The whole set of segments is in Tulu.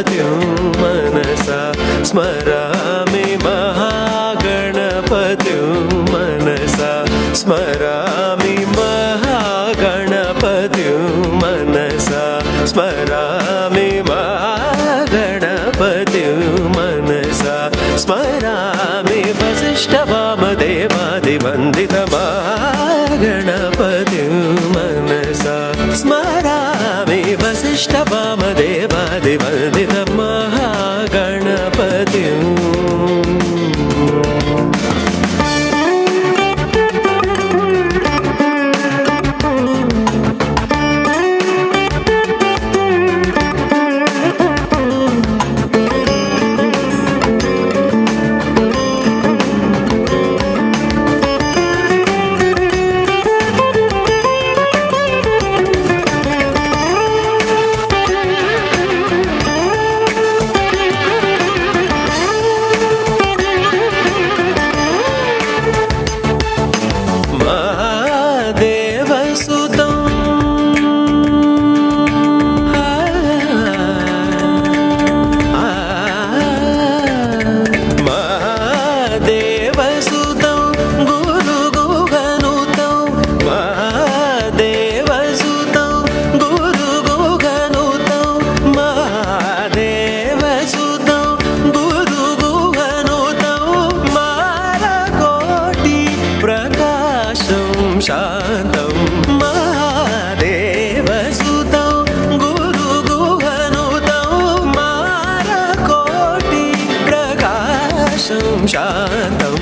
महागणपतिं मनसा स्मरामि महागणपतिं मनसा स्मरामि महागणपतिं मनसा स्मरामि महागणपतिं मनसा स्मरामि वसिष्ठवामदेवादिवन्दित महागणपतिं मनसा स्मरामि वसिष्ठवामदेवादिवन्दित महागणपतिम्। महादेवसुतं महादेवसुतं गुरुगुहनुतं महादेवसुतं गुरुगुहनुतं महादेवसुतं गुरुगुहनुतं मारकोटि प्रकाशं शान्तं महादेवसुतं गुरुगुहनुतं मारकोटि प्रकाशं शान्तं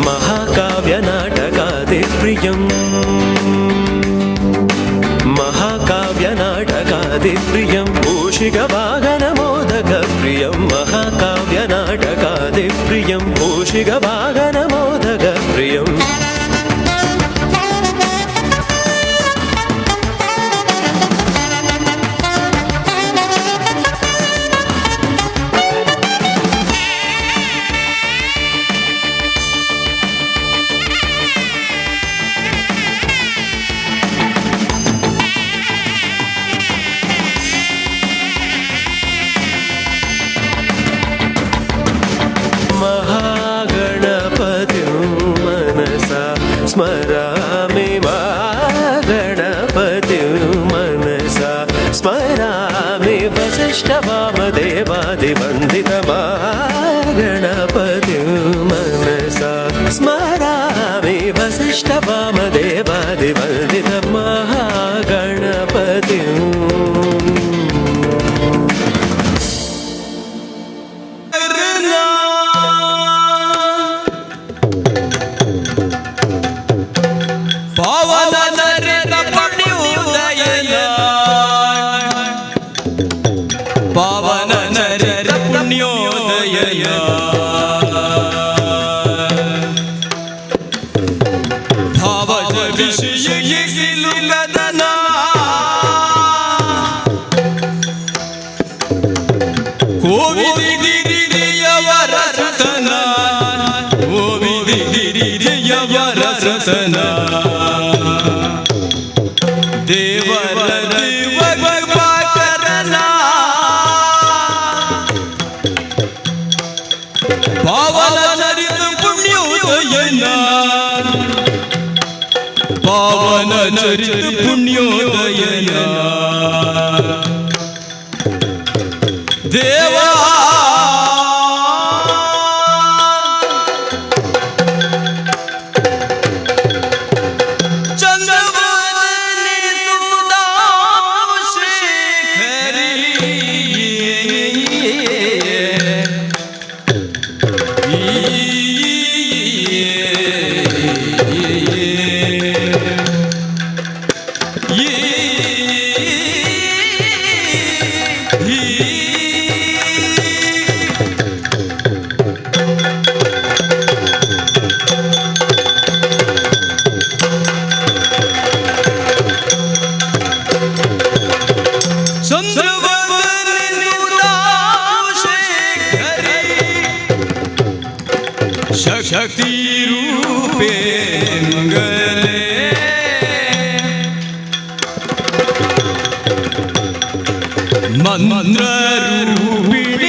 महाकाव्यनाटकादिप्रियम् महाकाव्यनाटकादिप्रियं मूषिकवाहनमोदकप्रियं महाकाव्यनाटकादिप्रियं मूषिकवाहनमोदकप्रियम्। महागणपतिं मनसा स्मरामि महागणपतिं मनसा स्मरामि वसिष्ठवामदेवादिवन्दित महागणपतिं मनसा स्मरामि वसिष्ठवामदेवादिवन्दित महागणपतिम्। ಪವನ ನರಿತ ಪುಣ್ಯೋದಯನ ಪವನ ನರಿತ ಪುಣ್ಯೋದಯನ ಭಾವಜ ವಿಷಯಿಸಿಲುಗದನ ಕೋವಿದಿಗಿರಿಯವರ ಸುತನ ಕೋವಿದಿಗಿರಿಯವರ ಸುತನ ದೇವರ ದೇವಕರನ ಪಾವನ ಚರಿತ ಪುಣ್ಯೋದಯನ ಪಾವನ ಚರಿತ ಪುಣ್ಯೋದಯನ ದೇವಾ ಚಂದ್ರವದನೆ ಸುಧಾಮ ಶೇಖರಿ ಚಂದ್ರವದನೆ ಸುಧಾಮ ಶೇಖರಿ ಶಕ್ತಿ ರೂಪೇ ಮಂಗಲೇ ಮಂತ್ರ ರೂಪಿಣಿ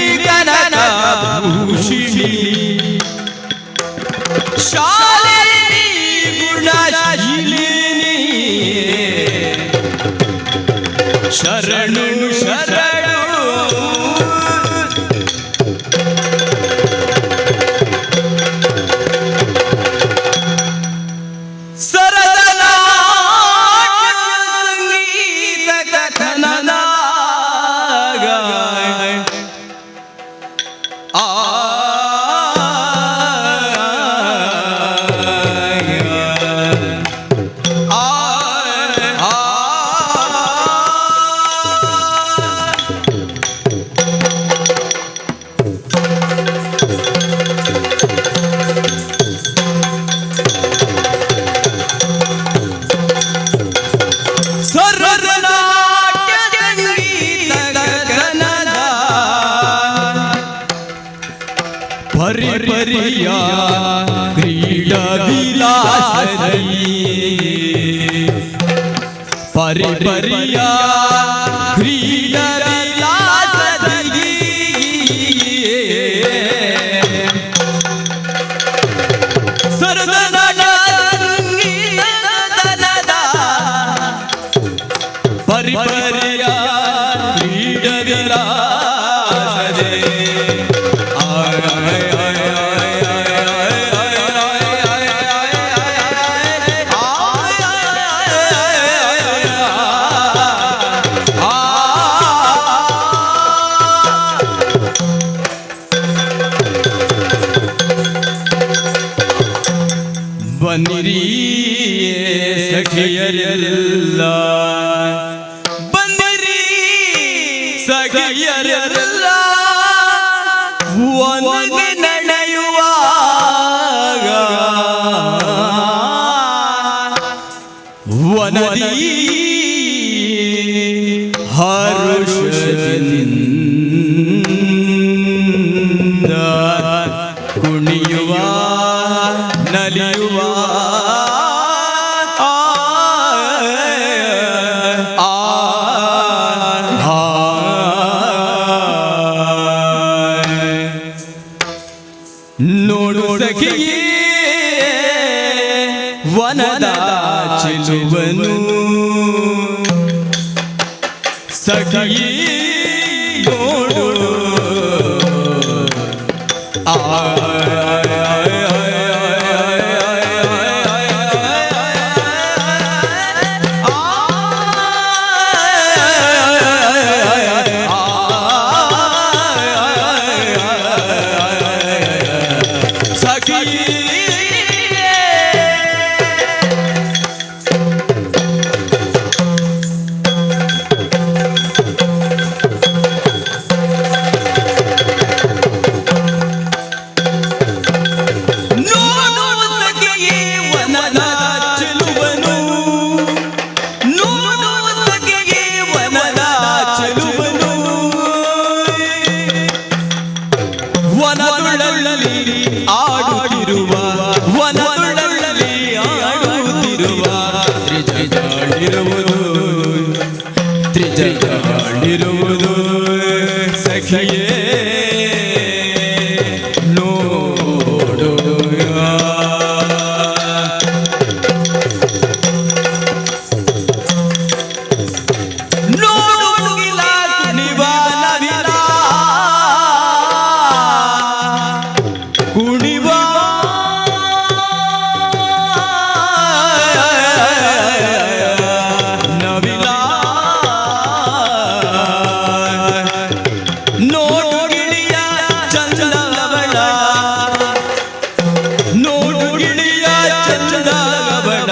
ಪರಿ ಪರಿಯ ಕ್ರೀಡ ವಿಲಾಸದಿ ಪರಿ ಪರಿಯ ಕ್ರೀಡ ವಿಲಾಸದಿ ಪರಿ ಪರಿಯ ಕ್ರೀಡ ವಿಲಾಸದೆ. ಬನ್ನಿರಿ ಸಖಿಯರೆಲ್ಲ, ಬನ್ನಿರಿ ಸಖಿಯರೆಲ್ಲ, ಒನಗೆ ನಡೆಯುವಾಗ ವನದಿ ಹರುಷದಿಂದ ಕುಣಿಯುವ ನಲಿಯುವ ಆ ಆ ಆ. ನೋಡು ಸಖಿಯೇ ವನದ ಚೆಲುವನು, ಸಖಿಯೇ ನೋಡು. ಆ ನೋಡು ಸಖಿಯೇ ವನದ ಚೆಲುವನು, ನೋಡು ಸಖಿಯೇ ವನದ ಚೆಲುವನು, ವನದುಳ್ಳಲ್ಲಿ ಆಡುತ್ತಿರುವ, ವನದುಳ್ಳಲ್ಲಿ ಆಡುತ್ತಿರುವ ತ್ರಿಜಾಡಿರುವುದು, ತ್ರಿಜಾಡಿರುವುದು ಸಖಿಯೇ ನೋಡು. ನೋಡು ಮುಗಿಲ ಕುಣಿವ ನವಿಲ, ಕುಣಿವ ನವಿಲ, ನೋಡು ಗಿಳಿಯ ಚಂದವಳ, ನೋಡು ಗಿಳಿಯ ಚಂದವಳ,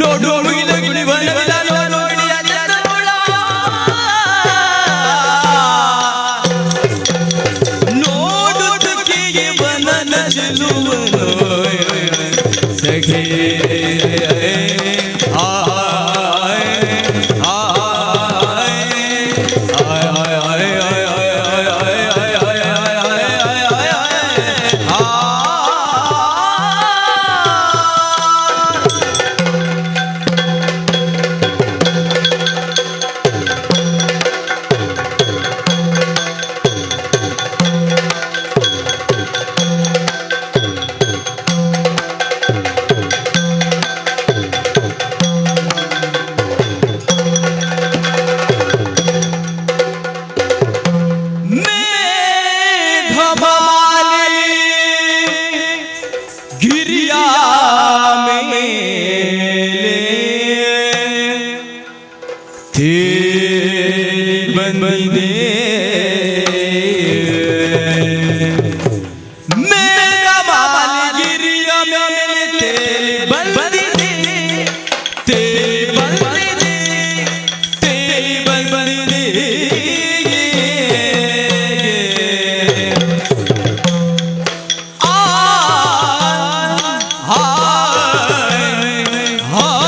ನೋಡು ಮುಗಿಲ ಕುಣಿವ ನವಿಲ, ನೋಡು ಗಿಳಿಯ ಚಂದವಳ, ನೋಡು ಸಖಿಗೆ ವನನ ಚೆಲುವನು ಸಖಿ. ಆಯ್ ಆಯ್ ಆಯ್ ಆಯ್ ಆಯ್ ಆಯ್ ಆಯ್ ಆಯ್ ಆಯ್ ಆ. ಮೇಘಮಾಲೆ ಗಿರಿಯ ಮೇಲೆ ತೇಲಿ ಬಂದಿದೆ, ಮೇಘಮಾಲೆ ಗಿರಿಯ ಮೇಲೆ ತೇಲಿ ಬಂದಿದೆ, ತೇಲಿ ಬಂದಿದೆ, ತೇಲಿ ಬಂದಿದೆ. ಆ ಹಾಯ್ ಹಾಯ್.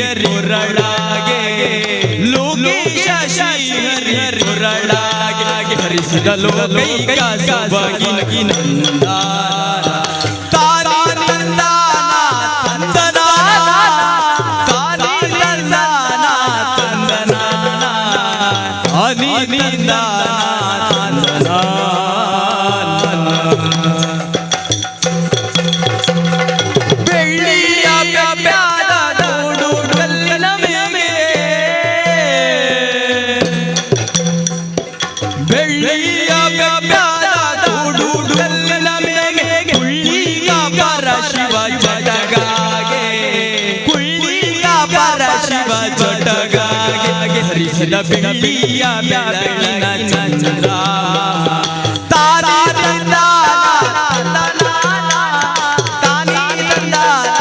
ಕೊರಳಾಗೆ ಲೋಕೇಶ ಶ್ರೀ ಹರಿ ಕೊರಳಾಗೆ ಹರಿಸಿದ ಲೋಕೈಕ ಸೊಬಗಿನ ನಂದ ತಾನೇ ತಂದಾನ ತಂದನಾನ ತಾನೇ ತಂದಾನ ತಂದನಾನ ತಾನೇ ತಂದಾನ ತಂದನಾನ. ಬೆಳ್ಳಿಯ ಬೆಟ್ಟಾದ ನೋಡು ಕಲ್ಲಿನ ಮೇಲೆ, ಬೆಳ್ಳಿಯ ಬೆಟ್ಟಾದ ನೋಡು ಕಲ್ಲಿನ ಮೇಲೆ, ಕುಳ್ಳಿಯ ಪರ ಶಿವ ಜಟಗಾಗೆ, ಕುಳ್ಳಿಯ ಪರ ಶಿವ ಜಟಗಾಗೆ, ಹರಿಸಿದ ಬೆಳ್ಳಿಯ ಬೆಳಗಿನ ಚಂದ್ರ ತಾನೇ ತಂದಾನ ತಾನೇ ತಂದಾನ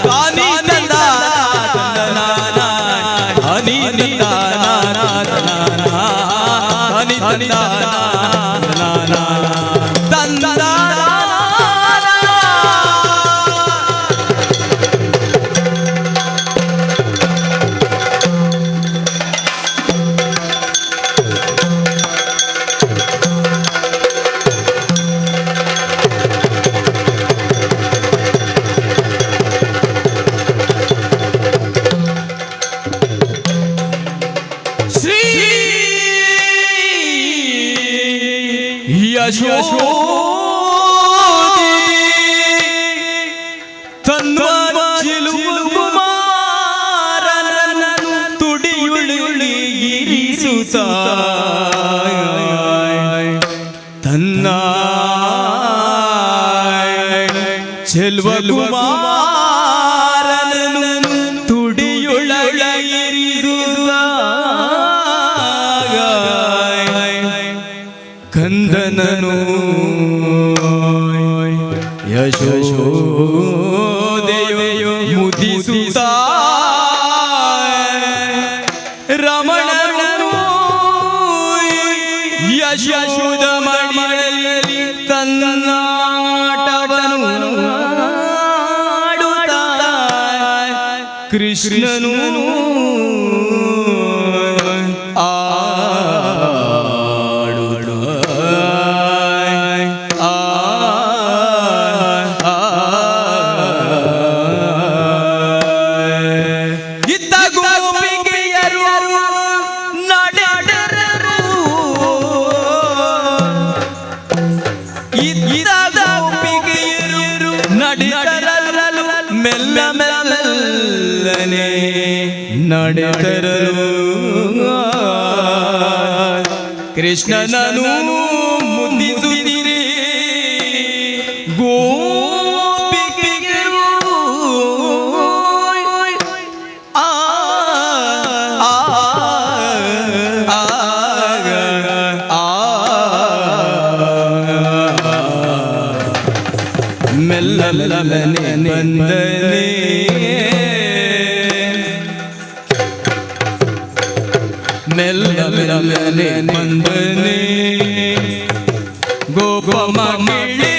ತಾನೇ ತಂದಾನ ತಾನೇ ತಂದಾನ ತಾನೇ ತಂದಾನ ತಂದಾನ. ಶ್ರೀ ಯಶೋದೆ ತನ್ನ ಚಿಲುಕುಮಾರನನ್ನು ತುಡಿಯುಳಿ ಇರಿಸುತ್ತ ತನ್ನ ಚೆಲ್ವ ಕುಮಾರನನ್ನು ತುಡಿಯುಳಗಿರಿಸುತ್ತ ಕಂದನನು ಯಶೋದೆಯು ಮುದಿಸುತ್ತ ರಮಣನು ಯಶೋದ ಮಡಿಲಲ್ಲಿ ತನ್ನಾಟವನು ಆಡುತ್ತ ಕೃಷ್ಣನು ಆಡುತ್ತ ಆ ಇತ್ತ ಗೋಪಿಕೆಯರು ನಡೆದರು, ಇತ್ತ ಗೋಪಿಕೆಯರು ನಡೆದರಲು ಮೆಲ್ಲ ಮೆಲ್ಲನೆ ನಡೆದರಲು ಕೃಷ್ಣನನು ಮುದ್ದಿಸುತ್ತೀರಿ ಗೋಪಿಕೆಯರು. ಆ ಆ ಆ ಆ ಮೆಲ್ಲ ಮೆಲ್ಲನೆ ಬಂದನೆ, ಮೆಲ್ಲ ಮೆಲ್ಲನೆ ಬಂದನೆ ಗೋಪ ಮಗಿಳಿ,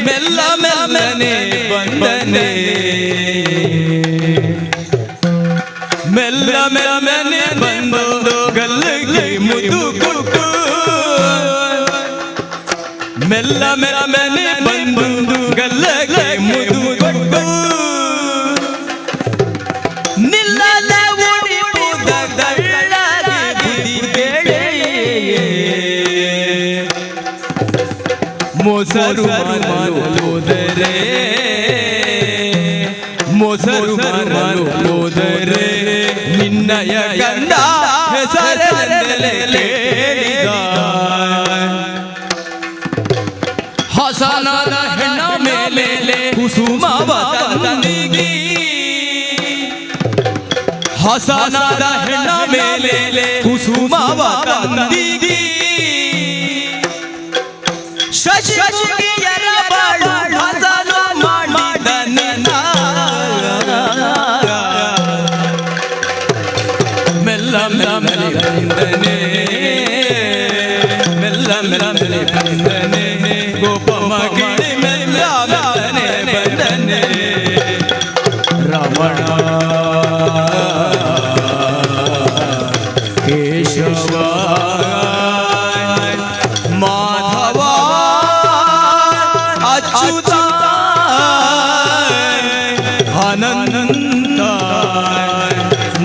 ಮೆಲ್ಲ ಮೆಲ್ಲನೆ ಬಂದನೆ, ಮೆಲ್ಲ ಮೆಲ್ಲನೆ ಬಂದು ಗಲ್ಲಿಗೆ ಮುದ್ದು ಕೊಟ್ಟು, ಮೆಲ್ಲ ಮೆಲ್ಲನೆ ಬಂದು ಗಲ್ಲಗೆ ಮುದ್ದು ಕೊಟ್ಟು, ನಿಲ್ಲದ ಉಡಿಪುದ ಗಳ್ಳಗೆ ಬುದ್ಧಿ ಬೇಳೆ ಮೊಸರು ಮನಲೋದರೆ, ಮೊಸರು ಮನಲೋದರೆ ನಿನ್ನಯ ಕಂದ ಹೆಸರಲ್ಲೇ ಕೇಳಿದ. ಹಸನದ ಹೆಣ್ಣ ಮೇಲೆ ಕುಸುಮವ ತಂದಿಗಿ, ಹಸನದ ಹೆಣ್ಣ ಮೇಲೆ ಕುಸುಮವ ತಂದಿಗಿ, ಶಶಿಯರ ಬಾಳು ಹಸನು ಮಾಡಿದ ನಿನ್ನ. ಮೆಲ್ಲ ಮೆಲ್ಲನೆ ಬಂದನೆ, ಮೆಲ್ಲ ಮೆಲ್ಲನೆ ಬಂದನೆ ಗೋಪ ಮಗಿಳಿ, ಮೆಲ್ಲ ಮೆಲ್ಲನೆ ಬಂದನೆ. Rama Ramana Keshava Madhava Achyuta Ananta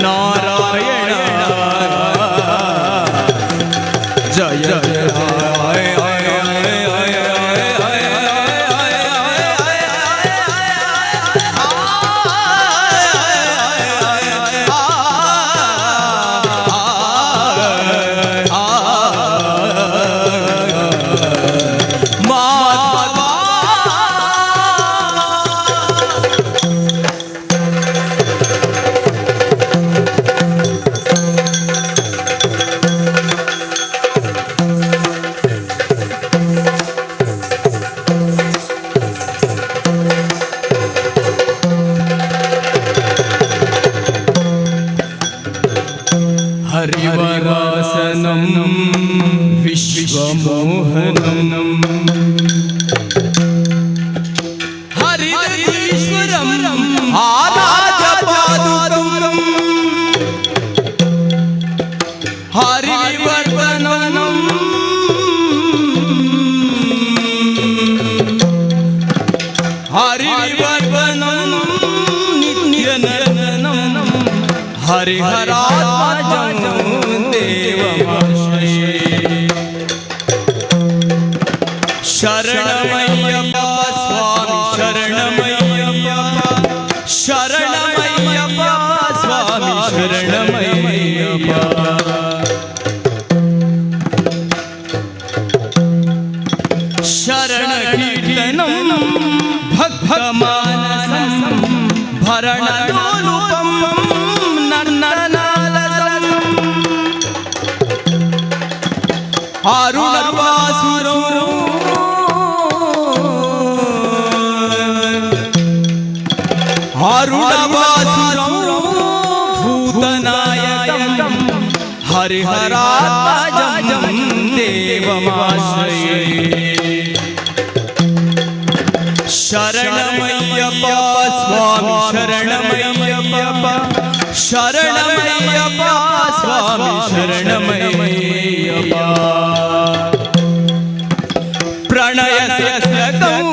Narayana Jaya Jaya. Harivarasanam Vishwamohanam Haridevishwaram Aradhyapadukam Harivardhanam Harivardhanam Nityanandanam Hariharathmajam Devamaashraya. Sharanayyappa Swami Sharanayyappa Sharanayyappa Swami Sharanayyappa. Sharanakirtanam Bhaktamanasam Bharanalolupam Narnanalasam Arunavasuram Arunavasuram Bhutanayakam Hariharatmajam Devamaashraya. Sharanayyappa Swami Sharanayyappa Sharanayyappa Swami Sharanayyappa. Pranayasakam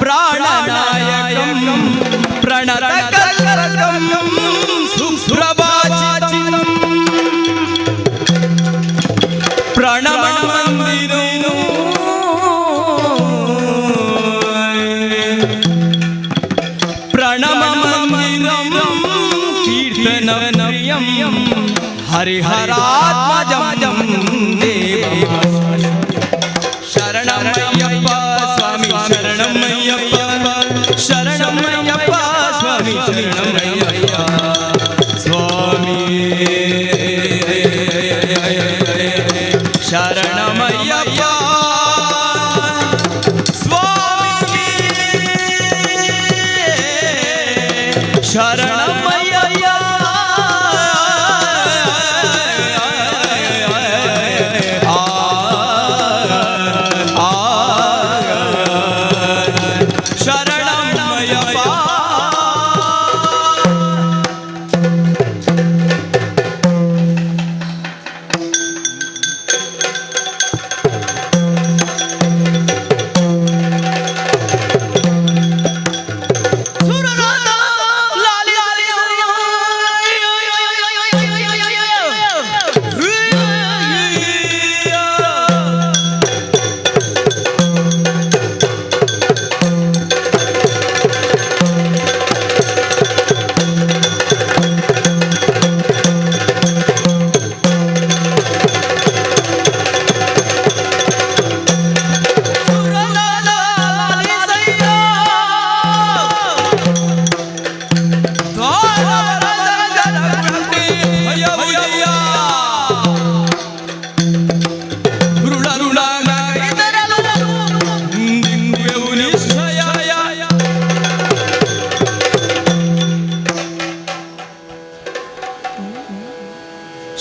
Prananayakam Pranatakalakam Suprabhachitam Pranamamandiram Pranamamandiram Kirtanapriyam Hariharatmajam Devam. Sharanayyappa Swami Sharanayyappa Sharanayyappa Swami Sharanayyappa Swami Sharanayyappa Swami Sharanayyappa. Sharanayyappa.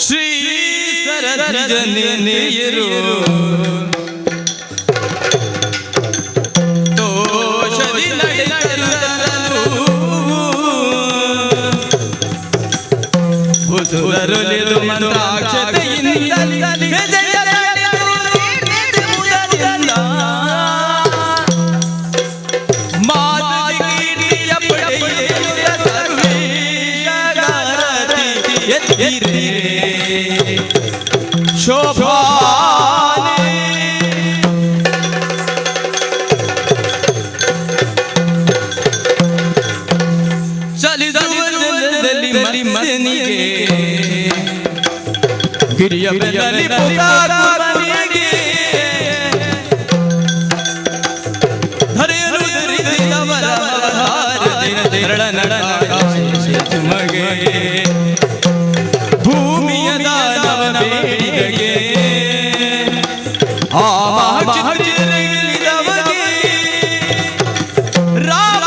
Shri ಸರಸಿಜನಿಯರು ತೋಷದಿ ನಡೆದರು. ಸುರರುಲಿದು ಮಂತ್ರಾಕ್ಷತೆಯಿಂದಲಿ ಮಾತೃ ಕೀರ್ತಿಯ ಪಡೆಯುತ್ತ ಸರ್ವೇಶಗಾರತಿ ಎತ್ತಿರೆ ಶೋಭಾನೆ. ಚಲಿಸುವ ಜಲದಲ್ಲಿ ಮತ್ಸ್ಯನಿಗೆ, ಗಿರಿಯ ಬೆನ್ನಲ್ಲಿ ಪುತಾಕುಮನಿಗೆ, ಧರೆಯನು ಧರಿಸಿದವರ ಸುಮಗೆ, ಭೂಮಿಯ ದಾನವ ಬೇಡಿದಗೆ, ಆ ಮಹಾಚಿತ್ರಗಿಳಿದವಗೆ, ರಾಮ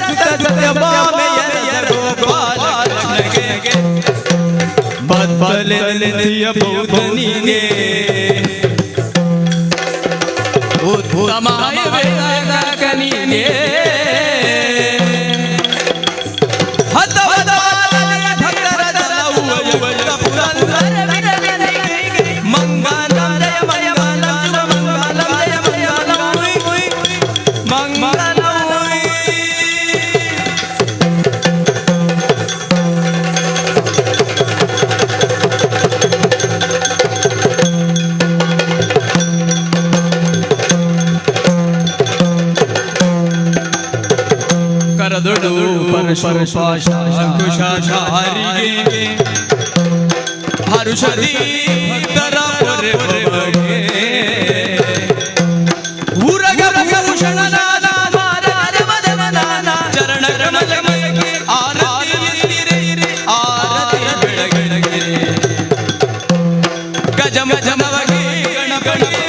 ಸುತ ಸತ್ಯಭಾಮೆಯರ ಗೋಪಾಲಕನಿಗೆ, ಬದ್ದಲೆಯ ಬೌದ್ಧನಿಗೆ, ಉತ್ತಮ ವೇದಕನಿಗೆ, ಮಂಗಲಂ ಜಯ ಮಂಗಲಂ ಶುಭ ಮಂಗಲಂ ಜಯ ಮಂಗಲಂ ಮಂಗಲಂ. ಕರದೊಡು ಪರಶುಪಾಶಾಂಕುಶಾರಿಗೆ, ಹರುಷದಿ ಭಕ್ತರ ಪೊರೆ ಪೊರೆಗೆ, ಉರಗ ಭೂಷಣನಾದ ಚರಣ ಕಮಲಕ್ಕೆ ಆರತಿ ಆರತಿ ಬೆಳಗೆಳಗೆ, ಗಜಮಜಮವಗೆ ಗಣಪಣಗೆ.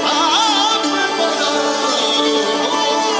आप पधारो।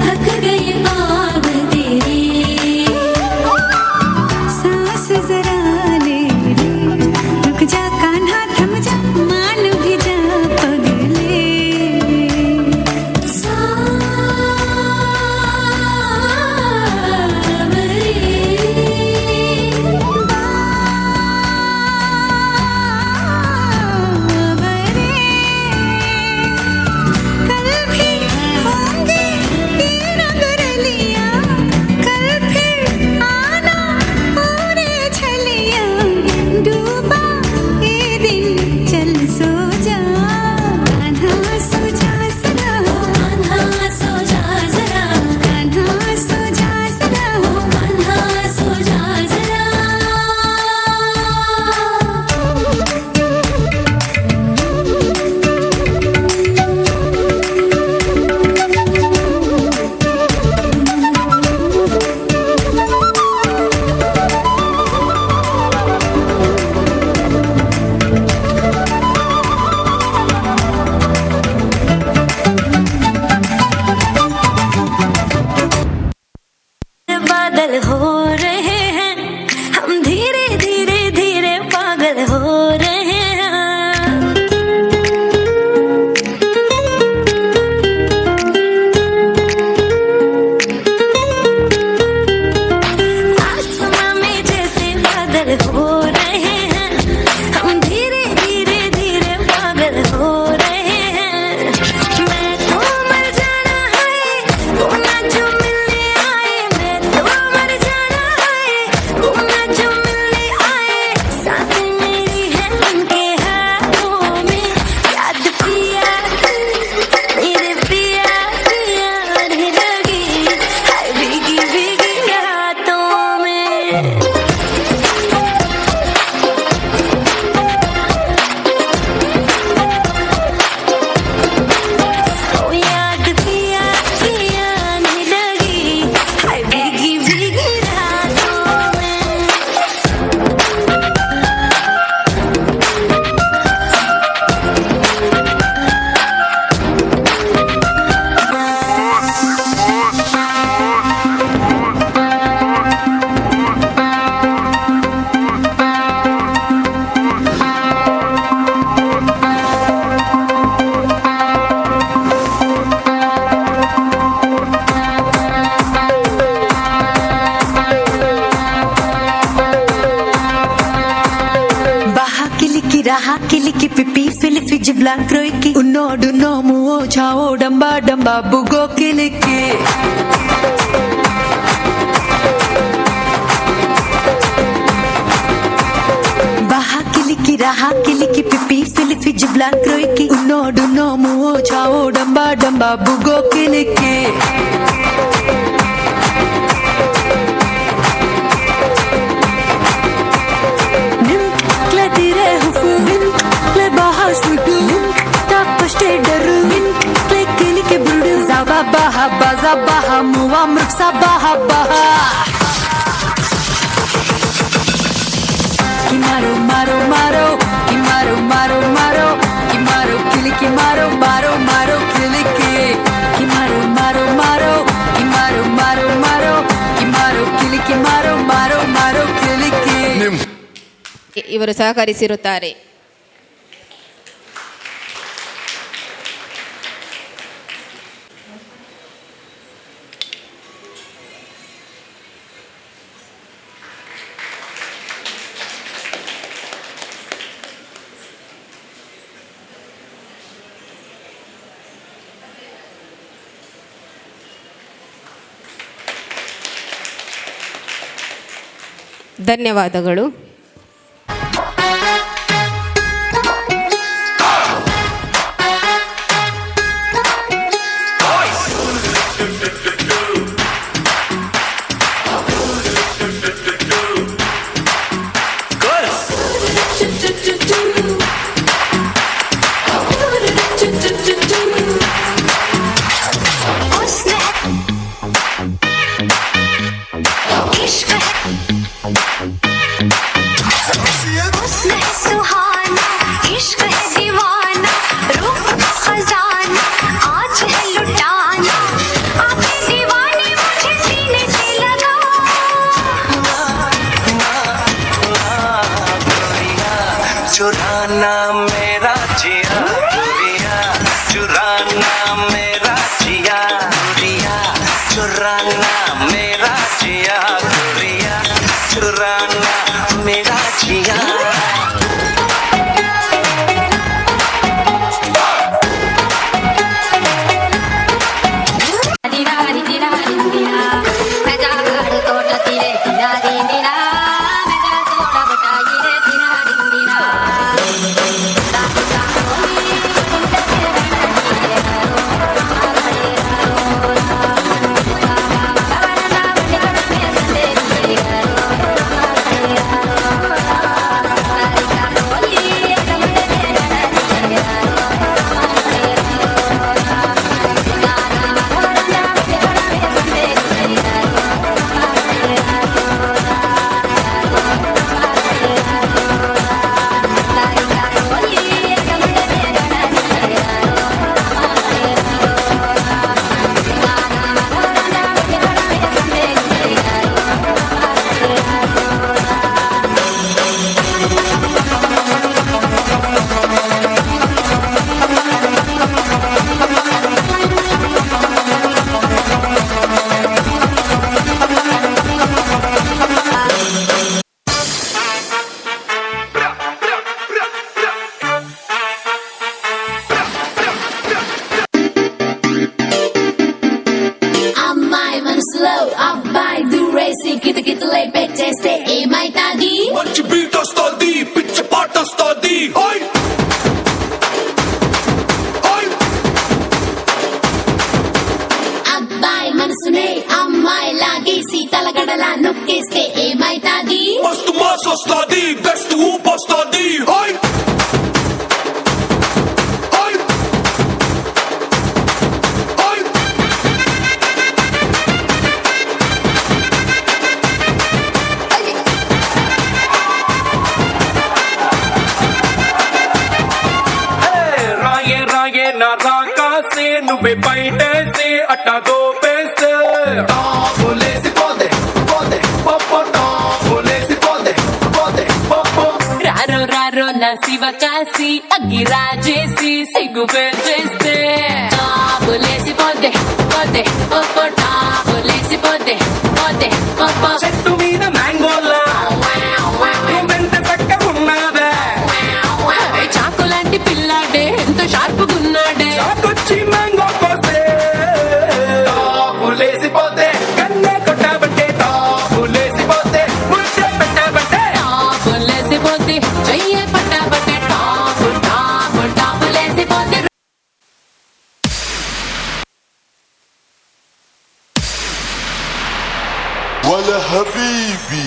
थक गए पाव तेरे। सांस जरा ले रे, रुक जा कान्हा थम जा, मान भी जा पगले। सावरे बावरे, कल भी होंगे ये रंग रलियां, कल फिर आना पूरे छलिया, डूबा ये दिन चल सो जा, कान्हा सो जा सदा, कान्हा सो जा जरा, कान्हा सो जा सदा। कान्हा सो जा जरा। बादल हो रहे हैं, हम धीरे धीरे धीरे पागल हो रहे हैं। आसमां में जैसे बादल हो रहे हैं, हम धीरे धीरे धीरे पागल हो रहे हैं। मैं तो मर जाना है, वो ना जो मिलने आए। मैं तो मर जाना है, वो ना जो मिलने आए। सांसें मेरी है उनके हाथों में, याद पिया की, मेरे पिया की आने लगी, हाय भीगी भीगी रातों में। ओ याद पिया की आने लगी, हाय भीगी भीगी रातों में। ಬಾಹಾ ಕಿಲಿಕಿ ರಾಹಾ ಕಿಲಿಕಿ ಪಿಪಿ ಫಿಲಿಫಿ ಜಿವ್ಲಾ ಕ್ರೋಯ್ಕಿ ಉನ್ನೋಡು ನೋಮು ಓ ಛಾವೋ ಡಂಬಾ ಡಂಬಾ ಬುಗೋ ಕಿಲಿಕಿ. ಬಾಹಾ ಕಿಲಿಕಿ ರಾಹಾ ಕಿಲಿಕಿ ಪಿಪಿ ಫಿಲಿಫಿ ಜಿವ್ಲಾ ಕ್ರೋಯ್ಕಿ ಉನ್ನೋಡು ನೋಮು ಓ ಛಾವೋ ಡಂಬಾ ಡಂಬಾ ಬುಗೋ ಕಿಲಿಕಿ. ನಿಂಕ್ಲದಿರೆ ಹುಫು ನಿಂಕ್ಲೆ ಬಾಹಾ ಸುಟು ನಿಂತಾಪಷ್ಟೇ ಡರು ನಿಂಕ್ಲೆ ಕಿಲಿಕೆ ಬುರುಡು ಜಬಾ ಬಾಹಾ ಬಾಜಾ ಬಾಹಾ ಮುವಾ ಮೃಕ್ಸಾ ಬಾಹಾ ಬಾಹಾ ಕಿ ಮಾರೋ ಮಾರೋ ಮಾರೋ ಕಿ ಮಾರೋ ಮಾರೋ ಮಾರೋ ಕಿ ಮಾರೋ ಕಿಲಿಕಿ ಮಾರೋ ಮಾರೋ ಮಾರೋ ಕಿಲಿಕಿ ಕಿ ಮಾರೋ ಮಾರೋ ಮಾರೋ ಕಿ ಮಾರೋ ಮಾರೋ ಮಾರೋ ಕಿ ಮಾರೋ ಕಿಲಿಕಿ ಮಾರೋ ಮಾರೋ ಮಾರೋ ಕಿಲಿಕಿ. ಇವರು ಸಹಕರಿಸಿರುತ್ತಾರೆ. ಧನ್ಯವಾದಗಳು. इश्क है। चुराना मेरा जिया गोरिया, चुराना मेरा जिया। అమ్మాయి మనసులో అబ్బాయి దూరేసి కితకితలై పెట్టేస్తే ఏమైతాది? మంచి బీట్ వస్తుంది, పిచ్చి పాట వస్తుంది. ఓయ్ ఓయ్. అబ్బాయి మనసునే అమ్మాయి లాగేసి తలగడలా నొక్కేస్తే ఏమైతాది? మస్తు మాస్ వస్తుంది, బెస్ట్ ఊపు వస్తుంది. ఓయ్ ఓయ్ ఓయ్. రాయే రాయే నా రాకాసే, నువ్వే బయటేసి అట్టా దోపేస్తే. టాపులేసి పోతే పోతే పప్పు, టాపులేసి పోతే పోతే పప్పు. రారో రారో నా శివ కాశీ, అగ్గి రాజేసి సిగ్గు చేస్తే టాపులేసి పోతే పోతే పప్పు, టాపులేసి పోతే పోతే పప్పు. చెట్టు మీద మ్యాంగోలా నువ్వెంత చక్కగున్నావే. చాకు లాంటి పిల్లాడే ఎంత షార్ప్ గున్నాడే. నాకొచ్చి మ్యాంగో కోస్తే టాపులేసి పోతే కన్నే కొట్టాబంటే, టాపులేసి పోతే ముచ్చ పెట్టాబంటే. టాపులేసి పోతే చెయ్యే పట్టాబట్టే, టాపు టాపు టాపులేసి పోతే. ولا حبيبي.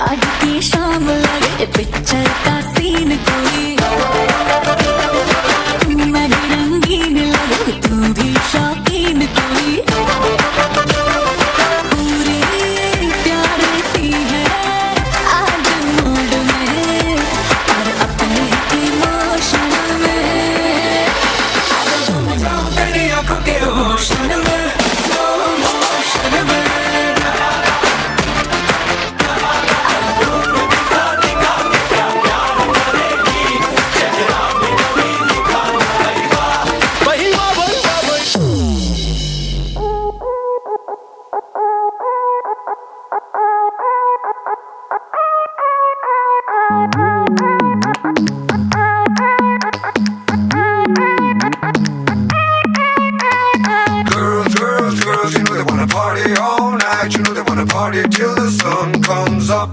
आज की शाम लगे पिक्चर का सीन कोई, तुम मैं भी रंगीन लगो, तू भी शौकीन कोई, पूरी प्यार की है आज मूड में और अपने इमोशन में। तेरी आंखों के ओशन में, स्लो मोशन में। Girls, girls, girls, you know they wanna party all night. You know they wanna party till the sun comes up.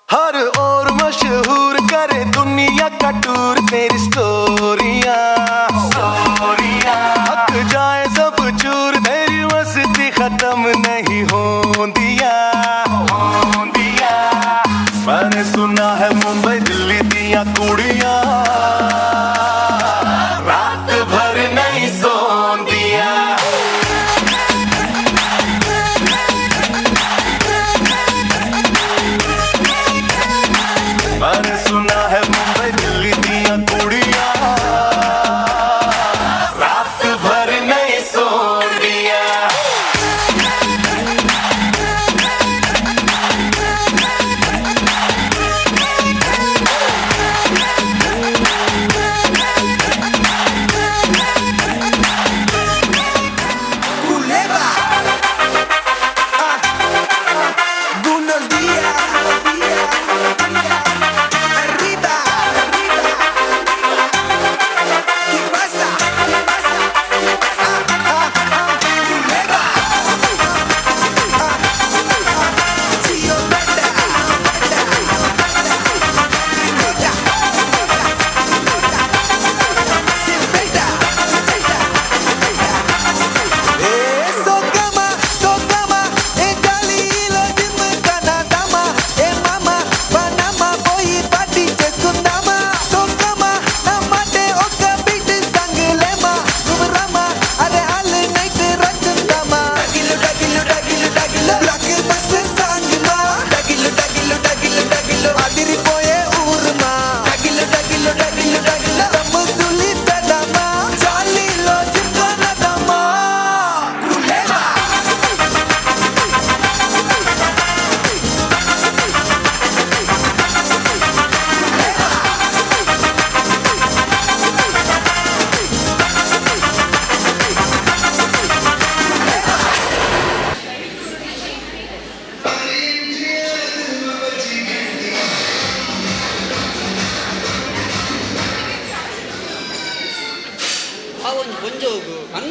हर और मशहूर करे दुनिया का टूर, तेरी स्टोरियां थक जाए सब चूर, तेरी मस्ती खत्म नहीं होंदिया। मैंने सुना है मुंबई दिल्ली दिया कुड़ियां रात भर नहीं सोंदिया। मैंने सुना है मुंबई दिल्ली दिया कुड़ियां रात भर नहीं सोंदिया।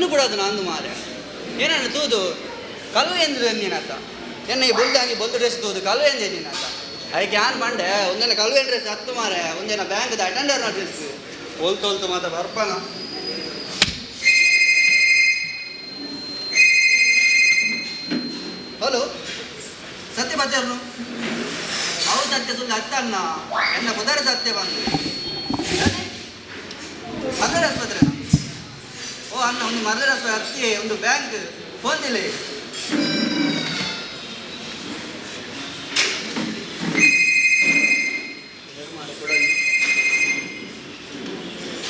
ಕಣ್ಣು ಬಿಡೋದು ನಂದು ಮಾರೆ ಏನನ್ನ ತೂದು ಕಲ್ಲು ಎಂದು ನೀನತ್ತ ಎನ್ನ ಈ ಬೊಲ್ದು ಹಂಗೆ ಬೊಲ್ದು ಡ್ರೆಸ್ ತೂದು ಕಲ್ಲು ಎಂದೆ ನೀನತ್ತ ಅದಕ್ಕೆ ಯಾನ್ ಬಂಡೆ ಒಂದಿನ ಕಲ್ವೇನ್ ಡ್ರೆಸ್ ಹತ್ತು ಮಾರೆ ಒಂದಿನ ಬ್ಯಾಂಕ್ದ ಅಟೆಂಡರ್ನ ಡ್ರೆಸ್ ಹೊಲ್ತು ಹೊಲ್ತು ಮಾತ ಬರ್ಪನ. ಹಲೋ ಸತ್ಯ ಬತ್ತಾರನು ಅವು ಸತ್ಯ ಸುಳ್ಳು ಹತ್ತಣ್ಣ ಎನ್ನ ಪುದರ ಸತ್ಯ ಬಂದು ಮರಳ ಆಸ್ಪತ್ರೆ ಓ ಅಣ್ಣ ಒಂದು ಮರಳ ಆಸ್ಪತ್ರೆ ಹತ್ತಿ ಒಂದು ಬ್ಯಾಂಕ್ ಫೋನ್ ದಿಲ್ಲಿ.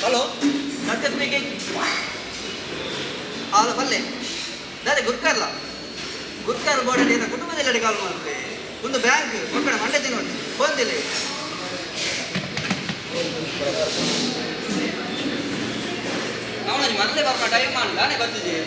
ಹಲೋ ಸತ್ಯ ಸ್ಪೀಕಿಂಗ್. ಹಲೋ ಬಲ್ಲೆ ದಾದೆ ಗುರ್ಕರ್ಲ ಗುರ್ಕರ್ ಬೋರ್ಡ್ ಏನ ಕುಟುಂಬದಲ್ಲಿ ಕಾಲ್ ಮಾಡ್ತೆ ಒಂದು ಬ್ಯಾಂಕ್ ಮಕ್ಕಳ ಮಂಡೆ ತಿನ್ನೋಡಿ ಫೋನ್ ದಿಲ್ಲಿ. ನಾವು ಮೊದಲೇ ಬರ್ಪ ಟೈಮ್ ಮಾಡಿ ನಾನೇ ಬರ್ತಿದ್ದೆ.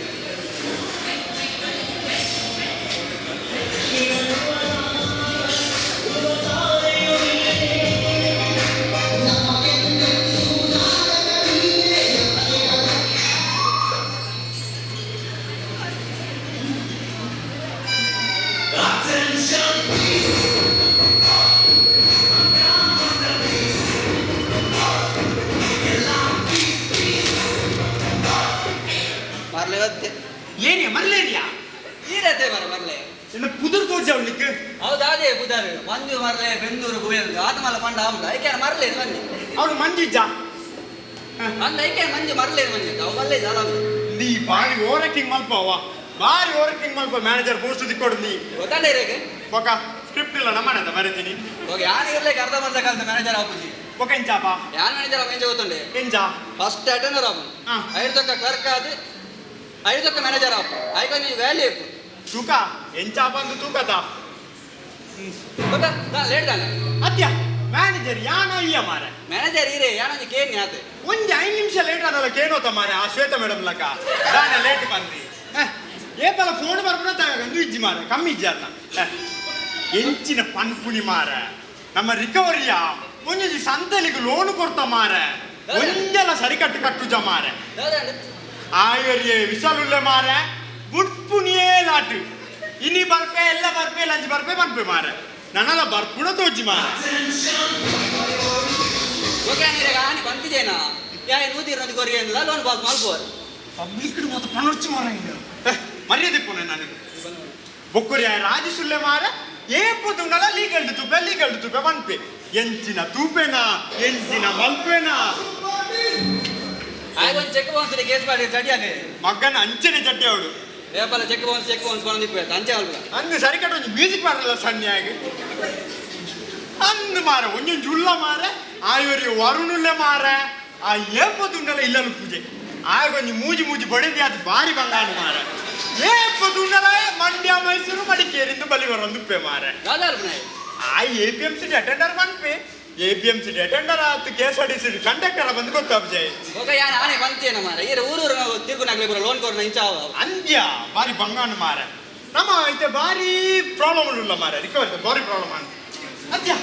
ಏರಿಯಾ ಮರ್ಲೇರಿಯಾ ಈರತೆ ಮರ ಮರ್ಲೆ ಎನ್ನ ಪುದುರ್ ತೋಜ ಅವನಿಗೆ. ಹೌದಾ ಅದೇ ಪುದರ್ ಮಂಜು ಮರ್ಲೆ ಬೆಂದೂರು ಗುವೆಂದು ಆತ ಮಲ್ಲ ಪಂಡ ಆಮಲ ಐಕ್ಯಾನ ಮರ್ಲೆ ಮಂಜು ಅವನು ಮಂಜಿಜ್ಜ ಅಂದ ಐಕ್ಯಾನ ಮಂಜು ಮರ್ಲೆ ಮಂಜು ಅವು ಮರ್ಲೆ ಜಾಲ. ನೀ ಬಾರಿ ಓವರ್ ಆಕ್ಟಿಂಗ್ ಮಲ್ಪ ಬಾರಿ ಓವರ್ ಆಕ್ಟಿಂಗ್ ಮಲ್ಪ ಮ್ಯಾನೇಜರ್ ಪೋಸ್ಟ್ ದಿಕ್ಕೊಡು ನೀ ಗೊತ್ತಾಂಡ ಇರೇಗೆ ಬೊಕ ಸ್ಕ್ರಿಪ್ಟ್ ಇಲ್ಲ ನಮ್ಮನೆ ಬರೀತೀನಿ. ಓಕೆ ಯಾರು ಇರ್ಲಿಕ್ಕೆ ಅರ್ಧ ಮರ್ಧ ಕಾಲದ ಮ್ಯಾನೇಜರ್ ಆಪುಜಿ ಬೊಕ ಎಂಚಾಪ ಯಾನ್ ಮ್ಯಾನೇಜರ್ ಆಪ ಎಂಚ ಗೊತ್ತುಂಡೆ ಎಂಚ ಫಸ್ಟ್ ಅಟೆಂಡರ್ ಆಪು ಐದು ಕ್ಲರ್ಕ್ ಆದ್ ಐದಕ್ಕೆ ಮ್ಯಾನೇಜರ್ ಆಪು ಐಕ ನೀವು ವ್ಯಾಲ್ಯೂ ಇಪ್ಪು ತೂಕ ಎಂಚಾಪ ಅಂದು ತೂಕದ ಗೊತ್ತಾ ಲೇಟ್ ದಾನೆ ಅತ್ಯ ಮ್ಯಾನೇಜರ್ ಯಾನ ಅಯ್ಯ ಮಾರೆ ಮ್ಯಾನೇಜರ್ ಇರೇ ಯಾನ ಕೇನ್ ಆತೆ ಒಂಜಿ 5 ನಿಮಿಷ ಲೇಟ್ ಆದಲ್ಲ ಕೇನೋತ ಮಾರೆ ಆ ಶ್ವೇತ ಮೇಡಮ್ ಲಕ ದಾನೆ ಲೇಟ್ ಬಂದ್ರಿ ಏಪಲ ಫೋನ್ ಬರ್ಪುನ ತಾಗಂದು ಇಜ್ಜಿ ಮಾರೆ ಕಮ್ಮಿ ಇಜ್ಜಿ ಅಲ್ಲ ಎಂಚಿನ ಪನ್ಪುಣಿ ಮಾರೆ ನಮ್ಮ ರಿಕವರಿಯ ಒಂಜಿ ಸಂತಲಿಗೆ ಲೋನ್ ಕೊಡ್ತ ಮಾರೆ ಒಂಜಲ ಸರಿಕಟ್ಟು ಕಟ್ಟುಜ ಮಾರೆ ಆಯರಿಯೇ ವಿಶಾಲುಲ್ಲೆ ಮಾರೆ ಬುಡ್ಪುಣಿಯೇ ಲಾಟು ಇನಿ ಬರ್ಪೆ ಎಲ್ಲ ಬರ್ಪೆ ಲಂಚ್ ಬರ್ಪೆ ಪನ್ಪೆ ಮಾರೆ ನನ್ನಲ್ಲ ಬರ್ಪುಣ ತೋಜಿ ಮಾರೆ. ಓಕೆ ನೀರಾಗ ಆನಿ ಬಂತಿದ್ದೇನಾ ಯಾ 120 ಕೊರಿಗೆ ಲೋನ್ ಪಾಸ್ ಮಲ್ಪೋರ್ ಪಬ್ಲಿಕ್ ಮಾತ ಪಣರ್ಚಿ ಮಾರ ಮರ್ಯಾದೆ ಪೋನೆ ನಾನು ಬೊಕ್ಕುರಿ ರಾಜಸುಲ್ಲೆ ಮಾರೆ ಏಪು ತುಂಡಲ ಲೀಗಲ್ ತೂಪೆ ಲೀಗಲ್ ತೂಪೆ ಪನ್ಪೆ ಎಂಚಿನ ತೂಪೆನಾ ಎಂಚಿನ ಮಲ್ಪೆನಾ ಆಯ್ತು ಚೆಕ್ ಬೌನ್ಸ್ ಕೇಸ್ ಮಾಡಿ ಚಡ್ಡಿ ಹಾಕಿ ಮಗ್ಗನ ಅಂಚನೆ ಚಡ್ಡಿ ಅವಳು ಏಪಲ್ಲ ಚೆಕ್ ಬೌನ್ಸ್ ಚೆಕ್ ಬೌನ್ಸ್ ಬಂದಿಪ್ಪು ಅಂಚೆ ಅಲ್ಪ ಅಂದು ಸರಿ ಕಟ್ಟ ಒಂಜಿ ಮ್ಯೂಸಿಕ್ ಮಾಡಲ್ಲ ಸಣ್ಣ ಆಗಿ ಅಂದು ಮಾರ ಒಂಜೊಂಜಿ ಉಲ್ಲ ಮಾರ ಆಯೋರಿ ವರುಣುಲ್ಲೆ ಮಾರ ಆ ಏಪ ತುಂಡಲ ಇಲ್ಲಲು ಪೂಜೆ ಆಗ ಒಂಜಿ ಮೂಜಿ ಮೂಜಿ ಬಡಿದಿ ಅದು ಬಾರಿ ಬಂಗಾನು ಮಾರ ಏಪ ತುಂಡಲ ಮಂಡ್ಯ ಮೈಸೂರು ಮಡಿಕೇರಿಂದು ಬಲಿ ಬರೊಂದು ಮಾರ ಆ A P M C attender ಪನ್ಪೆ A P M C attender ಆತು K S R T C conductor ಬಂದು ಗೊತ್ತಾಪಜಾಯ್ ಓಕೆ ಯಾನ್ ಆನೆ ಬಂತೇನ ಮಾರ ಈರ ಊರೂರು ನಾವು ತಿರ್ಗುನಾಗ್ಲಿ ಬರೋ ಲೋನ್ ಕೊರ್ನ ಇಂಚ ಅಂದ್ಯ ಬಾರಿ ಬಂಗಾನು ಮಾರ ನಮ್ಮ ಐತೆ ಬಾರಿ ಪ್ರಾಬ್ಲಮ್ ಉಳ್ಳ ಮಾರ ರಿಕವರಿ ಬಾರಿ ಪ್ರಾಬ್ಲಮ್ ಅನ್ ಅದ್ಯ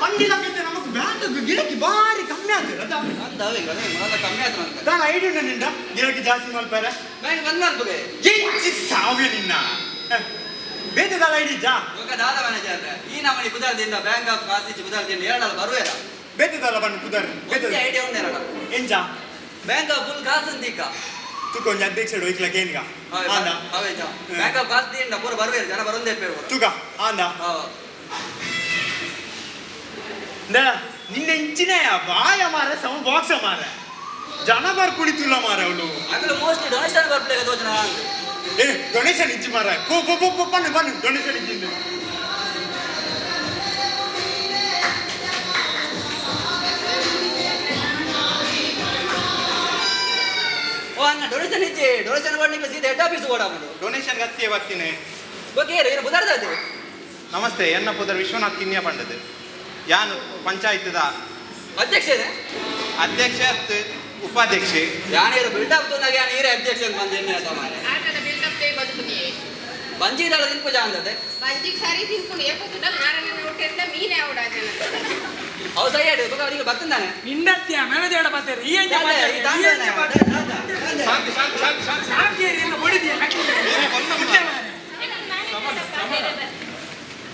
ಪಂಡಿಲಕೈತೆ ನಮಕ್ ಬ್ಯಾಂಕ್ ಗಿಡಕ್ಕೆ ಬಾರಿ ಕಮ್ಮಿ ಆತು ಅದ ಅಂದ ಅವೆ ಮೊದಲ ಕಮ್ಮಿ ಆತು ಅಂತ ನಾನು ಐಡಿ ಉಂಡ ನಿಂಡ ಗಿಡಕ್ಕೆ ಜಾಸ್ತಿ ಮಲ್ಪಾರೆ ಬ್ಯಾಂಕ್ ಬಂದ್ ಮಲ್ಪುಗೆ ಎಂಚಿ ಸಾವಿಯ ನಿನ್ನ ಬೇತೆದಲ್ಲ ಐಡಿ ಜಾ ಓಕೆ ದಾದ ಮ್ಯಾನೇಜರ್ ಈ ನಮ್ಮನಿ ಪುದರ್ದಿಂದ ಬ್ಯಾಂಕ್ ಆಫ್ ಕಾಸಿಚಿ ಪುದರ್ದಿಂದ ಎರಡಲ್ಲ ಬರುವೇರ ಬೇತೆದಲ್ಲ ಬಣ್ಣ ಪುದರ್ ಒಂದೇ ಐಡಿಯಾ ಉಂಡು ಎರಡ ಎಂಚ ಬ್ಯಾಂಕ್ ಆಫ್ ಫುಲ್ ಕಾಸು ಅಂತೀಕ ತುಕ ಒಂಜಿ ಅಧ್ಯಕ್ಷ ಹೋಯ್ಕ್ಲಕ ಏನ್ಗ ಆಂದ ಅವೇ ಜಾ ಬ್ಯಾಂಕ್ ಆಫ್ ಕಾಸು ದಿಂದ ಪೂರ ಬರುವೇರ ಜನ ಬರೊಂದೇ ಪೇರು ತುಕ ಆಂದ ನಿನ್ನ ಇಂಚಿನ ಬಾಯ ಮಾರ ಸಮ ಬಾಕ್ಸ ಮಾರ ಜನ ಬಾರ್ ಕುಡಿತುಲ್ಲ ಮಾರ ಅವಳು ಅಗಲ ಮೋಸ್ಟ್ಲಿ ಡೊನೇಷನ್ ಬರ್ಪ್ಲೇಗ ದೋಜನ ಏ ಡೊನೇಷನ್ ಇಜ್ಜಿ ಮಾರ ಪೋ ಪೋ ಪೋ ಬನ್ನಿ ಬನ್ನಿ ಡೊನೇಷನ್ ಇಜ್ಜಿ ಓ ಅಣ್ಣ ಡೊನೇಷನ್ ಇಜ್ಜಿ ಡೊನೇಷನ್ ಮಾಡ್ಲಿಕ್ಕೆ ಸೀದಾ ಹೆಡ್ ಆಫೀಸ್ ಓಡಾಮದು ಡೊನೇಷನ್ ಗತ್ತಿಯೇ ಬರ್ತೀನಿ ಓಕೆ ಏನು ಬುಧಾರ್ದಾದೆ ನಮಸ್ತೆ ಎನ್ನ ಪುದರ್ ವಿಶ್ವನಾಥ್ ಕಿನ್ಯ ಪಂಡದು ಯಾನು ಪಂಚಾಯತ್ದ ಅಧ್ಯಕ್ಷ ಅಧ್ಯಕ್ಷ ಉಪಾಧ್ಯಕ್ಷೆ ಯಾನೇರು ಬಿಲ್ಡಪ್ ತೋನಾಗ ಯಾನು ಈರೇ ಅಧ್ಯಕ್ಷ ಅಂತ ಬಂದು ಎಣ್ಣೆ ಆತ ಮಾರೆ ಆಟದ ಬಿಲ್ಡಪ್ ಬದುಕುನಿ. ಬಂಜಿ ದಾಳ ತಿನ್ಪು ಜಾಂದದೆ ಬಂಜಿಗೆ ಸರಿ ತಿನ್ಕೊಂಡು ಏಪತ್ತುಡ ಮಾರನ ಊಟದಿಂದ ಮೀನೇ ಅವಡ ಜನ. ಅವು ಸರಿ ಆಡು ಬೊಕ ಅವರಿಗೆ ಬತ್ತಂದಾನೆ. ನಿನ್ನತ್ಯ ಮ್ಯಾನೇಜರ್ ಪಾತೇರು ಈ ಎಂಜ ಪಾತೇರು ಈ ತಾಂಡನೆ. ಶಾಂತಿ ಶಾಂತಿ ಶಾಂತಿ ಶಾಂತಿ ಶಾಂತಿ ಏರಿಯಲ್ಲ ಬಡಿದಿಯ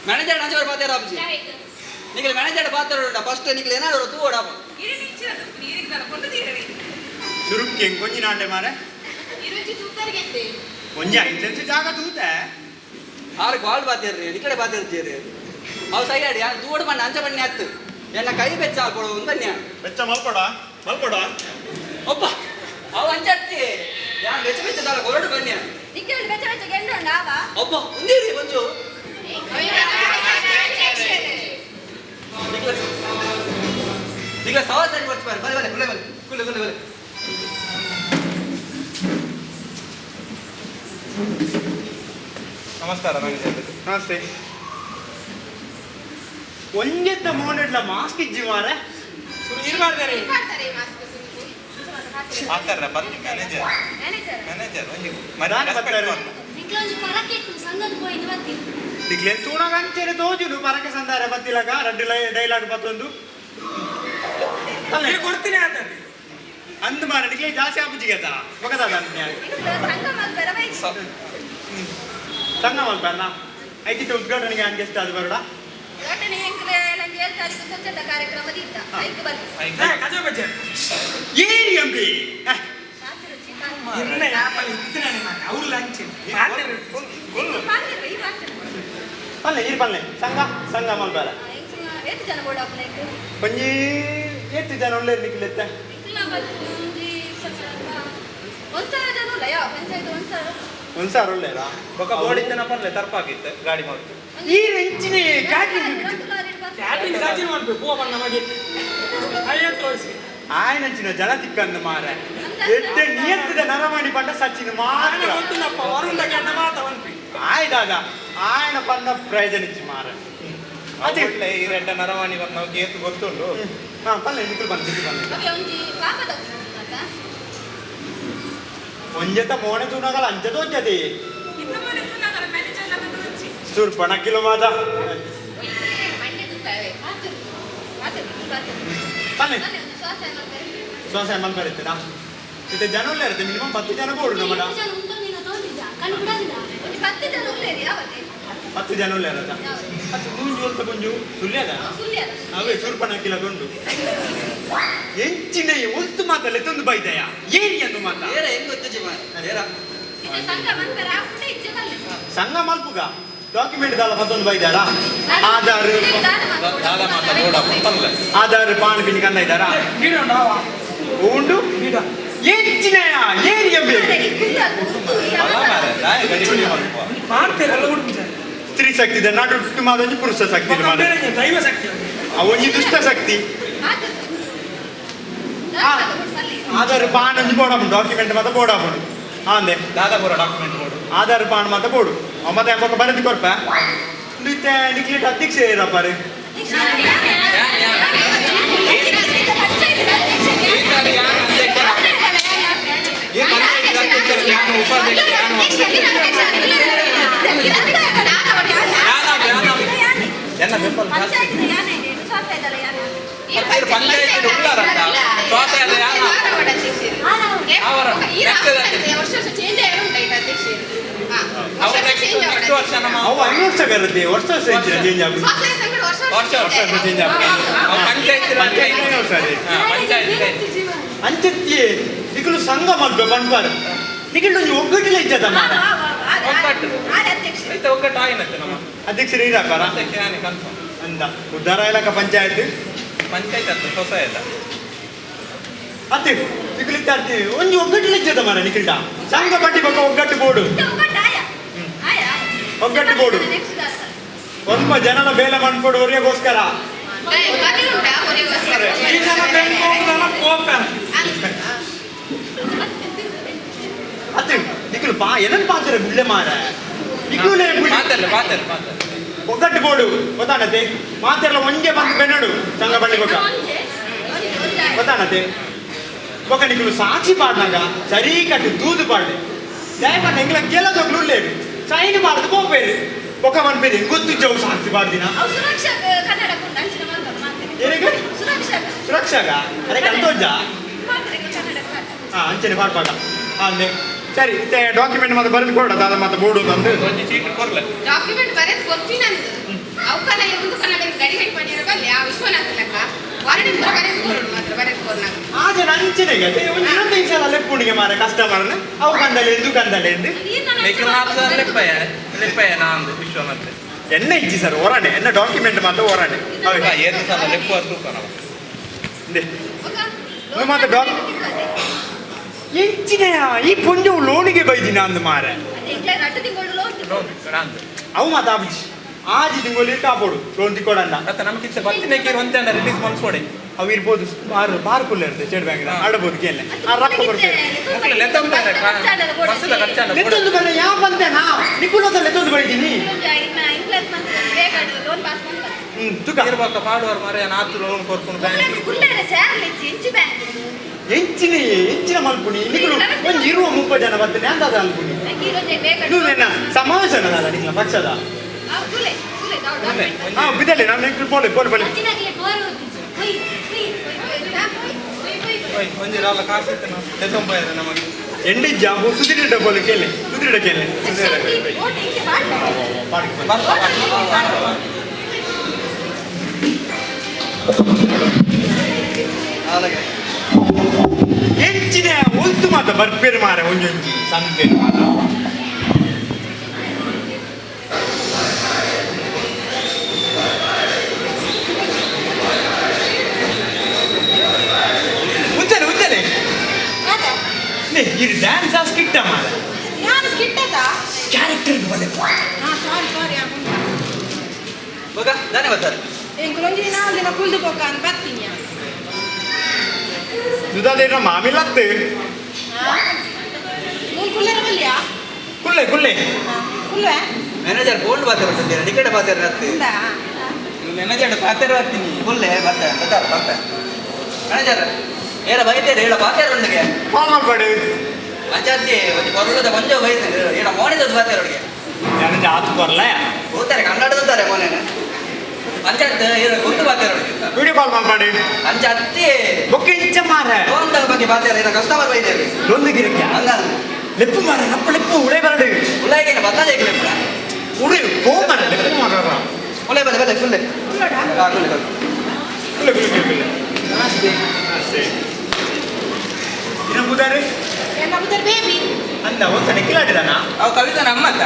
ಮ್ಯಾನೇಜರ್ ನಂಜವರು ಪಾತೇರು ಆಪುಜಿ. ನಿಕಲ್ ಮ್ಯಾನೇಜರ್ ಪಾತೇರು ಫಸ್ಟ್ ನಿಕಲ್ ಏನಾದ್ರು ತೂವಡ. ಸುರುಕ್ಕೆ ಒಂಜಿ ನಾಂಡೆ ಮಾರೆ ಒಂಜಿ ಐದು ಜಾಗ ತೂತೆ ಆರು ಗಾಲ್ ಬಾತೇರ್ರಿ ನಿಕಡೆ ಬಾತೇರ್ತೀರಿ ಅವು ಸೈ ಆಡಿ ಯಾರು ತೂವಡ ಬಣ್ಣ ಅಂಚ ಬಣ್ಣ ಹತ್ತು ಎನ್ನ ಕೈ ಬೆಚ್ಚ ಹಾಕೊಡು ಬನ್ನಿ. ಬೆಚ್ಚ ಮಲ್ಪಡ ಮಲ್ಪಡ ಒಬ್ಬ ಅವು ಅಂಚತ್ತಿ ಯಾನ್ ಬೆಚ್ಚ ಬೆಚ್ಚ ದಾಲ ಕೊರಡು ಬನ್ನಿ. ನಿಕ್ಕೇಳಿ ಬೆಚ್ಚ ಬೆಚ್ಚ ಗೆಂಡು ಆವ ಒಬ್ಬ ಉಂದಿರಿ ಒಂಜು ನಿಕ್ಲ ಸವಾ ಸರಿ ಬರ್ತು ಬರೆ ಬಲೆ ಬಲೆ ಬಲೆ ಕುಲ್ಲೆ ಕುಲ್ಲೆ ಬಲೆ. ನಮಸ್ಕಾರ ಮ್ಯಾನೇಜರ್. ನಮಸ್ತೆ. ಒಂಜೆತ್ತ ಮೋನೆಡ್ಲ ಮಾಸ್ಕ್ ಇಜ್ಜಿ ಮಾರೆ ಇರ್ಬಾರ್ದಾರೆ ಮಾತಾಡ್ರ ಬನ್ನಿ ಮ್ಯಾನೇಜರ್. ಮ್ಯಾನೇಜರ್ ಒಂಜಿ ನಿಕ್ಲೆ ತೂಣಗ ಅಂಚೆನೆ ತೋಜುಡು ಪರಕೆ ಸಂದಾರೆ ಬತ್ತಿಲಕ ರಡ್ಡು ಡೈಲಾಗ್ ಬತ್ತೊಂದು ಕೊಡ್ತೀನಿ ಆತ ಅಂದು ಮಾರ ನಿಕ್ಲೆ ಜಾಸ್ತಿ ಆಪುಜಿಗೆ ತಾ ಬೊಕದಾದ ಸಂಘ ಮಲ್ಪರ್ನ ಐತಿತ್ತ ಉದ್ಘಾಟನೆಗೆ ಅನ್ ಗೆಸ್ಟ್ ಅದು ಬರೋಡ ಏರಿ ಅಂಬಿ ಇನ್ನ ಯಾಪಲ್ ಇತ್ತಿನ ಅವ್ರು ಲಂಚ್ ಪಲ್ಲೆ ಇರು ಪಲ್ಲೆ ಸಂಘ ಸಂಘ ಮಲ್ಪರ ಒಂಜಿ ಏತ್ ಜನ ಉಲ್ಲೇರು ನಿಕ್ಲೆತ್ತ ಒಂದ್ ಸಾವಿರ ಉಳ್ಳೇರಾ ಬೊಕ ಬೋರ್ಡ್ ಇತ್ತನ ಪಲ್ಲೆ ತರ್ಪಾಗಿತ್ತು ಗಾಡಿ ಮಾಡ್ತು ಈ ರೆಂಚಿನೇ ಕ್ಯಾಟ್ರಿಂಗ್ ಕ್ಯಾಟ್ರಿಂಗ್ ಸಾಚಿನ ಮಾಡ್ಬೇಕು ಪೂವ ಬಣ್ಣ ಮಗೆ ಐವತ್ತು ವಯಸ್ಸು ಆಯನಂಚಿನ ಜನ ತಿಕ್ಕಂದು ಮಾರ ಎಡ್ಡೆ ನಿಯತ್ತದ ನರಮಾಣಿ ಪಂಡ ಸಚಿನ್ ಮಾತ್ರ ಗೊತ್ತುನಪ್ಪ ವರುಂಡ ಗಂಡ ಮಾತ ಒನ್ಪಿ ಆಯ್ದಾದ ಆಯನ ಪಂಡ ಪ್ರಯೋಜನ ಇಚ್ಚಿ ಮಾರ ಅದೇ ಈ ರೆಡ್ಡ ನರಮಾಣಿ ಬಂದು ನಾವು ಏತು ಗೊತ್ತುಂಟು. ಹಾ ಪಲ್ಲೆ ನಿಕ್ಕಲು ಬಂದು ನಿಕ್ಕಲು ಬಂದು ಒಂಜೆತ ಮೋನೆ ತೂನಗಲ ಅಂಚೆ ತೋಂಚತಿ ಸುರ್ಪಣ ಕಿಲೋ ಮಾತ ಪಲ್ಲೆ ಶ್ವಾಸ ಮಲ್ಪರಿತ್ತದಾ ಇತ್ತೆ ಜನ ಉಳ್ಳೇರುತ್ತೆ ಮಿನಿಮಮ್ 10 ಜನ ಬೋಡು ನಮ್ಮಡ 10 ಜನ ಉಳ್ಳೇರತ್ತ ಅಚ್ಚ ಗುಂಜು ಒಲ್ಪ ಗುಂಜು ಸುಳ್ಯದ ಅವೇ ಸುರ್ಪಣ ಕಿಲೋ ಗುಂಡು ಎಂಚಿನ ಒಲ್ತು ಮಾತಲ್ಲ ತಂದು ಬೈದಯ ಏರಿ ಅಂದು ಮಾತ ಏರ ಹೆಂಗ್ ಗೊತ್ತುಜಿ ಮಾರ ಏರ ಸಂಘ ಮಲ್ಪುಗ ಡಾಕ್ಯುಮೆಂಟ್ ದಾಲ ಪತ್ತೊಂದು ಬೈದಾರ ಆಧಾರ್ ಆಧಾರ್ ಪಾನ್ ಪಿನ್ ಕಂದ ಇದ್ದಾರಾ ಉಂಡು ಎಂಚಿನಯ ಏರಿ ಎಂಬೆ ಸ್ತ್ರೀ ಶಕ್ತಿ ಇದೆ ನಡು ಮಾದೊಂಜಿ ಪುರುಷ ಶಕ್ತಿ ದೈವ ಶಕ್ತಿ ಅವೊಂಜಿ ದುಷ್ಟ ಶಕ್ತಿ ಆಧಾರ್ ಪಾನ್ ಒಂಜಿ ಬೋಡಾಪುಂಡು ಡಾಕ್ಯುಮೆಂಟ್ ಮಾತ ಬೋಡಾಪುಂಡು ಅಂದೆ ದಾದಾ ಪೂರ ಡಾಕ್ಯುಮೆಂಟ್ ಬೋಡು ಆಧಾರ್ ಪಾನ್ ಮಾತ ಬೋಡು ಮತ್ತೆ ಬೊಕ್ಕ ಬರೆದು ಕೊರ್ಪ ಇತ್ತೆ ನಿಕ್ಲೇಟ್ ಅಧ್ಯಕ್ಷ ಏರಪ್ಪಾರೆ ಅವು ಐದು ವರ್ಷ ಬರುತ್ತೆ ವರ್ಷ ವರ್ಷ ಚೇಂಜ್ ಆಗುತ್ತೆ ವರ್ಷ ವರ್ಷ ಚೇಂಜ್ ಆಗುತ್ತೆ ಅಂಚೆತ್ತಿ ನಿಕಲು ಸಂಘ ಮಲ್ಪೆ ಪನ್ಪಾರು ನಿಕಲು ಒಂಜಿ ಒಗ್ಗಟ್ಟಿಲ್ಲ ಇಜ್ಜದ ಮಾರ ಒಗ್ಗಟ್ಟು ಆಯ್ನತ್ತೆ ನಮ್ಮ ಅಧ್ಯಕ್ಷರು ಇರಪ್ಪಾರ ಅಧ್ಯಕ್ಷ ನಾನೇ ಕನ್ಫರ್ಮ್ ಅಂದ ಉದ್ದಾರ ಇಲಾಖಾ ಪಂಚಾಯತ್ ಪಂಚಾಯತ್ ಅಂತ ಹೊಸ ಅತ್ತೆ ನಿಕಲು ಇತ್ತ ಒಂಜಿ ಒಗ್ಗಟ್ಟಿಲ್ಲ ಇಜ್ಜದ ಮಾರ ನಿಖಿಲ್ಟ ಸಂಘ ಪಟ್ಟಿ ಬೊಕ್ಕ ಒಗ್ಗಟ್ಟು ಬೋಡು ಒಗ್ಗಟ್ಟು ಬೋಡು ಒಂಬ ಜನನ ಬೇಲೆ ಮನ್ಪೊಡು ಒರಿಯಗೋಸ್ಕರ ಅತ್ತೆ ನಿಕಲು ಪಾ ಏನನ್ ಪಾತ್ರ ಗುಳ್ಳೆ ಮಾರ ನಿಕುಲೆ ಒಗ್ಗಟ್ಟು ಬೋಡು ಗೊತ್ತಾನತೆ ಮಾತೆಲ್ಲ ಒಂಜೆ ಬಂದು ಬೆನ್ನಡು ಸಂಘ ಬಳ್ಳಿ ಬೊಕ್ಕ ಗೊತ್ತಾನತೆ ಬೊಕ್ಕ ನಿಕಲು ಸಾಕ್ಷಿ ಪಾಡ್ನಾಗ ಸರಿ ಕಟ್ಟು ತೂದು ಪಾಡ್ಲೆ ದಯಮಾಡಿ ಎಂಗ್ಲ ಕೆಲದೊಗ್ಲು ಉಳ್ಳೇರು ಸೈನ್ ಪಾಡ್ದು ಪೋಪೇರು ಬೊಕ್ಕ ಮನ್ಪೇರು ಗೊತ್ತು ಜವು ಸಾಕ್ಷಿ ಪಾಡ್ದಿನ ಸುರಕ್ಷಾ ಕನ್ನಡ ಅಂಚಿನ ಮಾತಾಡ್ತಾರೆ ಏನಿಗೆ ಸುರಕ್ಷಾ ಸುರಕ್ಷಾಗ ಅರೆ ಕಲ್ತೋಜ ಕನ್ನಡ ಹಾ ಅಂಚನೆ ಪಾಡ್ಪಾಗ ಅಂದೆ ಸರಿ ಇತ್ತೆ ಡಾಕ್ಯುಮೆಂಟ್ ಮತ್ತೆ ಬರೆದು ಕೊಡ ದಾದ ಮತ್ತೆ ಬೋರ್ಡು ತಂದು ಒಂಜಿ ಚೀಟ್ ಕೊರ್ಲೆ ಡಾಕ್ಯುಮೆಂಟ್ ಬರೆದು ಕೊರ್ಪಿನ ಅವು ಕನ್ನಡ ಒಂದು ಕನ್ನಡ ಗಡಿ ಗಡಿ ಪಂಡಿರಬಲ್ಲಿ ಆ ವಿಶ್ವನಾಥ ಲೆಕ್ಕ ವಾರಣಿ ಪೂರ ಬರೆದು ಕೊರಡು ಮಾತ್ರ ಬರೆದು ಕೊರ್ನಾಗ ಆ ಜನ ಅಂಚನೆ ಒಂದು ಇರತ್ತೈದು ಸಲ ಲೆಪ್ಪುಣಿಗೆ ಮಾರ ಕಸ್ಟಮರ್ನ ಅವು ಕಂದಲೆ ಎಂದು ಕಂದಲೆ ಎಂದು ಲೆಪ್ಪಯ್ಯ ಲೆಪ್ಪಯ್ಯ ನಾಂದು ವಿಶ್ವನಾಥ್ ಎನ್ನ ಇಜ್ಜಿ ಸರ್ ಒರಾಣೆ ಎನ್ನ ಡಾಕ್ಯುಮೆಂಟ್ ಮಾತ್ರ ಒರಾಣೆ ಏಳು ಸಲ ಲೆಪ್ಪು ತೂಕನ ಮಾತ್ರ ಡಾಕ್ ಎಂಚಿನ ಈ ಪೊಂಜವು ಲೋನಿಗೆ ಬೈದಿನ ಅಂದ್ ಮಾರೆ ಅವು ಮಾತ ಆಬುಜಿ ಆಜಿ ತಿಂಗಳು ಕಾಪೋಡು ಲೋನ್ ತಿಕ್ಕೊಡಂಡ ಅತ್ತ ನಮ್ಗೆ ಇತ್ತೆ ಬತ್ತಿನ ಕೀರ್ ಒಂತೆ ರಿಲೀಸ್ ಮನ್ಸೋಡೆ ಅವು ಇರ್ಬೋದು ಬಾರ್ ಬಾರ್ ಕುಲ್ಲ ಇರ್ತದೆ ಸ್ಟೇಟ್ ಬ್ಯಾಂಕ್ ಆಡಬಹುದು ಕೇಳಿ ಆ ರೊಕ್ಕ ಬರ್ಬೇಕು ಲೆತ್ತೊಂದು ಬಲ್ಲ ಯಾವ ಬಂದೆ ನಾ ನಿಕುಲದ ಲೆತ್ತೊಂದು ಬೈದಿನಿ ಹ್ಮ್ ತುಕ ಇರ್ಬೇಕ ಪಾಡುವರು ಮಾರೆ ನಾತು ಲೋನ್ ಕೊರ್ಕೊಂಡು ಬ್ಯಾಂಕ್ ಎಂಚಿನ ಎಂಚಿನ ಮಲ್ಪುಣಿ ನಿಕುಲು ಒಂಜಿ ಇರುವ ಮುಪ್ಪ ಜನ ಬರ್ತೇನೆ ಅಂದಾದ ಅಲ್ಪುಣಿ ಇದು ಸಮಾವೇಶನ ದಾದ ನಿಂಗ್ಲ ಪಕ್ಷದ ಹಾ ಬಿದ್ದಲೆ ನಾನು ನಿಂಗೆ ಪೋಲೆ ಪೋಲೆ ಪೋಲೆ ಒಂಜಿ ರಾಲ ಕಾಸು ಇತ್ತು ಲೆತ್ತೊಂಬಾಯರ ನಮಗೆ ಎಂಡಿ ಜಾಬು ಸುದಿರಿಡ ಬೋಲೆ ಕೇಳಿ ಸುದಿರಿಡ ಕೇಳಿ ಎಂಚಿನ ಒಲ್ತು ಮಾತ ಬರ್ಪೇರು ಮಾರ ಒಂಜೊಂಜಿ ಸಂಪೇರು ಮಾತ ಉಂಚಲೆ ಉಂಚಲೆ ಇದು ಡ್ಯಾನ್ಸ್ ಆ ಸ್ಕಿಟ್ಟ ಮಾರ ನಾನು ಸ್ಕಿಟ್ಟದ ಕ್ಯಾರೆಕ್ಟರ್ ಬಲೆ ಸಾರಿ ಸಾರಿ ಬೊಕ ದಾನೆ ಬರ್ತಾರೆ ಎಂಕುಲೊಂಜಿ ದಿನ ಒಂದಿನ ಕುಲ್ದು ಪೋಕ ಅಂತ ಬರ್ತೀನಿ ದುದಾದೇನ ಮಾಮಿಲತ್ತೆ ಮೂರು ಕುಲ್ಲೆರ ಬಲ್ಲಿಯಾ ಕುಲ್ಲೆ ಕುಲ್ಲೆ ಕುಲ್ವೆ ಮ್ಯಾನೇಜರ್ ಫೋನ್ ಬಾತೆ ಬರ್ತದೆ ನಿಕಡೆ ಬಾತೆ ರತ್ತೆ ಮ್ಯಾನೇಜರ್ ಪಾತೆರ ಬರ್ತೀನಿ ಕುಲ್ಲೆ ಬರ್ತೆ ಬರ್ತಾರೆ ಬರ್ತೆ ಮ್ಯಾನೇಜರ್ ಏರ ಬೈತೇರೆ ಏಳ ಬಾತೇರ ಉಂಡಿಗೆ ಫಾರ್ಮಲ್ ಪಡೆ ಪಂಚಾಯತಿ ಒಂಜಿ ಕೊರ್ಲದ ಕೊಂಚ ಬೈತೇನೆ ಏಳ ಮೋನಿದ ಬಾತೇರ ಹುಡುಗೆ ನಾನು ಜಾತು ಬರಲ ಹೋಗ್ತಾರೆ ಕನ್ನಡದಂತಾರೆ ಮೋನೇನೆ ಪಂಚಾಯತ್ ಏರ ಗುಂಡು ಬಾತೇರ ಹುಡುಗೆ ವಿಡಿಯೋ ಕಾಲ್ ಮಾಡ್ಪಾಡಿ ಪಂಚಾಯತಿ ಬೊಕ್ಕೆ ಇಂಚ ಮಾರ ಲೋನ್ ಬಗ್ಗೆ ಬಾತೇರ ಏನ ಕಸ್ಟಮರ್ ಬೈತೇವೆ ಲೊಂದು ಗಿರಕ್ಕೆ ಹಂಗ ಲೆಪ್ಪು ಮಾರ ನಪ್ಪ ಲೆಪ್ಪು ಉಳೆ ಬರಡು ಉಳ್ಳಾಯಿಗೆ ಬತ್ತಾಜೆ ಲೆಪ್ಪು ಉಡೆ ಪೋ ಮಾರ ಲೆಪ್ಪು ಮಾರ ಉಳ್ಳೆ ಬಲೆ ಬಲೆ ಕುಲ್ಲೆ ಹಾ ಕುಲ್ಲೆ ಕುಲ್ಲೆ ಕುಲ್ಲೆ ಕುಲ್ಲೆ ನಮಸ್ತೆ ನಮಸ್ತೆ ಇನ್ನ ಬುದಾರೆ ಎನ್ನ ಬುದರ್ ಬೇಬಿ ಅಂದ ಒಂದ್ಸ ನಿಕ್ಕಿಲಾಡಿದಾನ ಅವು ಕವಿತಾ ನಮ್ಮತ್ತ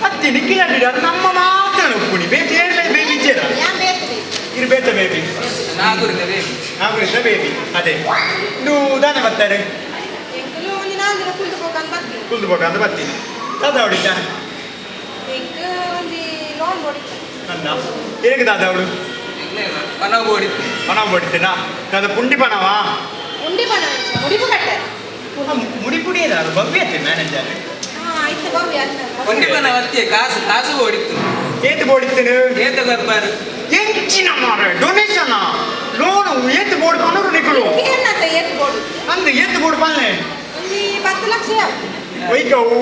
ಅತ್ತಿ ನಿಕ್ಕಿಲಾಡಿದ ನಮ್ಮ ಮಾತ್ರ ಉಪ್ಪುಣಿ ಬೇಬಿ ಏರ್ಲೆ ಬೇಬಿ ಇಜ್ಜೇರ ಯಾನ್ ಬೇತ್ರಿ ಇರು ಬೇತ ಬೇಬಿ ನಾಗೂರಿನ ಬೇಬಿ ನಾಗೂರಿನ ಬೇಬಿ ಅದೇ ನೀವು ದಾನೆ ಬರ್ತಾರೆ ಎಂಕುಲು ಒಂಜಿ ನಾಲ್ ದಿನ ಕುಲ್ದು ಪೋಕ ಅಂತ ಬರ್ತೀನಿ ಕುಲ್ದು ಬೋಕ ಅಂತ ಬರ್ತೀನಿ ದಾದಾ ಹೊಡಿತ ಎಂಕ್ ಒಂಜಿ ಲೋನ್ ಬೋಡಿತ್ತು ಅಂದ ಏನಕ್ಕೆ ದಾದಾ ಅವಳು ಪಣ ಬೋಡಿತ್ತು ಪಣ ಬೋಡಿತ್ತೇನಾ ದಾದಾ ಪುಂಡಿ ಪಣವಾ ಉಂಡಿ ಪಣ ಮುಡಿಪು ಕಟ್ಟೆ ಮುಡಿಪುಡಿ ಏನಾರು ಭವ್ಯತೆ ಮ್ಯಾನೇಜರ್ ಆಯ್ತು ಭವ್ಯ ಉಂಡಿ ಪಣ ಬತ್ತಿ ಕಾಸು ಕಾಸು ಬೋಡಿತ್ತು ಏತು ಬೋಡಿತ್ತೇನೆ ಏತ ಬರ್ಬಾರು ಎಂಚಿನ ಮಾರ ಡೊನೇಷನ್ ಲೋನ್ ಏತು ಬೋರ್ಡ್ ಪನ್ನರು ನಿಕುಲು ಏನಂತ ಏತು ಬೋರ್ಡ್ ಅಂದು ಏತು ಬೋರ್ಡ್ ಪನ್ನೆ ಒಂಜಿ 10 ಲಕ್ಷ ಒಯ್ಕವು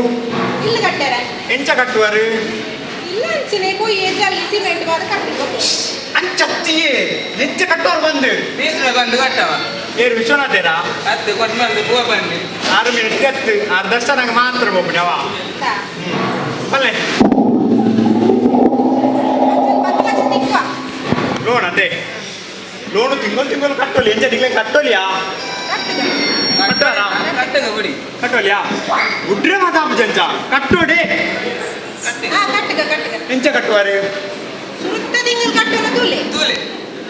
ಇಲ್ಲ ಕಟ್ಟಾರ ಎಂಚ ಕಟ್ಟುವರು ಇಲ್ಲ ಅಂಚಿನೆ ಕೊಯ್ ಜಲ್ಲಿ ಸಿಮೆಂಟ್ ಬಾದ ಕಟ್ಟಿ ಅಂಚತ್ತಿಯೇ ಎಂಚ ಕಟ್ಟುವರು ಬಂದು ಬೀಸ್ರ ಬಂದು ಕಟ್ಟವ ಏರು ವಿಶ್ವನಾಥೇರಾ ಹತ್ತು ಕೊಟ್ಟು ಬಂದು ಪೂವ ಬಂದು 6 ಮಿನಿಟ್ ಕತ್ತು ಆರು ದರ್ಶನ ಮಾತ್ರ ಬೋಪುಣಿ ಅವ ಬಲ್ಲೆ 10 ಲಕ್ಷ ತಿಕ್ಕ ಲೋನ್ ಅದೇ ಲೋನು ತಿಂಗಳು ತಿಂಗಳು ಕಟ್ಟೋಲಿ ಎಂಚ ತಿಂಗಳು ಕಟ್ಟೋಲಿಯಾ ಕಟ್ಟೋರಾ ಕಟ್ಟಗ ಬಿಡಿ ಕಟ್ಟೋಲಿಯಾ ಉಡ್ರೆ ಮಾತಾಪು ಜಂಚ ಕಟ್ಟೋಡಿ ಕಟ್ಟಗ ಕಟ್ಟಗ ಎಂಚ ಕಟ್ಟುವಾರೆ ಸುರುತ್ತ ತಿಂಗಳು ಕಟ್ಟೋಣ ತೂಲೆ ತೂಲೆ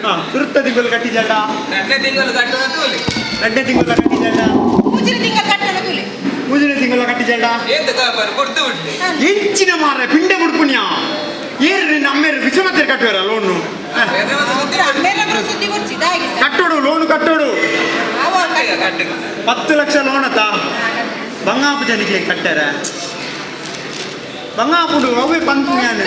ಹಾ ಸುರುತ್ತ ತಿಂಗಳು ಕಟ್ಟಿಜಲ್ಲ ಎರಡನೇ ತಿಂಗಳು ಕಟ್ಟೋಣ ತೂಲೆ ಎರಡನೇ ತಿಂಗಳು ಕಟ್ಟಿಜಲ್ಲ ಮೂಜಿನ ತಿಂಗಳು ಕಟ್ಟೋಣ ತೂಲೆ ಮೂರನೇ ತಿಂಗಳ ಕಟ್ಟಿಜಲ್ಲ ಏತ ಕಾಪಾರು ಕೊಡ್ತು ಬಿಡ್ಲಿ ಎಂಚಿನ ಮಾರ ಪಿಂಡೆ ಮುಡ್ಪುಣ್ಯ ಏರು ನಮ್ಮೇರು ವಿಶ್ವನಾಥರ್ ಕಟ್ಟುವಾರ ಲೋನು ಸುದ್ದಿ ಕೊಡ್ಸಿದ್ದಾಗಿ ಕಟ್ಟೋಡು ಲೋನು ಕಟ್ಟೋಡು 10 ಲಕ್ಷ ಲೋನ್ ಅತ್ತ ಬಂಗಾಪು ಜನಕ್ಕೆ ಕಟ್ಟಾರ ಬಂಗಾಪುಡು ಅವೇ ಬಂತು ನಾನು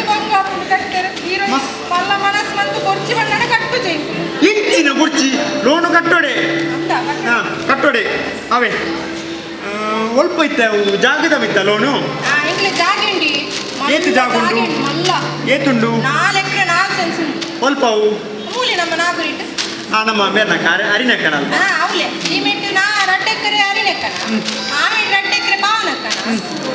ಇಂಚಿನ ಕುರ್ಚಿ ಲೋನು ಕಟ್ಟೋಡೆ ಹಾ ಕಟ್ಟೋಡೆ ಅವೇ ಒಲ್ಪ ಇತ್ತ ಜಾಗದ ಇತ್ತ ಲೋನು ಜಾಗ ಏತು ಜಾಗ ಉಂಡು? ಮಲ್ಲ. ಏತುಂಡು? 4 ಎಕರೆ 4 ಸೆನ್ಸ್ ಉಂಡು. ಒಲ್ಪವು? ಮೂಲೆ ನಮ್ಮ ನಾಗುರಿಟ್. ಆ ನಮ್ಮ ಬೇರ್ನಕ್ಕ ಅರಿನಕ್ಕನ ಅಲ್ಪ. ಹಾ ಅವಲೆ ಈ ಮೆಟ್ಟು ನಾ 2 ಎಕರೆ ಅರಿನಕ್ಕನ, ಆಮೇಲೆ 2 ಎಕರೆ ಪಾವನಕ್ಕನ,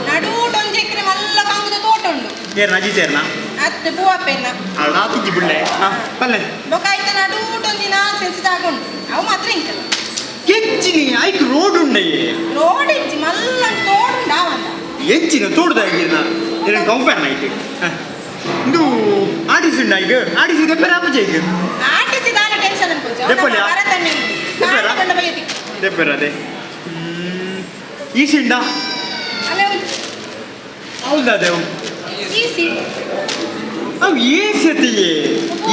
ನಡುಟು 1 ಎಕರೆ ಮಲ್ಲ ಕಂಗುದ ತೋಟ ಉಂಡು. ಏರ್ನ ಅಜಿ ಸೇರ್ನ? ಅತ್ತೆ ಬೂವಪ್ಪೆನ್ನ. ಅಲ್ಲ ತುಜ್ಜಿ ಬಿಳ್ಳೆ. ಹಾ ಪಲ್ಲೆ. ಬೊಕಾಯ್ತ ನಡುಟು ಒಂಜಿ 4 ಸೆನ್ಸ್ ಜಾಗ ಉಂಡು. ಅವು ಮಾತ್ರ ಇಂಕಲ್ಲ. ಎಂಚಿನಿ ಐಕ್ ರೋಡ್ ಉಂಡೆಯೇ? ರೋಡ್ ಇಜ್ಜಿ ಮಲ್ಲ ತೋಟ ಉಂಡು ಆವಂದ. ಎಂಚಿನ ತೋಟದ ಇರ್ನ ಇರನ್ ಕಂಪೇರ್ ನೈಟ್ ಇಂದು ಆಡಿಸಿ ಉಂಡ ಈಗ ಆಡಿಸಿ ದೆಪ್ಪರ ಆಪಜೆ ಈಗ ಆಟಿಸಿ ದಾನ ಟೆನ್ಷನ್ ಅನ್ಪುಜ. ದೆಪ್ಪೊಲಿಯಾ? ಭಾರತನ್ನೇ ದೆಪ್ಪೆರಾ? ಕಾಂಡ ಬೈತಿ. ದೆಪ್ಪರ ಅದೇ ಈಸಿ ಉಂಡ? ಅಲ್ಲೇ ಹೌದಾ ದೇವ್? ಈಸಿ. ಅವು ಏಸಿ ಅತ್ತಿಯೇ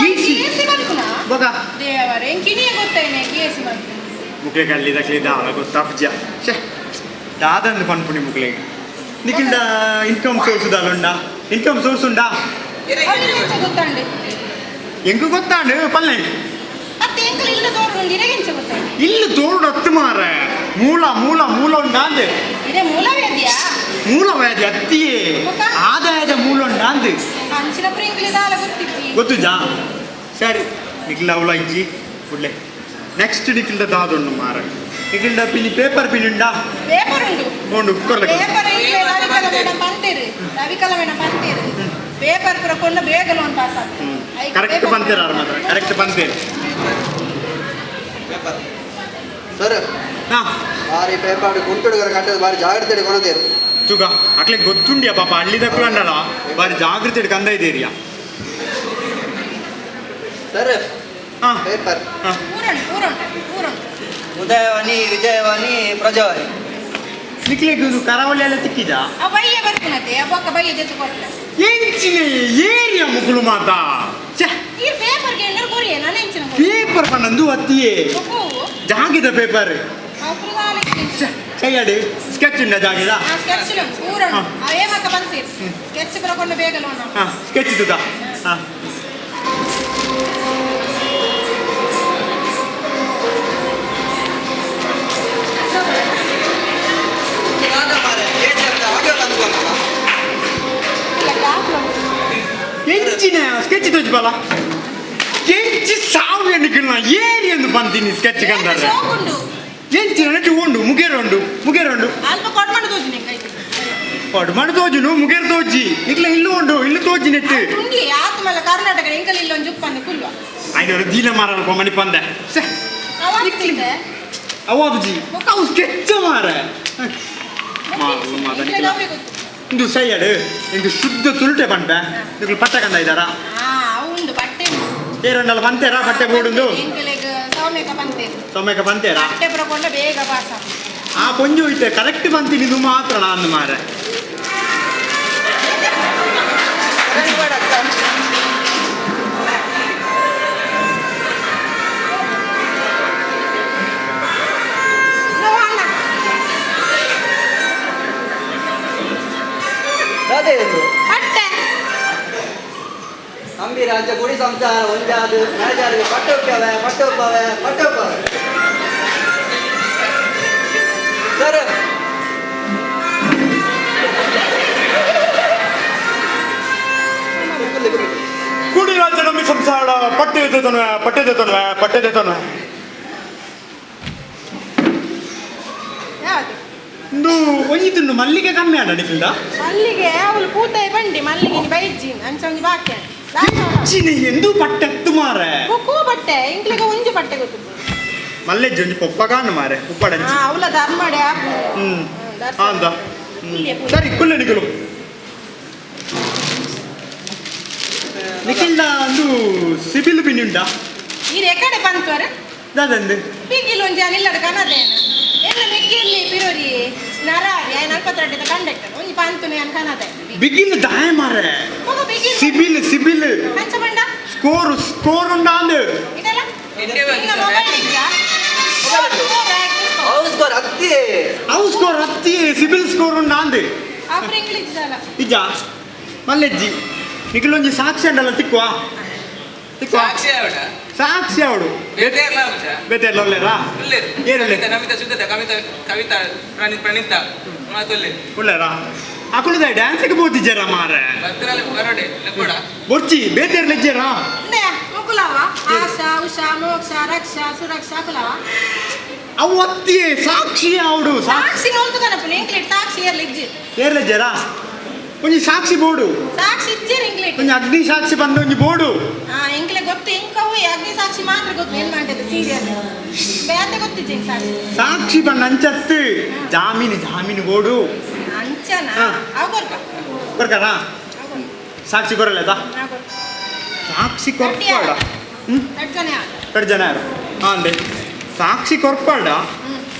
ಈಸಿ ಏಸಿ ಮಲ್ಪುನ? ಬೊಕ ದೇವರೇ ಎಂಕಿನಿಯೇ ಗೊತ್ತೈನೆ ಏಸಿ ಮಲ್ಪುನ. ಮುಕ್ಲೆ ಕಲ್ಲಿ ದಕ್ಲಿ ದಾಲ ಗೊತ್ತಾಪುಜ ಛೆ ದಾದಂದು ಪನ್ಪುಣಿ ಮುಕ್ಲೆ ನಿಖಿಲ್ದ ಇನ್ಕಮ್ ಸೋರ್ಸ್ ದಾಲ ಉಂಡಾ? Income source ಉಂಡಾ? ಅವ್ರಿಗೆ ಗೊತ್ತಾಂಡೆ. ಎಂಕು ಗೊತ್ತಾಂಡು ಪಲ್ಲೆ. ಅತ್ತೆ ಎಂಕಲ್ ಇಲ್ಲ ತೋರುಂಡು ಇರೆಗೆಂಚ ಗೊತ್ತಾಂಡೆ. ಇಲ್ಲ ತೋರುಡು ಅತ್ತು ಮಾರೆ ಮೂಲ ಮೂಲ ಮೂಲ ಉಂಡಾಂದು. ಇದೇ ಮೂಲವ್ಯಾಧಿಯಾ? ಮೂಲವ್ಯಾಧಿ ಅತ್ತಿಯೇ ಆದಾಯದ ಮೂಲ ಉಂಡಾಂದು. ಅಂಚಿನ ಪ್ರಿಂಕ್ಲಿ ದಾಲ ಗೊತ್ತಿಜ್ಜಿ. ಗೊತ್ತುಜಾ? ಸರಿ ನಿಖಿಲ್ದ ಅವಳ ಇಜ್ಜಿ ಉಡ್ಲೆ. ನೆಕ್ಸ್ಟ್ ನಿಖಿಲ್ದ ದಾದುಂಡು ಮಾರ. ನಿಖಿಲ್ದ ಪಿನಿ ಪೇಪರ್ ಪಿನಿ ಉಂಡಾ? ಪೇಪರ್ ಉಂಡು. ಉಂಡು ಕೊರ್ಲೆ. ಪೇಪರ್ ಇಂಕ್ಲೆ ರವಿಕಲ ಮೇಡಮ್ ಪಂತೇರು, ರವಿಕಲ ಮೇಡಮ್ ಪಂತೇರು ಪೇಪರ್ ಪೂರ ಕೊಂಡು ಬೇಗ ಲೋನ್ ಪಾಸ್ ಆಗ್ತದೆ. ಕರೆಕ್ಟ್ ಪಂತೇರು ಆರು ಮಾತ್ರ ಕರೆಕ್ಟ್ ಪಂತೇರು. ಪೇಪರ್ ಸರ್ ಹಾ ಬಾರಿ ಪೇಪರ್ ಗುಂಟುಡುಗರ ಕಟ್ಟದ ಬಾರಿ ಜಾಗ್ರತೆ ಕೊನದೇರು. ತುಗ ಅಕ್ಲೆ ಗೊತ್ತುಂಡಿಯ ಪಾಪ ಅಳ್ಳಿದ ಕುಲಂಡಲ ಬಾರಿ ಜಾಗ್ರತೆ ಕಂದ ಇದೀರಿಯಾ. ಸರ್ ಪೇಪರ್ ಊರುಂಟು ಊರುಂಟು ಊರುಂಟು. ಉದಯವಾಣಿ ವಿಜಯವಾಣಿ ಪ್ರಜಾವಾಣಿ. ನಿಕ್ಲೆಗ್ ಇದು ಕರಾವಳಿ ಎಲ್ಲ ತಿಕ್ಕಿದ? ಆ ಬಯ್ಯ ಬರ್ಪುನತೆ ಆ ಬೊಕ್ಕ ಬಯ್ಯ ಜೊತೆ ಕೊಟ್ಲ. ಎಂಚಿನ ಏರಿಯಾ ಮುಗುಳು ಮಾತಾ. ಛೆ ಈ ಪೇಪರ್ ಗೆಂಡರ್ ಕೊರಿಯೆ ನಾನು ಎಂಚಿನ ಪೇಪರ್ ಪನ್ನಂದು ಅತ್ತಿಯೇ ಜಾಗಿದ ಪೇಪರ್. ಸೈಯಾಡಿ ಸ್ಕೆಚ್ ಉಂಡ ಜಾಗಿದ? ಆ ಸ್ಕೆಚ್ ಊರುಂಟು. ಆ ಏಮಕ್ಕ ಬಂತೀರಿ ಸ್ಕೆಚ್ ಬರಕೊಂಡು ಬೇಗ ಲೋನ್. ಹಾ ಸ್ಕೆಚ್ ತುಗ. ಹಾ ಎಂಚಿನ ಸ್ಕೆಚ್ ತೋಜಿ ಬಲ ಎಂಚಿ ಸಾವು ಎನ್ನಿಕಲ್ನ ಏರಿ ಎಂದು ಬಂತೀನಿ ಸ್ಕೆಚ್ ಕಂದರೆ. ಎಂಚಿನ ನೆಟ್ಟು ಉಂಡು ಮುಗೇರ ಉಂಡು ಮುಗೇರ ಉಂಡು. ಅಲ್ಪ ಕೊಡ್ಮಂಡು ತೋಜಿ ನಿಂಗೆ ಐತೆ. ಕೊಡ್ಮಂಡು ತೋಜುನು ಮುಗೇರ ತೋಜಿ ಇಕ್ಲ ಇಲ್ಲು ಉಂಡು ಇಲ್ಲು ತೋಜಿ ನೆಟ್ಟು. ಉಂಡಿ ಆತ ಮೇಲೆ ಕರ್ನಾಟಕ ಎಂಕಲ್ ಇಲ್ಲೊಂದು ಜುಪ್ಪಂದು ಕುಲ್ವ. ಐನೂರು ದೀನ ಮಾರಲ್ಪ ಮಣಿ ಪಂದೆ. ಅವಾಬುಜಿ ಅವು ಸ್ಕೆಚ್ ಮಾರ ಇಂದು ಸೈಯಡು ಇಂದು ಶುದ್ಧ ತುಳುಟೆ ಪಂಪೆ ನಿಕ್ಲು ಪಟ್ಟೆ ಕಂದ ಇದ್ದಾರಾ? ಉಂಡು ಪಟ್ಟೆ. ಏರಂಡಲ ಪಂತೇರಾ ಪಟ್ಟೆ ಬೋಡುಂದು? ಸೌಮ್ಯಕ ಪಂತೇರಾ? ಪಟ್ಟೆ ಪ್ರಕೊಂಡ ಬೇಗ ಪಾಸ. ಆ ಪೊಂಜು ಇತ್ತೆ ಕರೆಕ್ಟ್ ಬಂತೀನಿ ಇದು ಮಾತ್ರ ನಾನು ಮಾರೆ. ನಂಬಿ ರಾಜ್ಯ ಗುಡಿ ಸಂಸಾರ ಒಂಜಾದು ಮ್ಯಾನೇಜರ್ಗೆ ಪಟ್ಟೆ ಉಪ್ಪವೆ ಪಟ್ಟೆ ಉಪ್ಪವೆ ಪಟ್ಟೆ ಉಪ್ಪವೆ. ಸರ್ ಕುಡಿ ರಾಜ್ಯ ನಂಬಿ ಸಂಸಾರ ಪಟ್ಟೆ ತನುವೆ ಪಟ್ಟೆ ತನುವೆ ಪಟ್ಟೆ ತನುವೆ. ಇಂದು ಒಂಜಿತುಂಡು ಮಲ್ಲಿಗೆ ಕಮ್ಮಿ ಆಡ ನಿಖಿಲ್ದ? ಮಲ್ಲಿಗೆ ಅವಳು ಪೂತಾಯಿ ಬಂಡಿ ಮಲ್ಲಿಗೆ ಬೈಜ್ಜಿ ಅಂಚ ಒಂಜಿ ಬಾಕಿ. ಎಂದು ಪಟ್ಟೆತ್ತು ಮಾರೆ. ಕೂ ಬಟ್ಟೆ ಇಂಕ್ಲಿಗೆ ಒಂಜಿ ಪಟ್ಟೆ ಗೊತ್ತು. ಮಲ್ಲೆಜ್ಜಿ ಒಂಜಿ ಪೊಪ್ಪಗಾನು ಮಾರೆ ಉಪ್ಪಡಂಚಿ. ಅವಳ ಧರ್ಮಡೆ. ಅಂದ ಸರಿ ಕುಲ್ಲೆ ನಿಖಿಲು. ನಿಖಿಲ್ದ ಒಂದು ಸಿಬಿಲ್ ಬಿನಿ ಉಂಡಾ? ಈ ಎಕಡೆ ಬಂತವರೆ ದಾದಂದು ಬಿಗಿಲ್ ಒಂಜಿ ಅನಿಲ್ಲಡ ಕನದೇನ ಎಲ್ಲ ಮಿಗ್ಗಿಲ್ಲಿ ಪಿರೋರಿ ನರಾರಿ ಆಯ್ ನಲ್ಪತ್ತೆರಡು ಕಂಡಕ್ಟರ್ ಒಂಜಿ ಪಂತುನೆ ಅನ್ ಕನದೆ. ಬಿಗಿಲ್ ದಾಯ ಮಾರೆ. ಸಿಬಿಲ್ ಸಿಬಿಲ್ ಅಂಚ ಬಂಡ ಸ್ಕೋರ್ ಸ್ಕೋರ್ ಉಂಡಾಂದು. ಇದೆಲ್ಲ ನಿನ್ನ ಮೊಬೈಲ್ ಇಜ್ಜಾ? ಅವು ಸ್ಕೋರ್ ಅತ್ತಿ ಅವು ಸ್ಕೋರ್ ಅತ್ತಿ ಸಿಬಿಲ್ ಸ್ಕೋರ್ ಉಂಡಾಂದು. ಅಪ್ರ ಇಂಗ್ಲೀಷ್ ದಾಲ ಇಜ್ಜಾ ಮಲ್ಲೆಜ್ಜಿ ನಿಖಿಲೊಂಜಿ ಸಾಕ್ಷಿ ಅಂಡಲ್ಲ ತಿಕ್ವಾ ತಿಕ್ವಾ ಸಾಕ್ಷಿ ಆವಡ ಸಾಕ್ಷಿ ಅವಡು ಬೇತೆ ಒಳ್ಳೆರಾ ಏ ನಮಿತ ಶುದ್ಧತ ಕವಿತಾ ಕವಿತಾ ಪ್ರಣೀತಾ ಮಾತೊಲ್ಲೆ ಉಳ್ಳೇರಾ ಅಕುಲುದ ಡ್ಯಾನ್ಸ್ಗೆ ಪೋತಿಜ್ಜರ ಮಾರೆ ಬೊರ್ಚಿ ಬೇತೇರ್ ಲೆಜ್ಜರಾ ಮುಕುಲವ ಆಶಾ ಉಷಾ ಮೋಕ್ಷ ರಕ್ಷಾ ಸುರಕ್ಷಾ ಕುಲವ ಅವು ಅತ್ತಿಯೇ ಸಾಕ್ಷಿ ಅವಡು. ಸಾಕ್ಷಿ ನೋಲ್ತು ಕನಪು ಇಂಕ್ಲೇಟ್ ಸಾಕ್ಷಿ ಏರ್ಲ ಇಜ್ಜಿ. ಏರ್ಲೆಜ್ಜರಾ ಒಂಜಿ ಸಾಕ್ಷಿ ಬೋರ್ಡು. ಸಾಕ್ಷಿ ಇಜ್ಜೇರ್ ಇಂಕ್ಲೇಟ್. ಒಂಜಿ ಅಗ್ನಿ ಸಾಕ್ಷಿ ಬಂದ ಒಂಜಿ ಬೋರ್ಡು. ಹಾ ಇಂಕ್ಲೆ ಗೊತ್ತು ಇಂಕವು ಅಗ್ನಿ ಸಾಕ್ಷಿ ಮಾತ್ರ ಗೊತ್ತು ಏನ್ ಮಾಡ್ತದೆ ಸೀರಿಯಲ್ ಬೇತೆ ಗೊತ್ತಿಜ್ಜಿ ಇಂಕ್ ಸಾಕ್ಷಿ. ಸಾಕ್ಷಿ ಬಂದ ಅಂಚತ್ತು ಜಾಮೀನು ಜಾಮೀನು ಬೋರ್ಡು. ಅಂಚನ ಅವು ಕೊರ್ಪ. ಕೊರ್ಕರ ಸಾಕ್ಷಿ ಕೊರಲೇತಾ ಸಾಕ್ಷಿ ಕೊರ್ಪಾಡ. ಎರಡು ಜನ ಯಾರು ಹಾಂ ಸಾಕ್ಷಿ ಕೊರ್ಪಾಡ.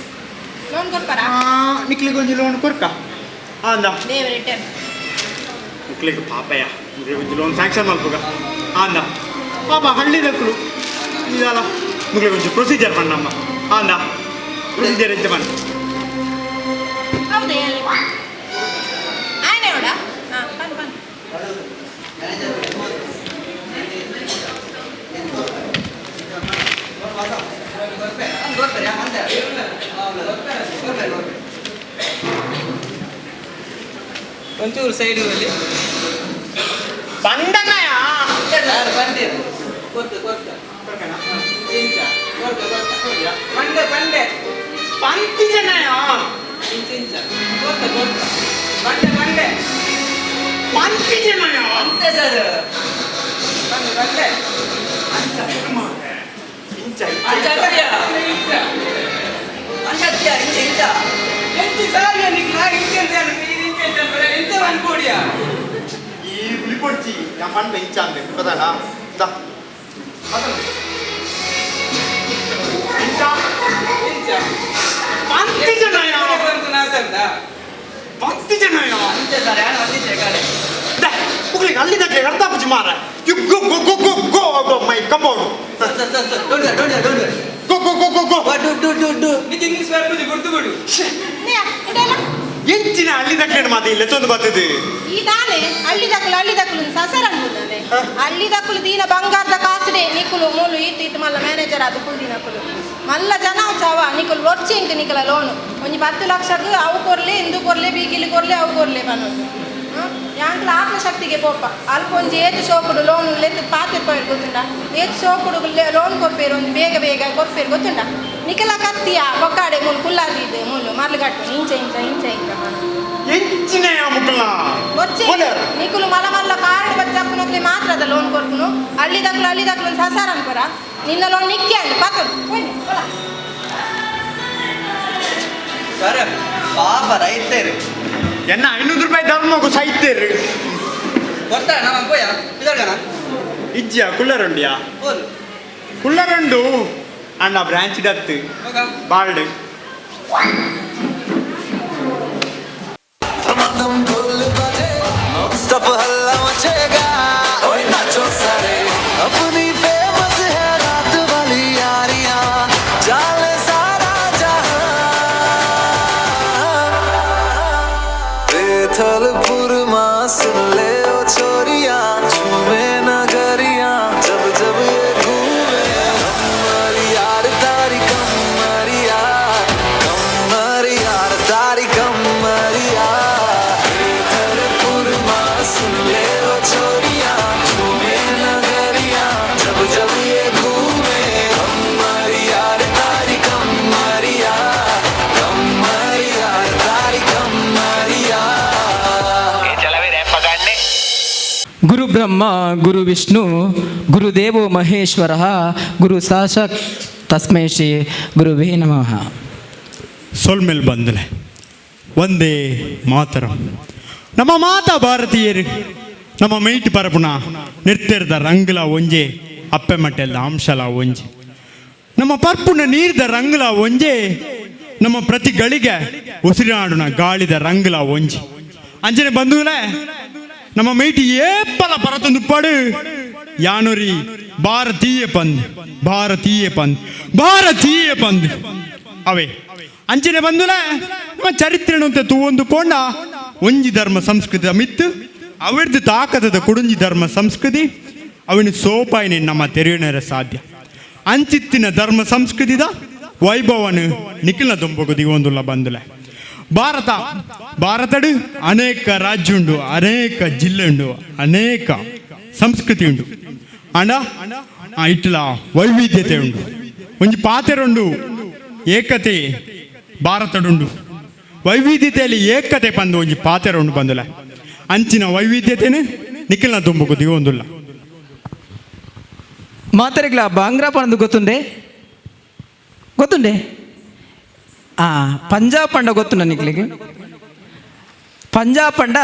ಲೋನ್ ಕೊರ್ಪಾರ ನಿಕ್ಲಿಗೆ ಒಂಜಿ ಲೋನ್ ಕೊರ್ಕ ಅಂದ ನಿಕ್ಲಿಗೆ ಪಾಪಯ್ಯ ನಿಕ್ಲಿಗೆ ಒಂಜಿ ಲೋನ್ ಸ್ಯಾಂಕ್ಷನ್ ಮಲ್ಪುಗ ಅಂದ ಪಾಪ ಹಳ್ಳಿದಕ್ಕಳು ಇದಲ್ಲ ಮುಗ್ಲಿಗೆ ಒಂಜಿ ಪ್ರೊಸೀಜರ್ ಪಣ್ಣಮ್ಮ ಅಂದ ಪ್ರೊಸೀಜರ್ ಎಂತ ಬಣ್ಣ. ಹೌದಾ ಆಯ್ನೆ ಅವಡ ಹಾಂ ಬನ್ ಬನ್ ಒಂಚೂರು ಸೈಡ್ ಅಲ್ಲಿ ಬಂದನಯ ಬಂದೆ ಕೊರ್ತು ಕೊರ್ತು ಇಂಚ ಕೊರ್ತು ಕೊರ್ತು ಬಂಡೆ ಬಂಡೆ ಪಂತಿ ಜನಯ ಇಂಚ ಇಂಚ ಕೊರ್ತು ಕೊರ್ತು ಬಂಡೆ ಬಂಡೆ ಪಂತಿ ಜನಯ ಅಂತೆ ಸರ್ ಬಂಡೆ ಬಂಡೆ ಅಂಚ ಇಂಚ ಅಂಚ ಇಂಚ ಅಂಚ ಇಂಚ ಇಂಚ ಎಂಚ ಸಾಲ ನಿಕ್ಲ ಇಂಚ ಅಂತ ಇಂಚ ಎಂತ ಅನ್ಕೋಡಿಯಾ ಈ ಬಿಳಿಪೊಡ್ಚಿ ನಮ್ಮ ಅಣ್ಣ ಇಂಚ ಅಂದೆ ಗೊತ್ತಾಡ ಇಂಚ ಪಂತಿ ಜನಯ ಪಂತಿ ಜನಯ ಅಂಚ ಸರ್ ಯಾರು ಅಂತಿದ್ದೆ ಕಡೆ ಮುಗ್ಲಿಗೆ ಅಲ್ಲಿದ್ದಕ್ಕೆ ಅರ್ಧ ಪುಜಿ ಮಾರ you go go go go go go my compound. Sir sir sir don't don't don't go go go go go do do do do ನಿಕ್ಕೆ ಇಂಗ್ಲಿಷ್ ಬರ್ಪುಜಿ ಗುರ್ತು ಕೊಡು. ಎಂಚಿನ ಅಲ್ಲಿದ್ದಕ್ಕೆ ಮಾತು ಇಲ್ಲ ತೊಂದು ಬರ್ತದೆ ಈ ದಾನೆ ಹಳ್ಳಿ ದಕ್ಕಲು ಹಳ್ಳಿ ದಕ್ಕಲು ಸಸರ ಅನ್ಬೋದಾನೆ ಹಳ್ಳಿ ದಕ್ಕಲು ದೀನ ಬಂಗಾರದ ಕಾಸುಡೆ ನಿಕುಲು ಮೂಲು ಈತು ಈತು ಮಲ್ಲ ಮ್ಯಾನೇಜರ್ ಅದು ಕುಲ್ ದಿನಕುಲು ಮಲ್ಲ ಜನ ಚಾವ ನಿಕುಲು ಒರ್ಚಿ ಇಂಕ ನಿಕಲ ಲೋನು ಒಂಜಿ 10 ಲಕ್ಷಕ್ಕೆ ಅವು ಕೊರ್ಲೆ ಇಂದು ಕೊರ್ಲೆ ಬೀಗಿಲಿ ಕೊರ್ಲೆ ಅವು ಕೊರ್ಲೆ ಬನ್ನೋದು ಯಾಂಕ್ಲ ಆತ್ಮಶಕ್ತಿಗೆ ಪೋಪ ಅಲ್ಪ ಒಂಜಿ ಏತು ಶೋಕುಡು ಲೋನ್ ಲೆತ್ತು ಪಾತೆ ಪೋಯ್ ಗೊತ್ತುಂಡ ಏತು ಶೋಕುಡು ಲೋನ್ ಕೊರ್ಪೇರು ಒಂದು ಬೇಗ ಬೇಗ ಕೊರ್ಪೇರು ಗೊತ್ತುಂಡ ನಿಕಲ ಕತ್ತಿಯ ಬೊಕ್ಕಾಡೆ ಮೂಲು ಕುಲ್ಲಾದಿದೆ ಮೂಲು ಮರ್ಲುಗಟ್ಟು ಇಂಚ ಇಂಚ ಇಂಚ ಇಂಚ ಎಂಚಿನ ಮುಕ್ಕಲ ಒರ್ಚಿ ನಿಕುಲು ಮಲ ಮಲ್ಲ ಕಾರ್ಡ್ ಬಚ್ಚಪ್ಪನಕ್ಲೆ ಮಾತ್ರ ಅದ ಲೋನ್ ಕೊರ್ಪುನು ಹಳ್ಳಿ ದಕ್ಲು ಹಳ್ಳಿ ದಕ್ಲು ಸಸಾರ ಅನ್ಪರ ನಿನ್ನ ಲೋನ್ ನಿಕ್ಕೆ ಅಂದು ಪಾತ್ರ ಸರ್ ಪಾಪ ರೈತರು ಎನ್ನ 500 ರೂಪಾಯಿ ಧರ್ಮಕ್ಕೂ ಸೈತೇರು ಕೊಡ್ತಾರ ನಮ್ಮ ಪೋಯ ಬಿದರ್ಗಣ ಇಜ್ಜಿಯ ಕುಳ್ಳರುಂಡಿಯಾ ಹೋಲು ಕುಳ್ಳರುಂಡು ಅಣ್ಣ ಬ್ರಾಂಚ್ ಡತ್ತು ಬಾಲ್ಡ್ स्टॉप हल्ला मचेगा ओए नाचो सारे अपनी फेमस है रात वाली यारियां जाले सारा जहां बेथलपुर मां सुन ले ओ छोरियां झूमे नगरियां जब जब ये घूमे कमर यार तारी कमर यार कमर यार तारी कमर यार बेथलपुर मां सुन ले ओ छोरियां झूमे नगरियां जब जब ये घूमे कमर यार तारी कमर यार कमर यार तारी कमर यार ಗುರು ಬ್ರಹ್ಮ ಗುರು ವಿಷ್ಣು ಗುರುದೇವೋ ಮಹೇಶ್ವರ ಗುರು ಸಾಕ್ಷಾತ್ ತಸ್ಮೈ ಶ್ರೀ ಗುರುವೇ ನಮಃ. ಸೊಲ್ಮೆಲ್ ಬಂದಲೆ ಒಂದೇ ಮಾತರಂ ನಮ್ಮ ಮಾತಾ ಭಾರತೀಯರು ನಮ್ಮ ಮೈಟ್ ಪರಪುಣ ನಿರ್ತಿರ್ದ ರಂಗುಲ ಒಂಜೆ ಅಪ್ಪೆ ಮಟ್ಟೆಲ್ದ ಅಂಶಲ ಒಂಜೆ ನಮ್ಮ ಪರ್ಪುನ ನೀರ್ದ ರಂಗುಲ ಒಂಜೆ ನಮ್ಮ ಪ್ರತಿ ಗಳಿಗೆ ಉಸಿರಾಡುನ ಗಾಳಿದ ರಂಗುಲ ಒಂಜೆ ಅಂಜನೆ ಬಂಧುಗಳೇ ನಮ್ಮ ಮೈಟಿ ಏಪಲ ಪರತೊಂದು ಪಡು ಯಾನೊರಿ ಭಾರತೀಯ ಪಂದ್ ಭಾರತೀಯ ಪಂದ್ ಭಾರತೀಯ ಪಂದ್ ಅವೇ ಅಂಚನೆ ಬಂದುಲ ನಮ್ಮ ಚರಿತ್ರೆನಂತೆ ತೂವೊಂದು ಪೋಂಡ ಒಂಜಿ ಧರ್ಮ ಸಂಸ್ಕೃತಿ ಮಿತ್ತು ಅವಿರ್ದು ತಾಕತದ ಕುಡುಂಜಿ ಧರ್ಮ ಸಂಸ್ಕೃತಿ ಅವನು ಸೋಪಾಯಿನಿ ನಮ್ಮ ತೆರೆಯನರ ಸಾಧ್ಯ ಅಂಚಿತ್ತಿನ ಧರ್ಮ ಸಂಸ್ಕೃತಿದ ವೈಭವನು ನಿಖಿಲ ದುಂಬಗು ದಿವೊಂದುಲ್ಲ ಬಂದುಲೆ Bharat ಭಾರತಡು ಅನೇಕ ರಾಜ್ಯ ಉಂಡು, ಅನೇಕ ಜಿಲ್ಲೆ ಉಂಡು, ಅನೇಕ ಸಂಸ್ಕೃತಿ ಉಂಡು. ಅಂಡ ಇಟ್ಲ ವೈವಿಧ್ಯತೆ ಉಂಡು. ಒಂಜಿ ಪಾತೆರುಂಡು ಏಕತೆ ಭಾರತಡುಂಡು, ವೈವಿಧ್ಯತೆಯಲ್ಲಿ ಏಕತೆ ಪಂದು ಒಂಜಿ ಪಾತೆರುಂಡು ಬಂದುಲ. ಅಂಚಿನ ವೈವಿಧ್ಯತೆನೆ ನಿಖಿಲ್ನ ತುಂಬುಕು ದಿವೊಂದುಲ್ಲ. ಮಾತರೆಗ್ಲ ಬಾಂಗ್ರಾ ಪಂದು ಗೊತ್ತುಂಡೆ? ಗೊತ್ತುಂಡೆ? ಆ ಪಂಜಾಬ್ ಪಂಡ ಗೊತ್ತುಂಡ ನಿಕ್ಲಿಗೆ? ಪಂಜಾಬ್ ಪಂಡ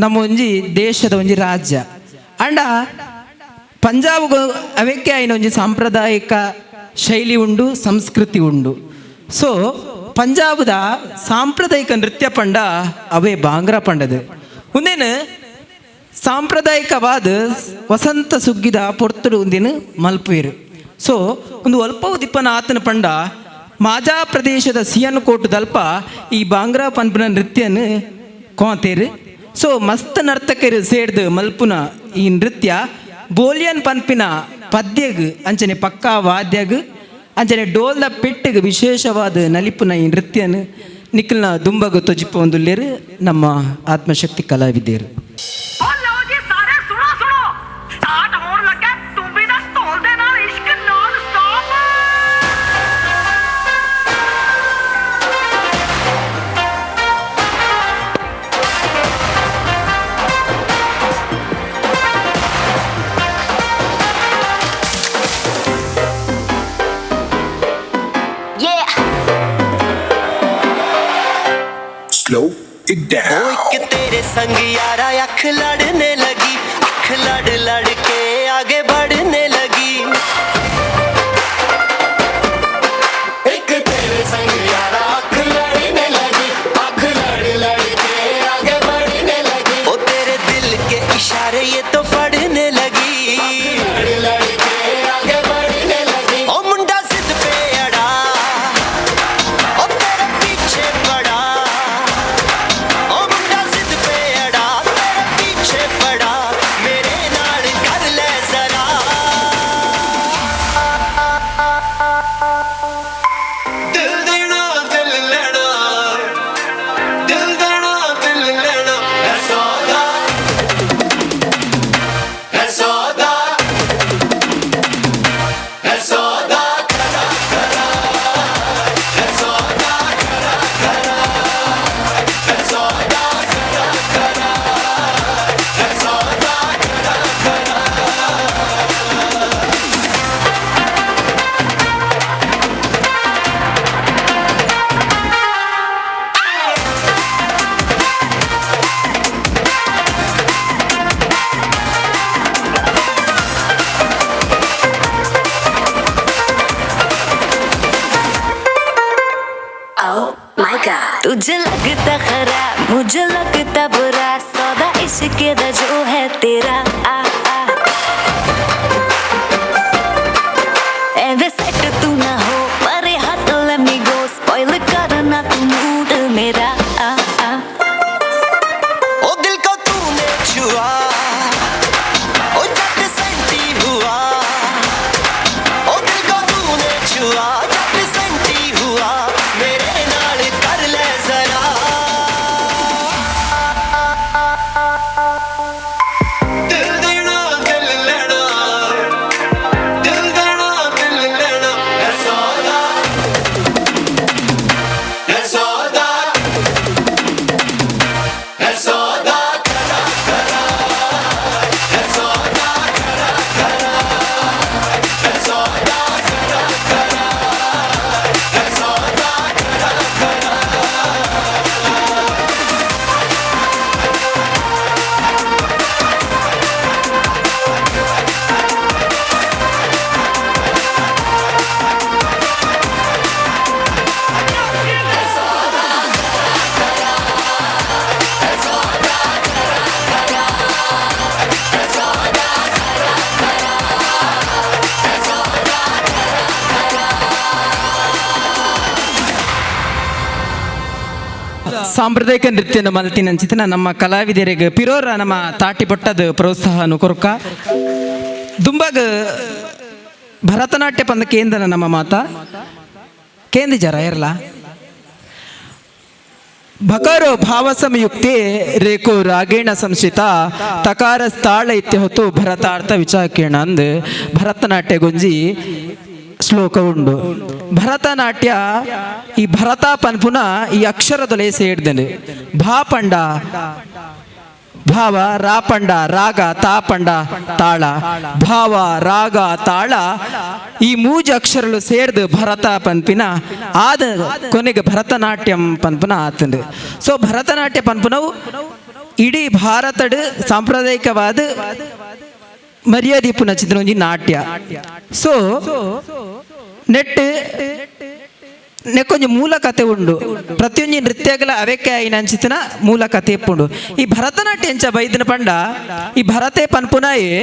ನಮ್ಮ ಒಂಜಿ ದೇಶದ ಒಂಜಿ ರಾಜ್ಯ. ಅಂಡ ಪಂಜಾಬ್ ಅವೆಕ್ಕೆ ಆಯಿನ ಒಂಜಿ ಸಾಂಪ್ರದಾಯಿಕ ಶೈಲಿ ಉಂಡು, ಸಂಸ್ಕೃತಿ ಉಂಡು. ಸೊ ಪಂಜಾಬ್ದ ಸಾಂಪ್ರದಾಯಿಕ ನೃತ್ಯ ಪಂಡ ಅವೇ ಬಾಂಗ್ರಾ ಪಂಡದು. ಒಂದೇನು ಸಾಂಪ್ರದಾಯಿಕವಾದ ವಸಂತ ಸುಗ್ಗಿದ ಪೊರ್ತುಡು ಒಂದಿನ ಮಲ್ಪುವೆರು. ಸೊ ಒಂದು ಅಲ್ಪ ಉದಿಪ್ಪನ ಆತನ ಪಂಡ ಮಾಜಾ ಪ್ರದೇಶದ ಸಿಯನ್ ಕೋಟದಲ್ಪ ಈ ಬಾಂಗ್ರಾ ಪನ್ಪುನ ನೃತ್ಯನ ಕೋತೇರು. ಸೊ ಮಸ್ತ್ ನರ್ತಕರು ಸೇರ್ದು ಮಲ್ಪುನ ಈ ನೃತ್ಯ ಬೋಲಿಯನ್ ಪನ್ಪಿನ ಪದ್ಯಗ್ ಅಂಚನೆ ಪಕ್ಕಾ ವಾದ್ಯಗ್ ಅಂಚನೆ ಡೋಲ್ದ ಪೆಟ್ಟಿಗೆ ವಿಶೇಷವಾದ ನಲಿಪುನ ಈ ನೃತ್ಯನ ನಿಖಲ್ನ ದುಂಬಗು ತೊಜಿಪ ಒಂದುಲ್ಲೇರು ನಮ್ಮ ಆತ್ಮಶಕ್ತಿ ಕಲಾವಿದರು. Slow it down. ओ एक तेरे संग यारा अख लड़ने लगी, अख लड़ लड़ के आगे बढ़ने लगी। एक तेरे संग यारा अख लड़ने लगी, अख लड़ लड़ के आगे बढ़ने लगी। ओ तेरे दिल के इशारे ये तो पढ़ने लगी, लड़ लड़ के आगे बढ़ने लगी। ओ मुंडा जिद पे अड़ा, ओ तेरे पीछे पड़ा, ओ मुंडा जिद पे अड़ा, तेरे पीछे पड़ा, मेरे नाल कर ले जरा। दिल देना दिल लेना, दिल देना दिल लेना, है सौदा, है सौदा, है सौदा खरा खरा, है सौदा खरा खरा, है सौदा खरा खरा, है सौदा खरा खरा। तुझे लगता खरा मुझे लगता बुरा, सौदा इश्क दा जो है तेरा। आ आ एवे सेट तू ना हो परे हाथ let me go, spoil करना तू मूड मेरा। आ आ ओ दिल को तूने छुआ, ओ जट सेंटी हुआ, ओ दिल को तूने छुआ, जट सेंटी हुआ, मेरे नाल कर ले जरा। दिल देना दिल लेना, दिल देना दिल लेना, है सौदा, है सौदा, है सौदा खरा खरा, है सौदा खरा खरा, है सौदा खरा खरा, है सौदा खरा खरा। ಸಾಂಪ್ರದಾಯಿಕ ನೃತ್ಯನ ಮಲ್ತಿನಂಚಿತನ ನಮ್ಮ ಕಲಾವಿದರಿಗೆ ಪಿರೋರ ನಮ್ಮ ತಾಟಿ ಪಟ್ಟದ ಪ್ರೋತ್ಸಾಹನು ಕೊರ್ಕ ದುಂಬಾಗ ಭರತನಾಟ್ಯ ಪಂದ ಕೇಂದ್ರ ನಮ್ಮ ಮಾತಾ ಕೇಂದ್ರ ಜರ ಇರಲ ಭಕರೋ ಭಾವ ಸಂಯುಕ್ತೆ ರೇಖೋ ರಾಗೇಣ ಸಂಶಿತ ತಕಾರ ಸ್ಥಾಳ ಇತ್ಯ ಹೊತ್ತು ಭರತಾರ್ಥ ವಿಚಾಕೇಣ ಅಂದ್ ಭರತನಾಟ್ಯ ಗುಂಜಿ ಶ್ಲೋಕ ಉಂಡು. ಭರತನಾಟ್ಯ ಈ ಭರತ ಪನ್ಪುನ ಈ ಅಕ್ಷರದೊಲೆ ಸೇಡ್ದನೆ. ಭಾ ಪಂಡ ಭಾವ, ರಾ ಪಂಡ ರಾಗ, ತಾ ಪಂಡ ತಾಳ, ಭಾವ ರಾಗ ತಾಳ ಈ ಮೂಜ ಅಕ್ಷರಲು ಸೇರ್ದು ಭರತ ಪನ್ಪಿನ ಆದ ಕೊನೆಗೆ ಭರತನಾಟ್ಯಂ ಪನ್ಪುನ ಆತಂದು. ಸೊ ಭರತನಾಟ್ಯ ಪನ್ಪುನವು ಇಡೀ ಭಾರತಡ್ ಸಾಂಪ್ರದಾಯಿಕವಾದ ಮರ್ಯಾದೆ ಪುನಚಿತ್ರ ಒಂಜಿ ನಾಟ್ಯ. ಸೊ ನೆಟ್ ನೆಕ್ಕೊಂಜಿ ಮೂಲ ಕತೆ ಉಂಡು. ಪ್ರತಿಯೊಂಜಿ ನೃತ್ಯಗಳ ಅವೆಕ್ಕೆ ಆಯಿನಂಚಿತನ ಮೂಲ ಕತೆ ಇಪ್ಪುಂಡು. ಈ ಭರತನಾಟ್ಯ ಎಂಚ ಬೈದಿನ ಪಂಡ ಈ ಭರತೆ ಪನ್ಪುನಾಯೆ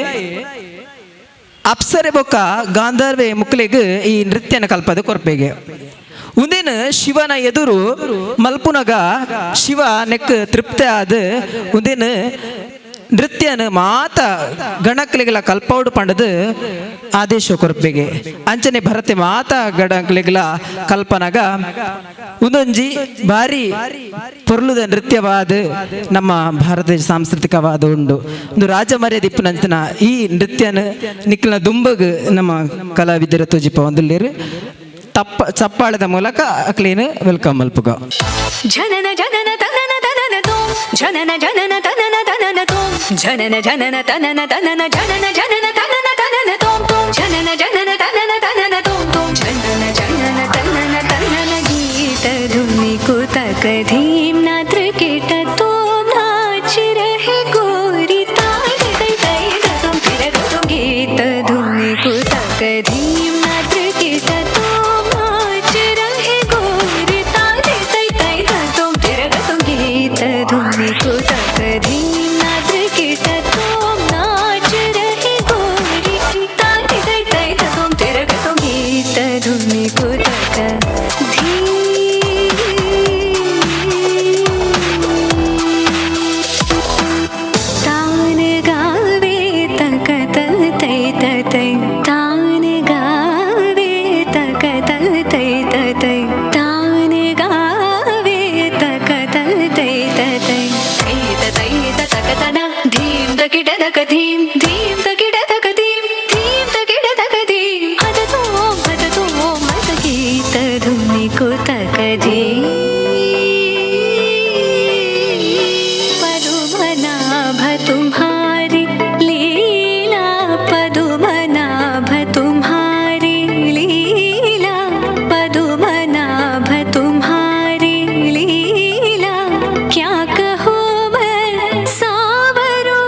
ಅಪ್ಸರೆ ಬೊಕ್ಕ ಗಾಂಧರ್ವೆ ಮುಕ್ಲೆಗ್ ಈ ನೃತ್ಯನ ಕಲ್ಪದ ಕೊರ್ಪೆಗೆ. ಉಂದೇನು ಶಿವನ ಎದುರು ಮಲ್ಪುನಗ ಶಿವ ನೆಕ್ ತೃಪ್ತಿ ಆದ ಉಂದೇನು ನೃತ್ಯನ ಮಾತ ಗಣಕ್ಲಿಗಳ ಕಲ್ಪೌಡು ಪಂಡದು ಆದೇಶ ಕೊರ್ಪೆಗೆ. ಅಂಚನೆ ಭರತೆ ಮಾತ ಗಣಕ್ಲಿಗಳ ಕಲ್ಪನಗ ಉಂದೊಂಜಿ ಭಾರಿ ಪೊರ್ಲುದ ನೃತ್ಯವಾದ ನಮ್ಮ ಭಾರತ ಸಾಂಸ್ಕೃತಿಕವಾದ ಉಂಡು. ಒಂದು ರಾಜ ಮರ್ಯಾದೆ ಇಪ್ಪುನಂಚಿನ ಈ ನೃತ್ಯನ ನಿಕ್ಲಿನ ದುಂಬಗ್ ನಮ್ಮ ಕಲಾವಿದರ ತೋಜಿಪ ಒಂದುಲ್ಲೇರು ತಪ್ಪ ಚಪ್ಪಾಳದ ಮೂಲಕ ಅಕ್ಲೇನು welcome ಮಲ್ಪುಗ. ಜನನ ಜನನ ತನನ ತನನ ತೋಂ, ಜನನ ಜನನ ತನನ ತನನ ತೋಂ, ಜನನ ಜನನ ತನನ ತನನ, ಜನನ ಜನನ ತನನ ತನನ ತೋಂ ತೋಂ, ಜನನ ಜನನ ತನನ ತನನ ತೋಂ ತೋಂ, ಜನನ ಜನನ ತನನ ತನನ. ಗೀತ ಧುನಿ ಕುತಕ ಧೀಮ್ ನಾತ್ರ ಕೇಟ ತೋಂ ನಾಚ ರಹೆ गोरी ताय तै तै तुम तिरग तुम. गीत धुनी कुतक धीम नात्र केट तोम नाच रहे गोरी ताय तै तै तुम तिरग तुम. गीत धुनी कुतक धीम नात्र केट तोम नाच रहे गोरी ताय तै तै तुम तिरग तुम. गीत धुनी कुतक तान गावे तक तै तै, तान गावे तक तै तै, तान गावे तक तै तै तै तै तक तन धीम तकिट तक धीम धीम तकिट तक धीम धीम तकिट तक धीम हत तोम हत तोम हत. गीत धुनि को तक धीम. पदुमनाभ तुम्हारी लीला, पदुमनाभ तुम्हारी लीला, पदुमनाभ तुम्हारी लीला, क्या कहूँ मैं सावरो,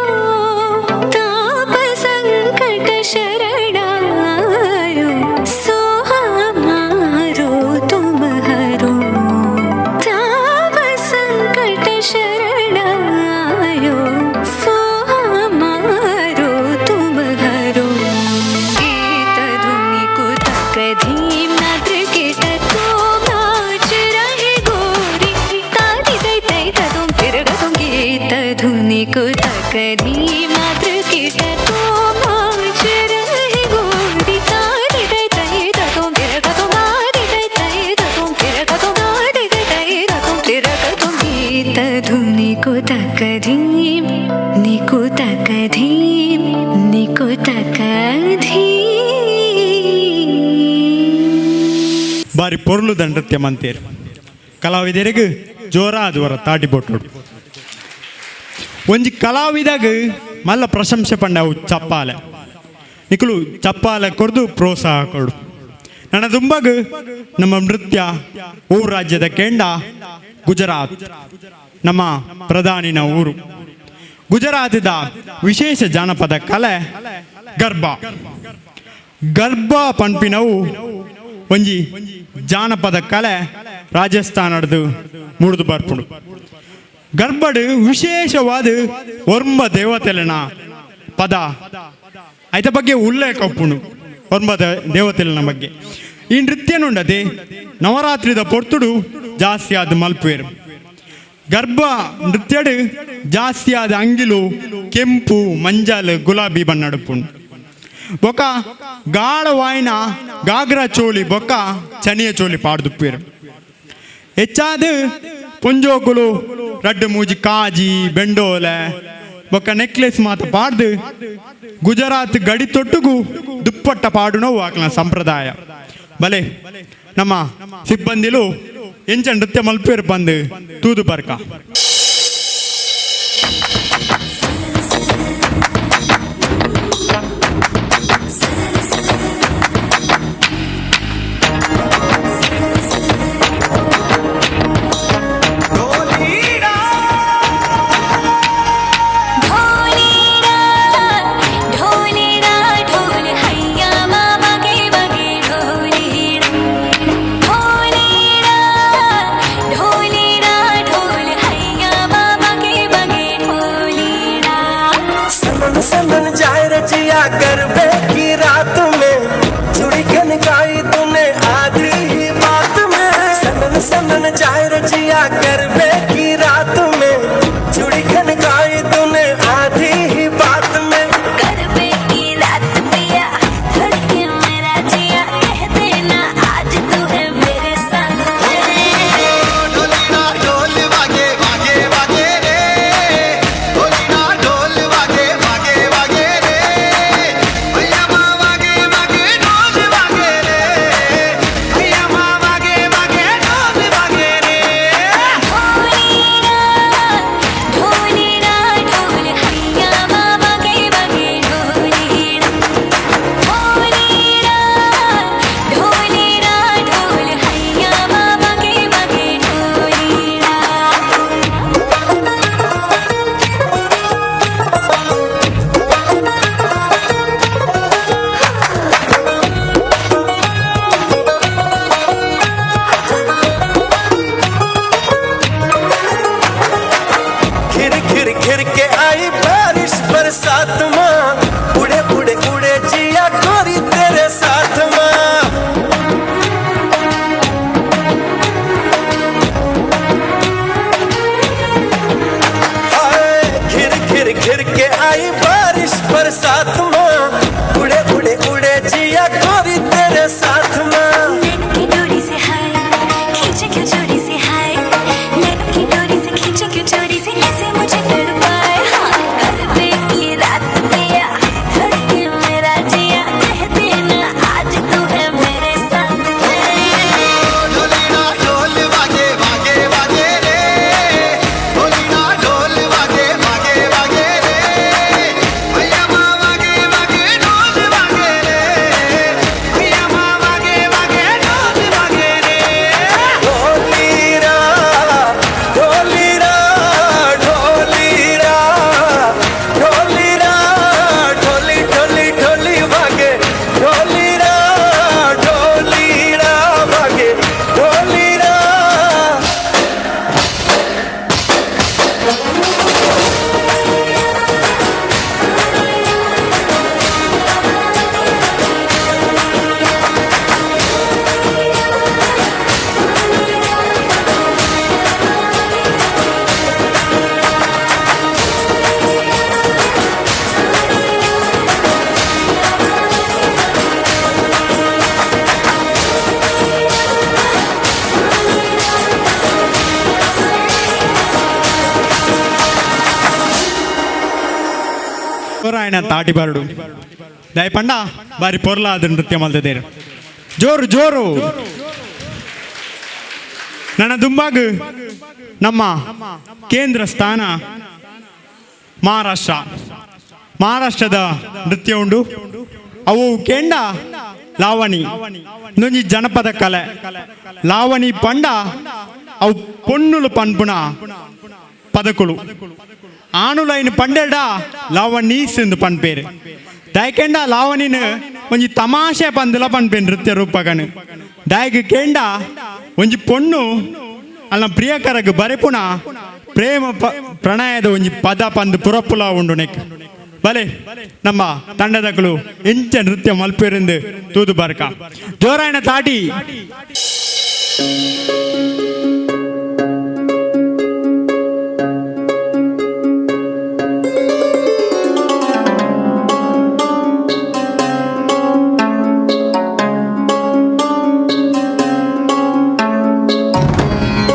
ताप संकट शरणायो, सो हमारो तुम हरो, ताप संकट शरणायो, सो हमारो तुम हरो. गीत धुनि कुतक धीम नात्र केट तुम नाच रहे गोरी ताति तै तै तुम तिरग तुम. गीत धुनि कुतक धीम नात्र केट तुम नाच रहे गोरी ताति तै तै तुम तिरग तुम, ताति तै तै तुम तिरग तुम, ताति तै तै तुम तिरग तुम. गीत धुनि कुतक धीम निकुतक धीम निकुतक धीम. ಬಾರಿ ಪೊರ್ಲುದ ನೃತ್ಯ ಮಂತೇರು. ಕಲಾವಿದರಿಗೆ ಜೋರಾದವರ ತಾಟಿ ಬೊಟ್ಟೋಡು. ಒಂಜಿ ಕಲಾವಿದಾಗ ಮಲ್ಲ ಪ್ರಶಂಸೆ ಪಂಡ ಅವು ಚಪ್ಪಾಲೆ. ನಿಕುಲು ಚಪ್ಪಾಲೆ ಕೊರ್ದು ಪ್ರೋತ್ಸಾಹ ಕೊಡು. ನನ್ನ ದುಂಬಗ್ ನಮ್ಮ ನೃತ್ಯ ಊರು ರಾಜ್ಯದ ಕೆಂಡ ಗುಜರಾತ್, ನಮ್ಮ ಪ್ರಧಾನಿನ ಊರು ಗುಜರಾತದ ವಿಶೇಷ ಜಾನಪದ ಕಲೆ ಗರ್ಭ. ಗರ್ಭ ಪನ್ಪಿನವು ಒಂಜಿ ಜಾನಪದ ಕಲೆ ರಾಜಸ್ಥಾನದ ಮೂಡ್ದು ಬರ್ಪುಂಡು. ಗರ್ಭಡು ವಿಶೇಷವಾದ ಒರ್ಂಬ ದೇವತೆಲೆನ ಪದ ಐತ ಬಗ್ಗೆ ಉಲ್ಲೇಖ ಉಪ್ಪುಂಡು. ಒರ್ಂಬ ದೇವತೆಲೆನ ಬಗ್ಗೆ ಈ ನೃತ್ಯನುಂಡದೆ ನವರಾತ್ರಿದ ಪೊರ್ತುಡು ಜಾಸ್ತಿ ಆದ ಮಲ್ಪುವೇರು. ಗರ್ಭ ನೃತ್ಯಡು ಜಾಸ್ತಿ ಆದ ಅಂಗಿಲು ಕೆಂಪು ಮಂಜಲ್ ಗುಲಾಬಿ ಬಣ್ಣಡುಪುಂಡು. ಬೊಕ ಗಾಢವಾಯಿನ ಗಾಗ್ರಾ ಚೋಲಿ ಬೊಕ್ಕ ಚನಿಯ ಚೋಲಿ ಪಾಡ್ದುಪ್ಪೇರು. ಹೆಚ್ಚಾದ ಪೊಂಜೋಕುಲು ರಡ್ಡು ಮೂಜಿ ಕಾಜಿ ಬೆಂಡೋಲೆ ಬೊಕ್ಕ ನೆಕ್ಲೆಸ್ ಮಾತ ಪಾಡ್ದು ಗುಜರಾತ್ ಗಡಿ ತೊಟ್ಟುಗು ದುಪ್ಪಟ್ಟ ಪಾಡುನವು ಆಕ್ಲ ಸಂಪ್ರದಾಯ. ಬಲೆ ನಮ್ಮ ಸಿಬ್ಬಂದಿಲು ಎಂಚ ನೃತ್ಯ ಮಲ್ಪೇರು ಬಂದು ತೂದು ಬರ್ಕ. गरबे की रात में चूड़ी खनकाई तूने आधी ही बात में। सनन सनन जाए रजिया गरबे की रात में चूड़ी खनकाई तूने आधी ही बात में। गरबे की रात पिया धड़के मेरा जिया, कह देना आज तू है मेरे साथ में। ढोलना ढोल वागे वागे वागे रे, ढोलना ढोल वागे वागे वागे रे, भैया माँ वागे वागे ढोल वागे रे, भैया माँ वागे वागे ढोल वागे रे। ढोलना ढोल हैया माँ वागे वागे ढोलना, ढोलना ढोलना ढोल हैया माँ वागे वागे ढोलना। घिर घिर घिर के आई बारिश बरसात माँ, उड़े उड़े उड़े जिया गोरी तेरे साथ माँ। हाय घिर घिर घिर के आई बारिश बरसात माँ, उड़े उड़े उड़े जिया गोरी तेरे साथ माँ। नैनों की डोरी से हाय खींचे क्यों चोरी से, हाय नैनों की डोरी से खींचे क्यों चोरी से, ऐसे मुझे तड़पाए। हाँ गरबे की रात पिया धड़के मेरा जिया, कह देना आज तू है मेरे साथ में। ढोलना ढोल वागे वागे वागे रे, ढोलना ढोल वागे वागे वागे रे, भैया माँ वागे वागे ढोल वागे रे, भैया माँ वागे वागे ढोल वागे रे। ढोलीरा ढोलीरा ढोलीरा ढोलीरा ढोली ढोली ढोली वागे ढोलीरा ढोलीरा वागे ढोलीरा। ಜೋರಾಯಣ ತಾಟಿ ಬರಡು ದಯಪಂಡ ಬಾರಿ ಪೊರ್ಲಾದ ನೃತ್ಯ ಮಲ್ತದೇರು ಜೋರು ಜೋರು. ನನ್ನ ದುಂಬಾಗು ನಮ್ಮ ಕೇಂದ್ರ ಸ್ಥಾನ ಮಹಾರಾಷ್ಟ್ರ, ಮಹಾರಾಷ್ಟ್ರದ ನೃತ್ಯ ಉಂಡು. ಅವು ಕೇಂಡ ಲಾವಣಿ ಇನ್ನೊಂಜಿ ಜನಪದ ಕಲೆ ಲಾವಣಿ ಪಂಡ ಅವು ಪೊನ್ನುಲು ಪನ್ಪುನ ಪದಕುಲು ಆನುಲೈನ್ ಪಂಡೆಡ ಲಾವಣೀಸ್ ಎಂದು ಪನ್ಪೇರು. ದಯಕೆಂಡ ಲಾವಣಿನ ಒಂಜಿ ತಮಾಷೆ ಪಂದಲ ಪನ್ಪೆ ನೃತ್ಯ ರೂಪಕನು. ದಾಯಕ ಕೇಂಡ ಒಂಜಿ ಪೊಣ್ಣು ಅಲ್ಲ ಪ್ರಿಯಕರಗ್ ಬರೆಪುಣ ಪ್ರೇಮ ಪ್ರಣಯದ ಒಂಜಿ ಪದ ಪಂದು ಪುರಪುಲ ಉಂಡು ನೆಕ್. ಬಲೆ ನಮ್ಮ ತಂಡದಕಲು ಎಂಚ ನೃತ್ಯ ಮಲ್ಪೇರೆಂದು ತೂದು ಬರ್ಕ. ಜೋರಾಯಣ ತಾಟಿ. ढोलना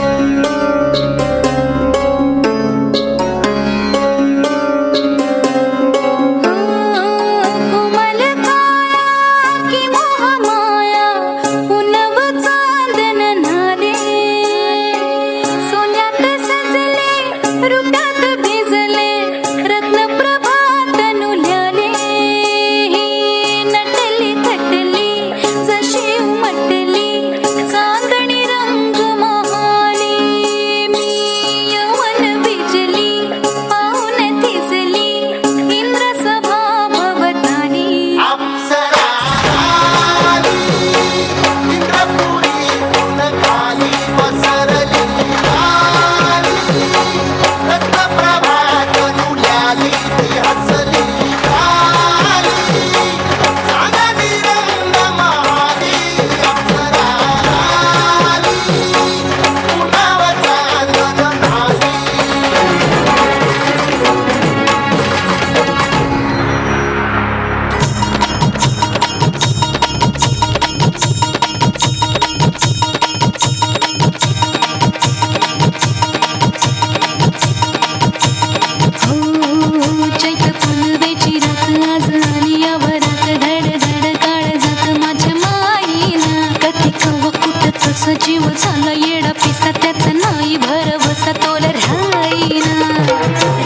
सांगा येडा पिसा त्याचा नाही भरवसा तोल राहीना.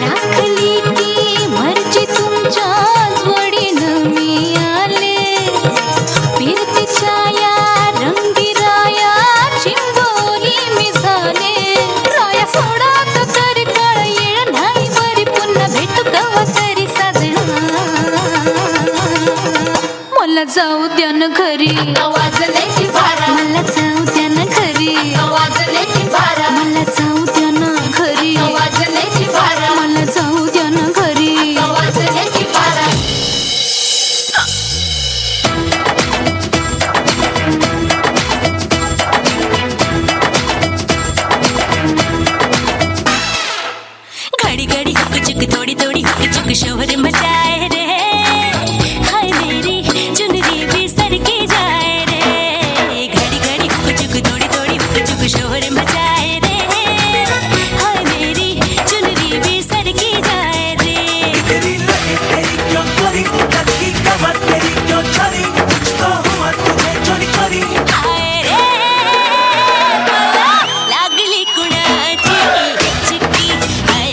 राखली की मर्जी तुमच्या जोडीनं मी आले, फिरतीच्या या रंगीराया चिंबोरी मी झाले. राया सोडा तो तर काळ येळ नाही बरी, पुन्हा भेटू कवा तरी साजणा. मला जाऊ द्या न घरी, मला जाऊ द्या न घरी, मला जाऊ द्या न घरी, मला जाऊ द्या न घरी. घड़ी घड़ी हुक चुक थोड़ी थोड़ी हुक चुक शोर मचाए रे, हाय मेरी चुनरी भी सर की जाए रे. घड़ी घड़ी हुक चुक थोड़ी थोड़ी हुक चुक शोर मचाए रे, हाय मेरी चुनरी भी सर की जाए रे. तेरी लगे तेरी क्यों करी, लगी कमर तेरी क्यों चली, कुछ तो हुआ तुझे चोरी चोरी. हाय रे मला लागली कुणाची हिचकी, हाय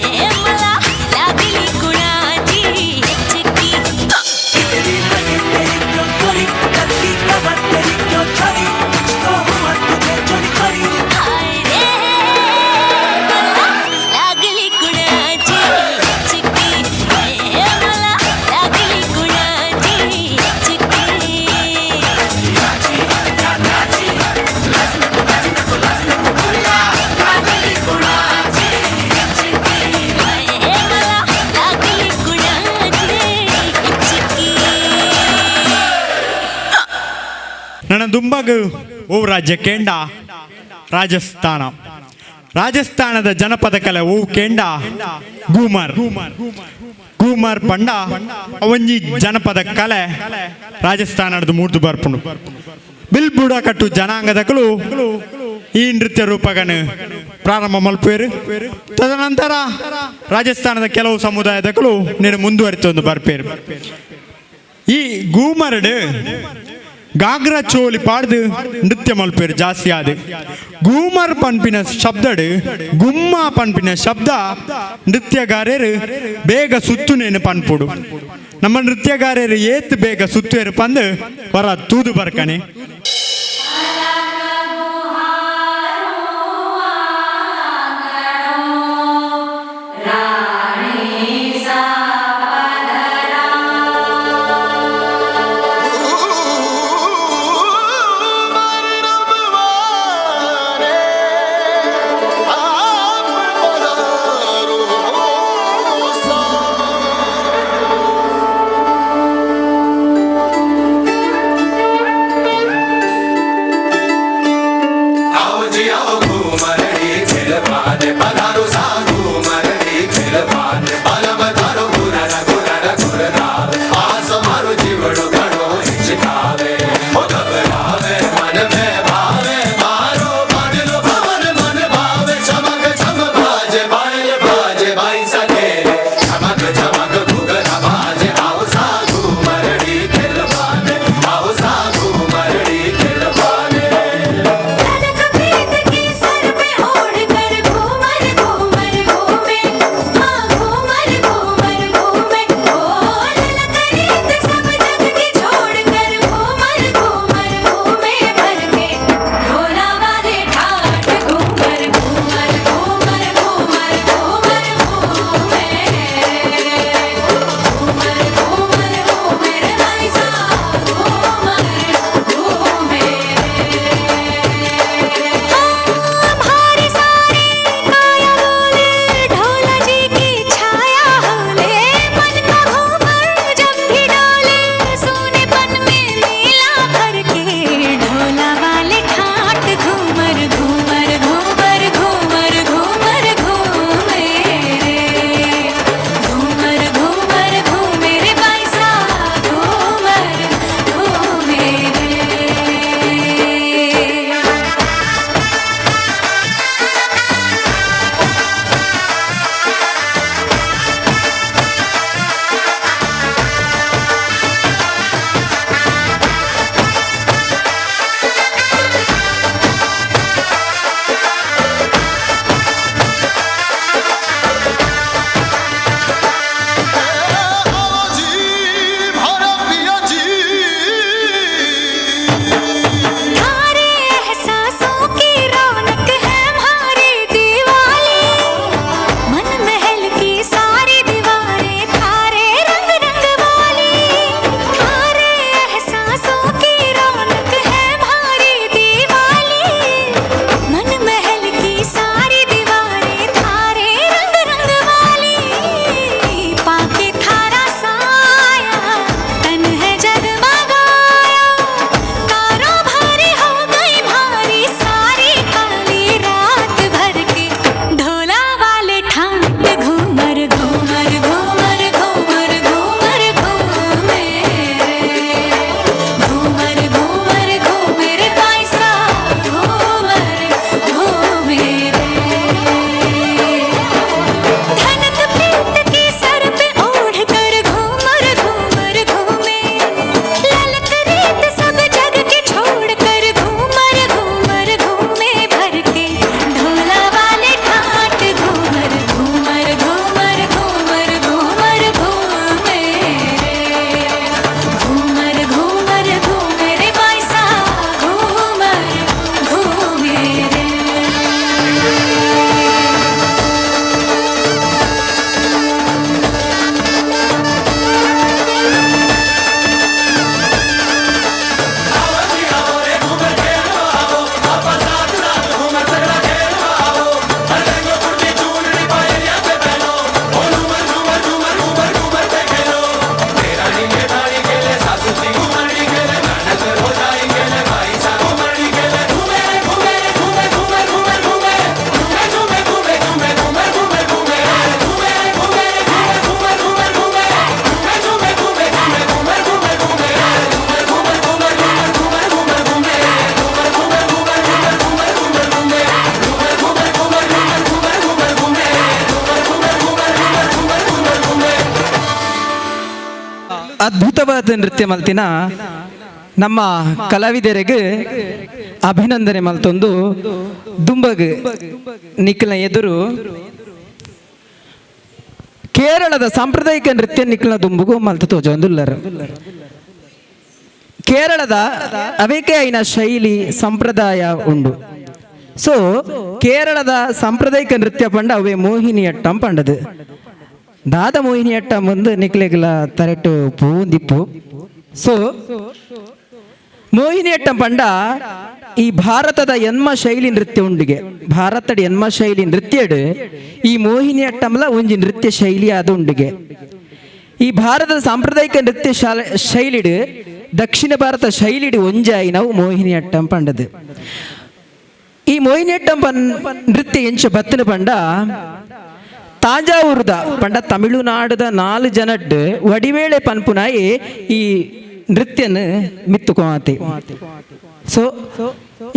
मला लागली कुणाची हिचकी. तेरी लगे तेरी क्यों करी, लगी कमर तेरी क्यों चली, कुछ तो हुआ तुझे चोरी चोरी. हाय रे मला लागली कुणाची हिचकी, हाय मला लागली कुणाची हिचकी. हाय मला लागली कुणाची हिचकी. ನನ್ನ ದುಂಬಗು ಓ ರಾಜ್ಯ ಕೇಂಡ ರಾಜಸ್ಥಾನ. ರಾಜಸ್ಥಾನದ ಜನಪದ ಕಲೆ ಓ ಕೇಂಡ ಗೂಮರ್. ಗೂಮರ್ ಪಂಡ ಅವಂಜಿ ಜನಪದ ಕಲೆ ರಾಜಸ್ಥಾನದ ಮೂರ್ದು ಬರ್ಪುಂಡು. ಬಿಲ್ಬುಡ ಕಟ್ಟು ಜನಾಂಗದಕಲು ಈ ನೃತ್ಯ ರೂಪಗನು ಪ್ರಾರಂಭ ಮಲ್ಪೇರು. ತದನಂತರ ರಾಜಸ್ಥಾನದ ಕೆಲವು ಸಮುದಾಯದಕಲು ನೀನು ಮುಂದುವರಿತೊಂದು ಬರ್ಪೇರು. ಈ ಗೂಮರ್ಡ್ ಗಾಗ್ರಾ ಚೋಲಿ ಪಾಡ್ದು ನೃತ್ಯ ಮಲ್ಪೇರು ಜಾಸ್ತಿ ಆದ. ಗೂಮರ್ ಪನ್ಪಿನ ಶಬ್ದಡ್ ಗುಮ್ಮ ಪನ್ಪಿನ ಶಬ್ದ ನೃತ್ಯಗಾರರು ಬೇಗ ಸುತ್ತುನೇನು ಪನ್ಪುಡು. ನಮ್ಮ ನೃತ್ಯಗಾರರು ಏತ್ ಬೇಗ ಸುತ್ತುವೇರು ಪಂದು ಹೊರ ತೂದು ಬರ್ಕಣೆ. आप ಅದ್ಭುತವಾದ ನೃತ್ಯ ಮಲ್ತಿನ ನಮ್ಮ ಕಲಾವಿದರಿಗೆ ಅಭಿನಂದನೆ ಮಲ್ತೊಂದು ದುಂಬಗ್ ನಿಖಿಲ್ನ ಎದುರು ಕೇರಳದ ಸಾಂಪ್ರದಾಯಿಕ ನೃತ್ಯ ನಿಖಿಲ್ನ ದುಂಬುಗು ಮಲ್ತು ತೋಜೊಂದುಲ್ಲರು. ಕೇರಳದ ಅವೇಕೆ ಐನ ಶೈಲಿ ಸಂಪ್ರದಾಯ ಉಂಡು. ಸೊ ಕೇರಳದ ಸಾಂಪ್ರದಾಯಿಕ ನೃತ್ಯ ಪಂಡ ಅವೇ ಮೋಹಿನಿಯಟ್ಟಂ ಪಂಡದು. ದಾದ ಮೋಹಿನಿಯಟ್ಟಂ ಒಂದು ನಿಕ್ಲೆಗ್ಲ ತರೆಟು ಪೂಂದಿಪ್ಪು. ಸೊ ಮೋಹಿನಿಯಟ್ಟಂ ಪಂಡ ಈ ಭಾರತದ ಎನ್ಮ ಶೈಲಿ ನೃತ್ಯ ಉಂಡಿಗೆ, ಭಾರತದ ಎನ್ಮ ಶೈಲಿ ನೃತ್ಯಡು ಈ ಮೋಹಿನಿಯಟ್ಟಂಲ ಒಂಜಿ ನೃತ್ಯ ಶೈಲಿ ಆದ ಉಂಡಿಗೆ. ಈ ಭಾರತದ ಸಾಂಪ್ರದಾಯಿಕ ನೃತ್ಯ ಶೈಲಿಡು ದಕ್ಷಿಣ ಭಾರತ ಶೈಲಿಡು ಒಂಜಾಯಿ ನಾವು ಮೋಹಿನಿಯಟ್ಟಂ ಪಂಡದು. ಈ ಮೋಹಿನಿಯಟ್ಟಂ ನೃತ್ಯ ಎಂಚ ಬತ್ತಿನ ಪಂಡ ತಾಂಜಾವೂರುದ ಪಂಡ ತಮಿಳುನಾಡುದ 4 ಜನಡ್ ವಡಿವೇಳೆ ಪನ್ಪುನಾಯಿ ಈ ನೃತ್ಯನ ಮಿತ್ತುಕೋತಿ. ಸೊ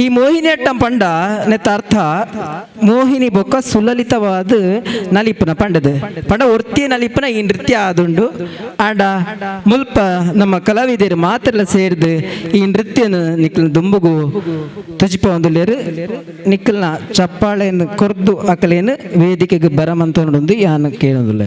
ಈ ಮೋಹಿನಿಯಟ್ಟಂ ಪಂಡ ನೆತ್ತ ಅರ್ಥ ಮೋಹಿನಿ ಬೊಕ್ಕ ಸುಲಲಿತವಾದ ನಲಿಪುನ ಪಂಡದು. ಪಂಡ ಒರ್ತಿಯ ನಲಿಪುನ ಈ ನೃತ್ಯ ಆದುಂಡು. ಆಂಡ ಮುಲ್ಪ ನಮ್ಮ ಕಲಾವಿದರು ಮಾತ್ರ ಸೇರ್ದು ಈ ನೃತ್ಯನ ನಿಕ್ಲ ದುಂಬುಗು ತುಜಿಪ ಒಂದುಲ್ಲೇರು ನಿಕ್ಕಲ್ನ ಚಪ್ಪಾಳೆಯನ್ನು ಕೊರ್ದು ಅಕಲೇನು ವೇದಿಕೆಗೆ ಬರಮಂತ ಯಾನು ಕೇಳೋದಿಲ್ಲ.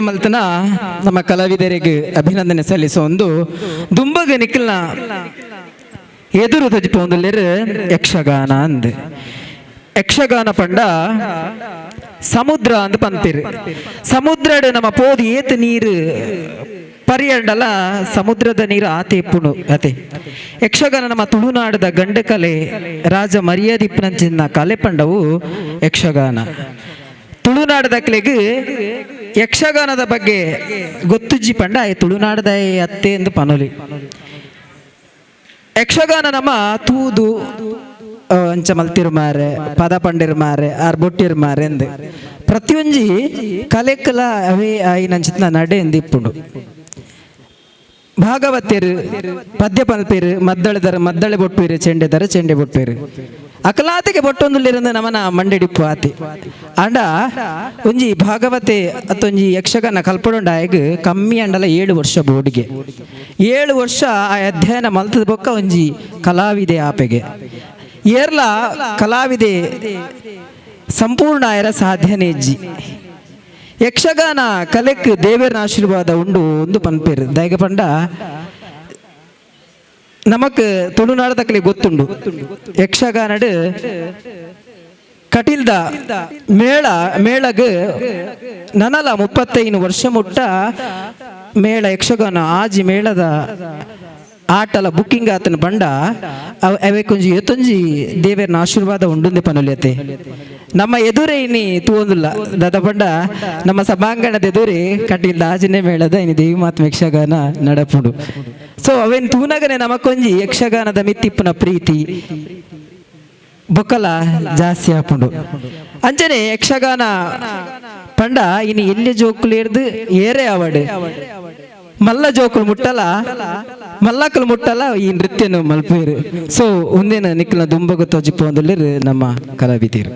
ಮಲ್ತನ ನಮ್ಮ ಕಲಾವಿದರಿಗೆ ಅಭಿನಂದನೆ ಸಲ್ಲಿಸುವ ಒಂದು ದುಂಬಗ ನಿಖಲ್ನ ಎದುರು ತಜಿಪೊಂದುಲ್ಲೆರ್ ಯಕ್ಷಗಾನ ಅಂದ್. ಯಕ್ಷಗಾನ ಪಂಡ ಸಮುದ್ರ ಅಂದ್ ಪಂತಿರು. ಸಮುದ್ರಡ್ ನಮ್ಮ ಪೋದು ಏತ್ ನೀರು ಪರಿಯಂಡಲ ಸಮುದ್ರದ ನೀರು ಆತೆ ಇಪ್ಪುಣು ಅತೆ. ಯಕ್ಷಗಾನ ನಮ್ಮ ತುಳುನಾಡದ ಗಂಡಕಲೆ ರಾಜ ಮರ್ಯಾದಿಪ್ಪನಂಚಿನ ಕಲೆ ಪಂಡವು ಯಕ್ಷಗಾನ. ತುಳುನಾಡದಕ್ಲೆಗ್ ಯಕ್ಷಗಾನದ ಬಗ್ಗೆ ಗೊತ್ತುಜ್ಜಿ ಪಂಡ ತುಳುನಾಡದ ಅತ್ತೆ ಎಂದು ಪನೊಲಿ. ಯಕ್ಷಗಾನ ನಮ್ಮ ತೂದು ಅಂಚ ಮಲ್ತಿರು ಮಾರೆ ಪದ ಪಂಡಿರು ಮಾರೆ ಆರ್ ಬೊಟ್ಟಿರು ಮಾರೆ ಎಂದ್ ಪ್ರತಿಯೊಂಜಿ ಕಲೆಕಲ ಅವೇ ಆಯಿನಂಚಿನ ನಡೆ ಎಂದು ಇಪ್ಪುಂಡು. ಭಾಗವತಿಯರು ಪದ್ಯ ಪಲ್ಪೇರು ಮದ್ದಳೆದರ ಮದ್ದಳೆ ಬೊಟ್ಟುವಿರು ಚೆಂಡೆದರ ಚೆಂಡೆ ಬೊಟ್ಟುವಿರು. ಅಕಲಾತಿಗೆ ಬೊಟ್ಟೊಂದುಲ್ಲಿರಂದು ನಮನ ಮಂಡೆಡಿಪ್ಪು ಆತಿ. ಆಂಡ ಒಂಜಿ ಭಾಗವತೆ ಅತ್ತೊಂಜಿ ಯಕ್ಷಗಾನ ಕಲ್ಪಡೊಂಡಾಯಗ್ ಕಮ್ಮಿ ಅಂಡಲ 7 ವರ್ಷ ಬೋಡಿಗೆ 7 ವರ್ಷ ಆ ಅಧ್ಯಯನ ಮಲ್ತದ ಬೊಕ್ಕ ಒಂಜಿ ಕಲಾವಿದೆ ಆಪೆಗೆ ಏರ್ಲ ಕಲಾವಿದೆ ಸಂಪೂರ್ಣ ಆಯರ ಸಾಧ್ಯನೇ ಇಜ್ಜಿ. ಯಕ್ಷಗಾನ ಕಲೆಕ್ ದೇವರ ಆಶೀರ್ವಾದ ಉಂಡು ಒಂದು ಪನ್ಪೇರು ದಯಗ ಪಂಡ ನಮಕ್ ತುಳುನಾಡದಕ್ಕಲಿ ಗೊತ್ತುಂಡು ಯಕ್ಷಗಾನಡು ಕಟಿಲ್ದ ಮೇಳ ಮೇಳಗ್ ನನಲ 35 ವರ್ಷ ಮುಟ್ಟ ಮೇಳ ಯಕ್ಷಗಾನ ಆಜಿ ಮೇಳದ ಆಟಲ ಬುಕ್ಕಿಂಗ್ ಆತನ ಬಂಡ ಅವೆ ಕೊಂಜಿ ಎತ್ತೊಂಜಿ ದೇವರನ ಆಶೀರ್ವಾದ ಉಂಡುಂದೆ ಪನುಲ್ಯತೆ. ನಮ್ಮ ಎದುರೇ ಇನಿ ತೂವೊಂದುಲ್ಲ ದಾದ ಪಂಡ ನಮ್ಮ ಸಭಾಂಗಣದ ಎದುರೇ ಕಟೀಲ್ದ ಆಜಿನೇ ಮೇಳದ ಇನಿ ದೇವಿ ಮಾತ್ಮ ಯಕ್ಷಗಾನ ನಡಪುಂಡು. ಸೊ ಅವೇನ್ ತೂನಗನೆ ನಮಕೊಂಜಿ ಯಕ್ಷಗಾನದ ಮಿತ್ತಿಪ್ಪುನ ಪ್ರೀತಿ ಬೊಕ್ಕಲ ಜಾಸ್ತಿ ಆಪುಂಡು. ಅಂಚನೆ ಯಕ್ಷಗಾನ ಪಂಡ ಇನಿ ಎಲ್ಲಿ ಜೋಕುಲು ಏರ್ದು ಏರೇ ಆವಡ್ ಮಲ್ಲ ಜೋಕುಲು ಮುಟ್ಟಲ ಮಲ್ಲಕಲು ಮುಟ್ಟಲ ಈ ನೃತ್ಯನು ಮಲ್ಪೇರು. ಸೊ ಒಂದೇನ ನಿಕ್ಕಲ ದುಂಬಗು ತೋಜಿಪ್ಪು ಒಂದುಲ್ಲೇರು ನಮ್ಮ ಕಲಾವಿದರು.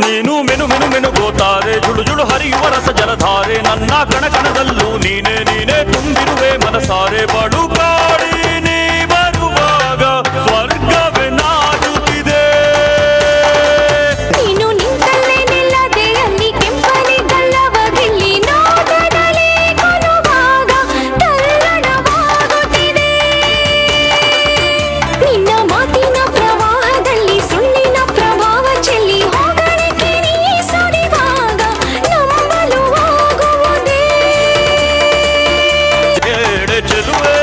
ನೀನು ಮೆನು ಮೆನು ಮೆನು ಗೋತಾರೆ ಜುಳು ಜುಳು ಹರಿಯುವ ರಸ ಜಲಧಾರೆ ನನ್ನ ಕಣ ಕಣದಲ್ಲೂ ನೀನೇ ನೀನೇ ತುಂಬಿರುವೆ ಮನಸಾರೆ ಬಳು ಕಾಡಿ ನೀ ಬರುವಾಗ ಸ್ವರ್ಗವೇ ನಾಚುತ್ತಿದೆ. ನೀನು ನಿಂತಲ್ಲೇ ನಿಲ್ಲದೆ ಅಲ್ಲಿ ಕೆಂಪನೆ ಗಲ್ಲವಗಿಲ್ಲಿ ನೋಟದಲ್ಲಿ ಕೊಲುವಾಗ ತಲ್ಲಣವಾಗುತ್ತಿದೆ. ನಿನ್ನ ಮಾತಿನ ಪ್ರವಾಹದಲ್ಲಿ ಸುಳ್ಳಿನ ಪ್ರಭಾವ ಚೆಲ್ಲಿ ಹೊಗಳಿಕೆ ನೀ ಸುರಿವಾಗ ನಂಬಲು ಆಗುವುದೇ. ಚೆಲುವೆ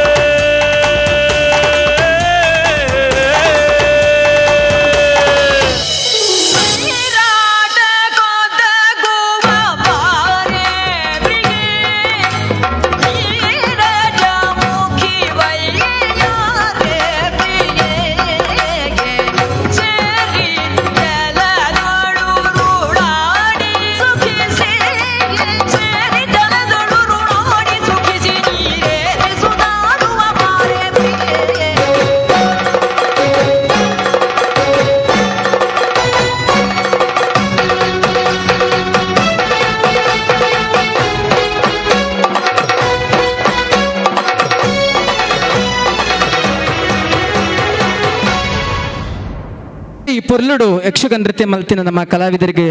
ಈ ಪೊರ್ಲುಡು ಯಕ್ಷಗಾನ ನೃತ್ಯ ಮಲ್ತಿನ ನಮ್ಮ ಕಲಾವಿದರಿಗೆ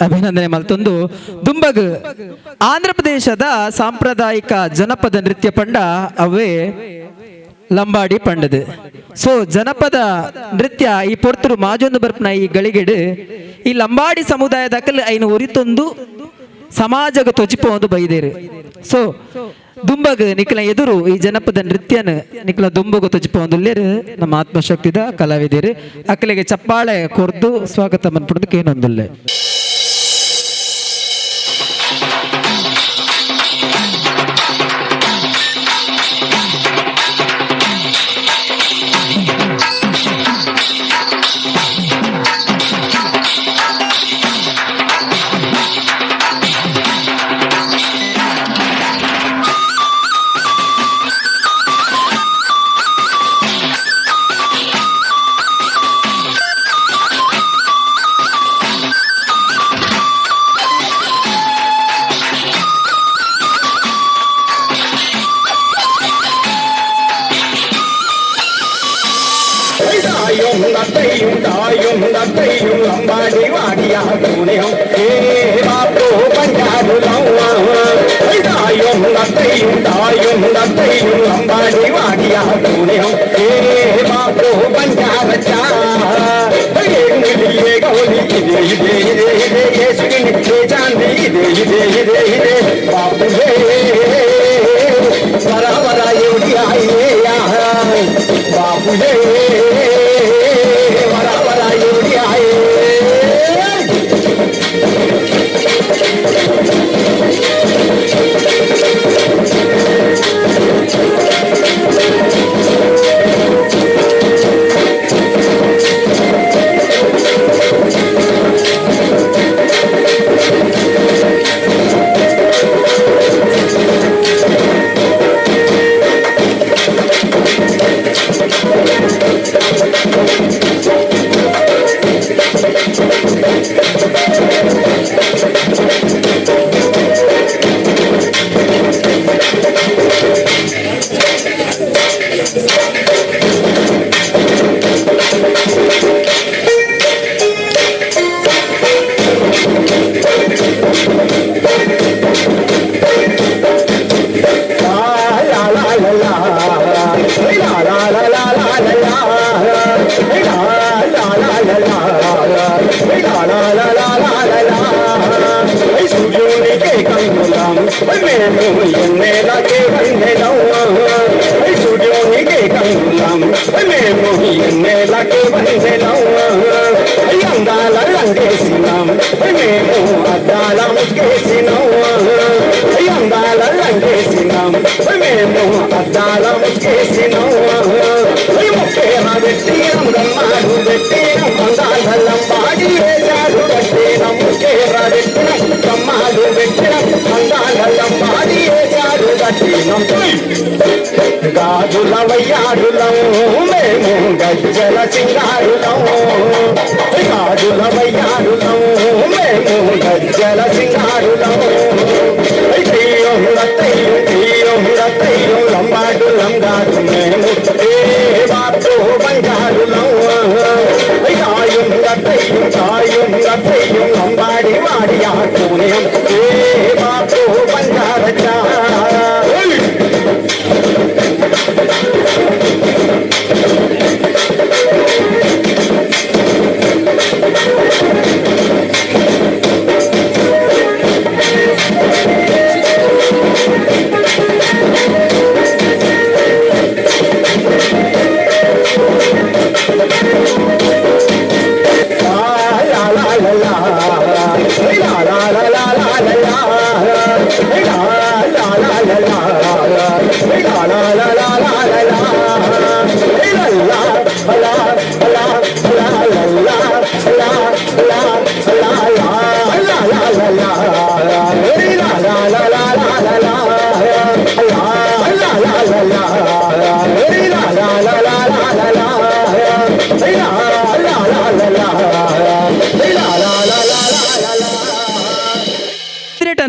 ಅಭಿನಂದನೆ ಮಲ್ತೊಂದು. ದುಂಬಗ್ ಆಂಧ್ರ ಪ್ರದೇಶದ ಸಾಂಪ್ರದಾಯಿಕ ಜನಪದ ನೃತ್ಯ ಪಂಡ ಅವೇ ಲಂಬಾಡಿ ಪಂಡದು. ಸೊ ಜನಪದ ನೃತ್ಯ ಈ ಪೊರ್ತುಡು ಮಾಜೊಂದು ಬರ್ಪನ ಈ ಗಳಿಗೆಡು ಈ ಲಂಬಾಡಿ ಸಮುದಾಯದ ಅಕಲ್ ಐನು ಒರಿತೊಂದು ಸಮಾಜಗ ತೊಜಿಪ ಒಂದು ಬೈದೇರು. ಸೊ ದುಂಬಗ ನಿಕ್ಲ ಎದುರು ಈ ಜನಪದ ನೃತ್ಯನ ನಿಕ್ಲ ದುಂಬಗ ತೊಜಿಪ ಒಂದು ನಮ್ಮ ಆತ್ಮಶಕ್ತಿದ ಕಲಾವಿದರು ಅಕ್ಕಲಿಗೆ ಚಪ್ಪಾಳೆ ಕೊರ್ದು ಸ್ವಾಗತ ಮನ್ಪುಡೋದಕ್ಕೆ ಏನೊಂದುಲ್ಲೆ.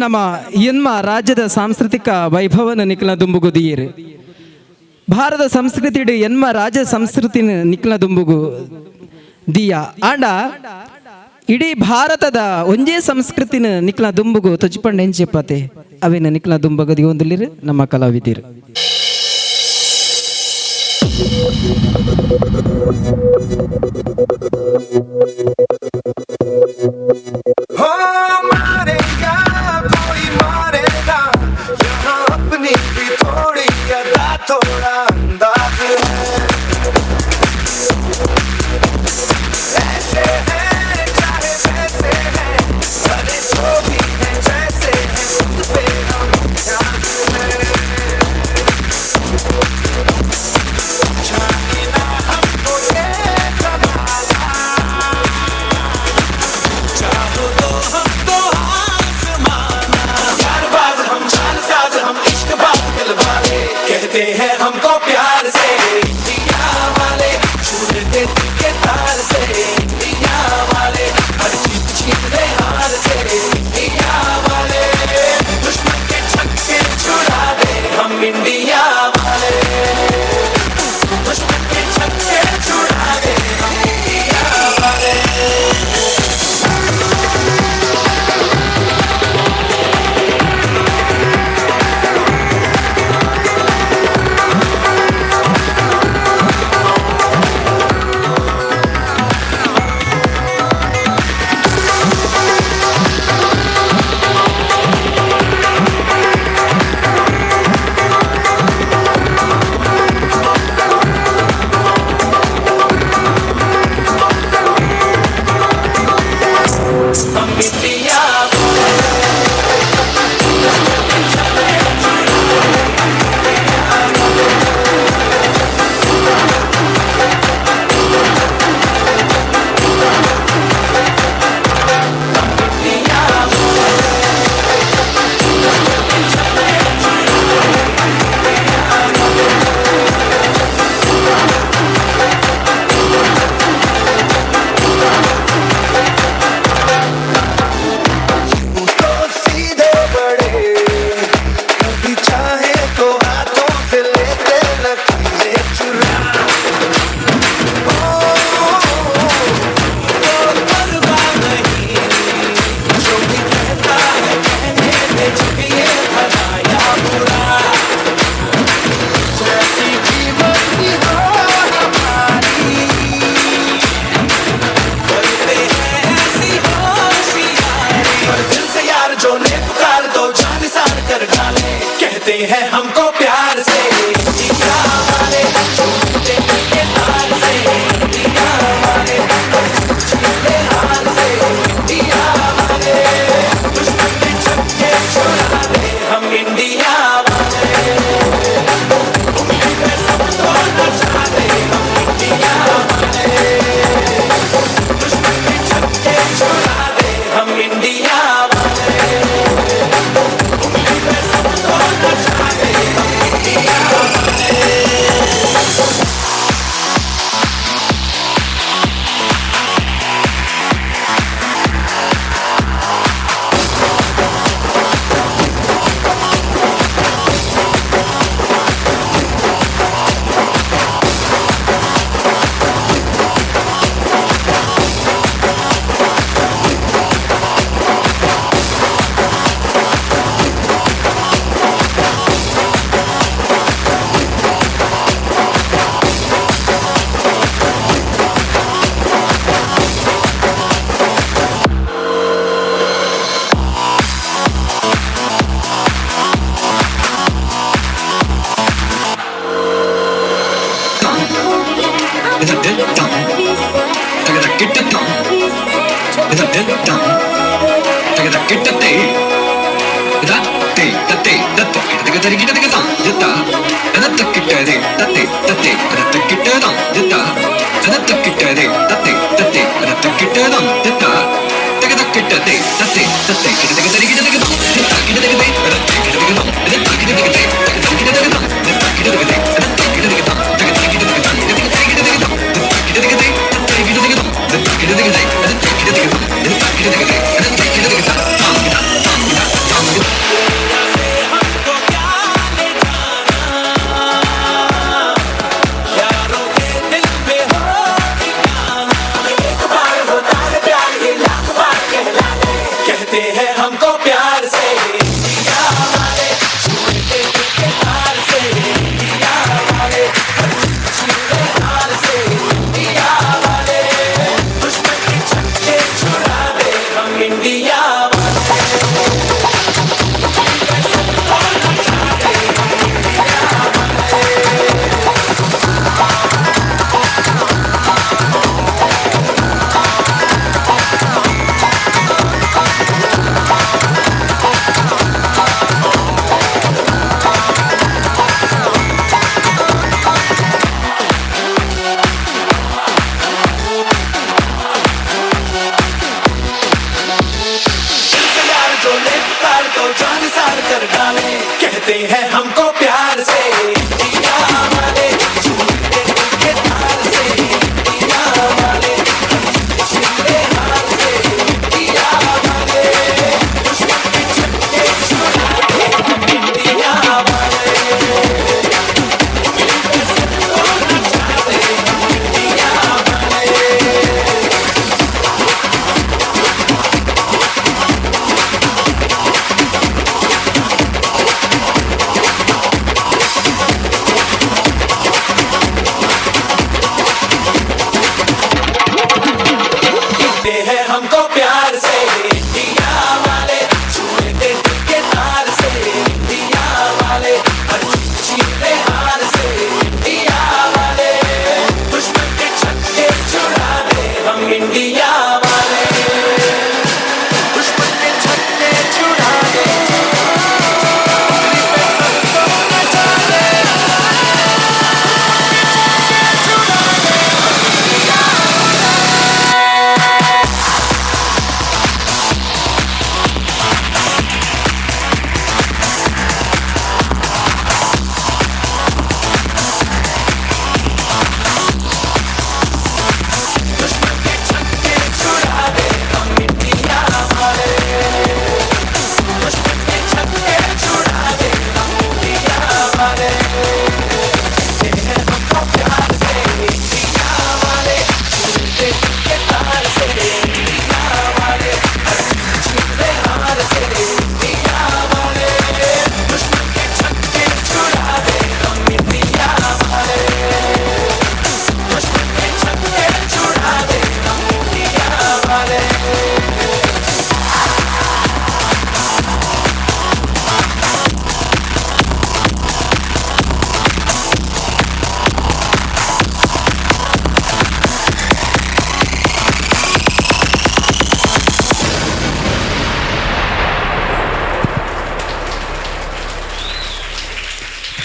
ನಮ್ಮ ಎನ್ಮ ರಾಜ್ಯದ ಸಾಂಸ್ಕೃತಿಕ ವೈಭವನ ನಿಖಲ ದುಂಬುಗು ದಿಯೇರು. ಭಾರತ ಸಂಸ್ಕೃತಿ ಎನ್ಮ ರಾಜ್ಯ ಸಂಸ್ಕೃತಿ ನಿಖಲ ದುಂಬುಗು ದಿಯ ಆಂಡ ಇಡೀ ಭಾರತದ ಒಂಜೇ ಸಂಸ್ಕೃತಿನ ನಿಖಲ ದುಂಬುಗು ತೊಜಿಪಂಡ ಎಂಚೆಪ್ಪತೆ ಅವೇನ ನಿಖಲ ದುಂಬಗದಿ ಒಂದುಲಿರು ನಮ್ಮ ಕಲಾವಿದಿರು. Oh,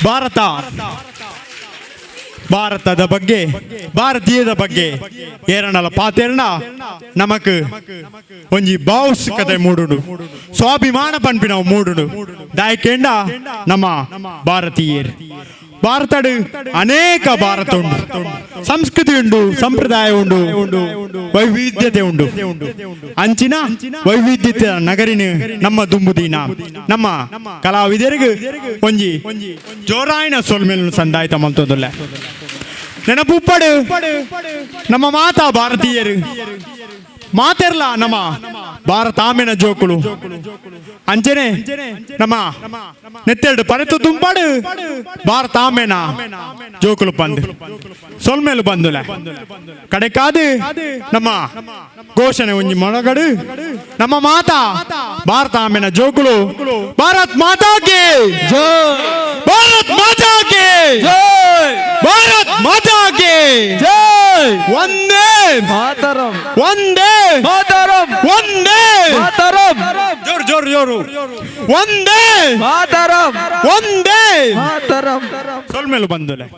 Bharat ಭಾರತದ ಬಗ್ಗೆ ಭಾರತೀಯದ ಬಗ್ಗೆ ಏರನಲ ಪಾತೆರ್ನ ನಮಕ್ ಒಂಜಿ ಭಾವುಕತೆ ಮೂಡುಡು ಸ್ವಾಭಿಮಾನ ಪನ್ಪಿನವು ಮೂಡುಡು ದಾಯಕೇಂಡ ನಮ್ಮ ಭಾರತೀಯರು ಭಾರತಡು ಅನೇಕ ಭಾರತ ಉಂಡು, ಸಂಸ್ಕೃತಿ ಉಂಡು, ಸಂಪ್ರದಾಯ ಉಂಡು, ವೈವಿಧ್ಯತೆ ಉಂಡು. ಅಂಚಿನ ವೈವಿಧ್ಯತೆ ನಗರಿನ ನಮ್ಮ ದುಂಬುದೀನ ನಮ್ಮ ಕಲಾವಿದರಿಗೆ ಒಂಜಿ ಜೋರಾಯಿನ ಸೊಲ್ಮೇಲು ಸಂದಾಯ್ತ ಮಲ್ತದಲ್ಲ ನೆನಪುಪ್ಪಡು ನಮ್ಮ ಮಾತಾ ಭಾರತೀಯರು ಮಾತೆರ್ಲ ನಮ್ಮ ಭಾರತಾಮೆನ ಜೋಕುಲು ಅಂಚನೆ ನಮ್ಮ ನೆತ್ತೆರಡು ಪರೆತು ತುಂಪಾಡು ಭಾರತಾಮೆನ ಜೋಕುಲು ಬಂದು ಸೊಲ್ಮೇಲು ಬಂದುಲ ಕಡೆಕಾದು ನಮ್ಮ ಘೋಷಣೆ ಒಂಜಿ ಮೊಳಗಡು ನಮ್ಮ ಮಾತಾ ಭಾರತಾಮೆನ ಜೋಕುಲು ಭಾರತ್ ಮಾತಾ ಕಿ ಭಾರತ್ ಮಾತಾ ಕಿ ಜೈ. ಭಾರತ್ ಮಾತಾ ಕಿ ಜೈ. ವಂದೇ ಮಾತರಂ. ವಂದೇ ಮಾತರಂ. ವಂದೇ ಮಾತರಂ. ಜೋರು ಜೋರು ಜೋರು. ವಂದೇ ಮಾತರಂ. ವಂದೇ ಮಾತರಂ. ಸೊಲ್ಮೇಲು ಬಂದುಲೆ.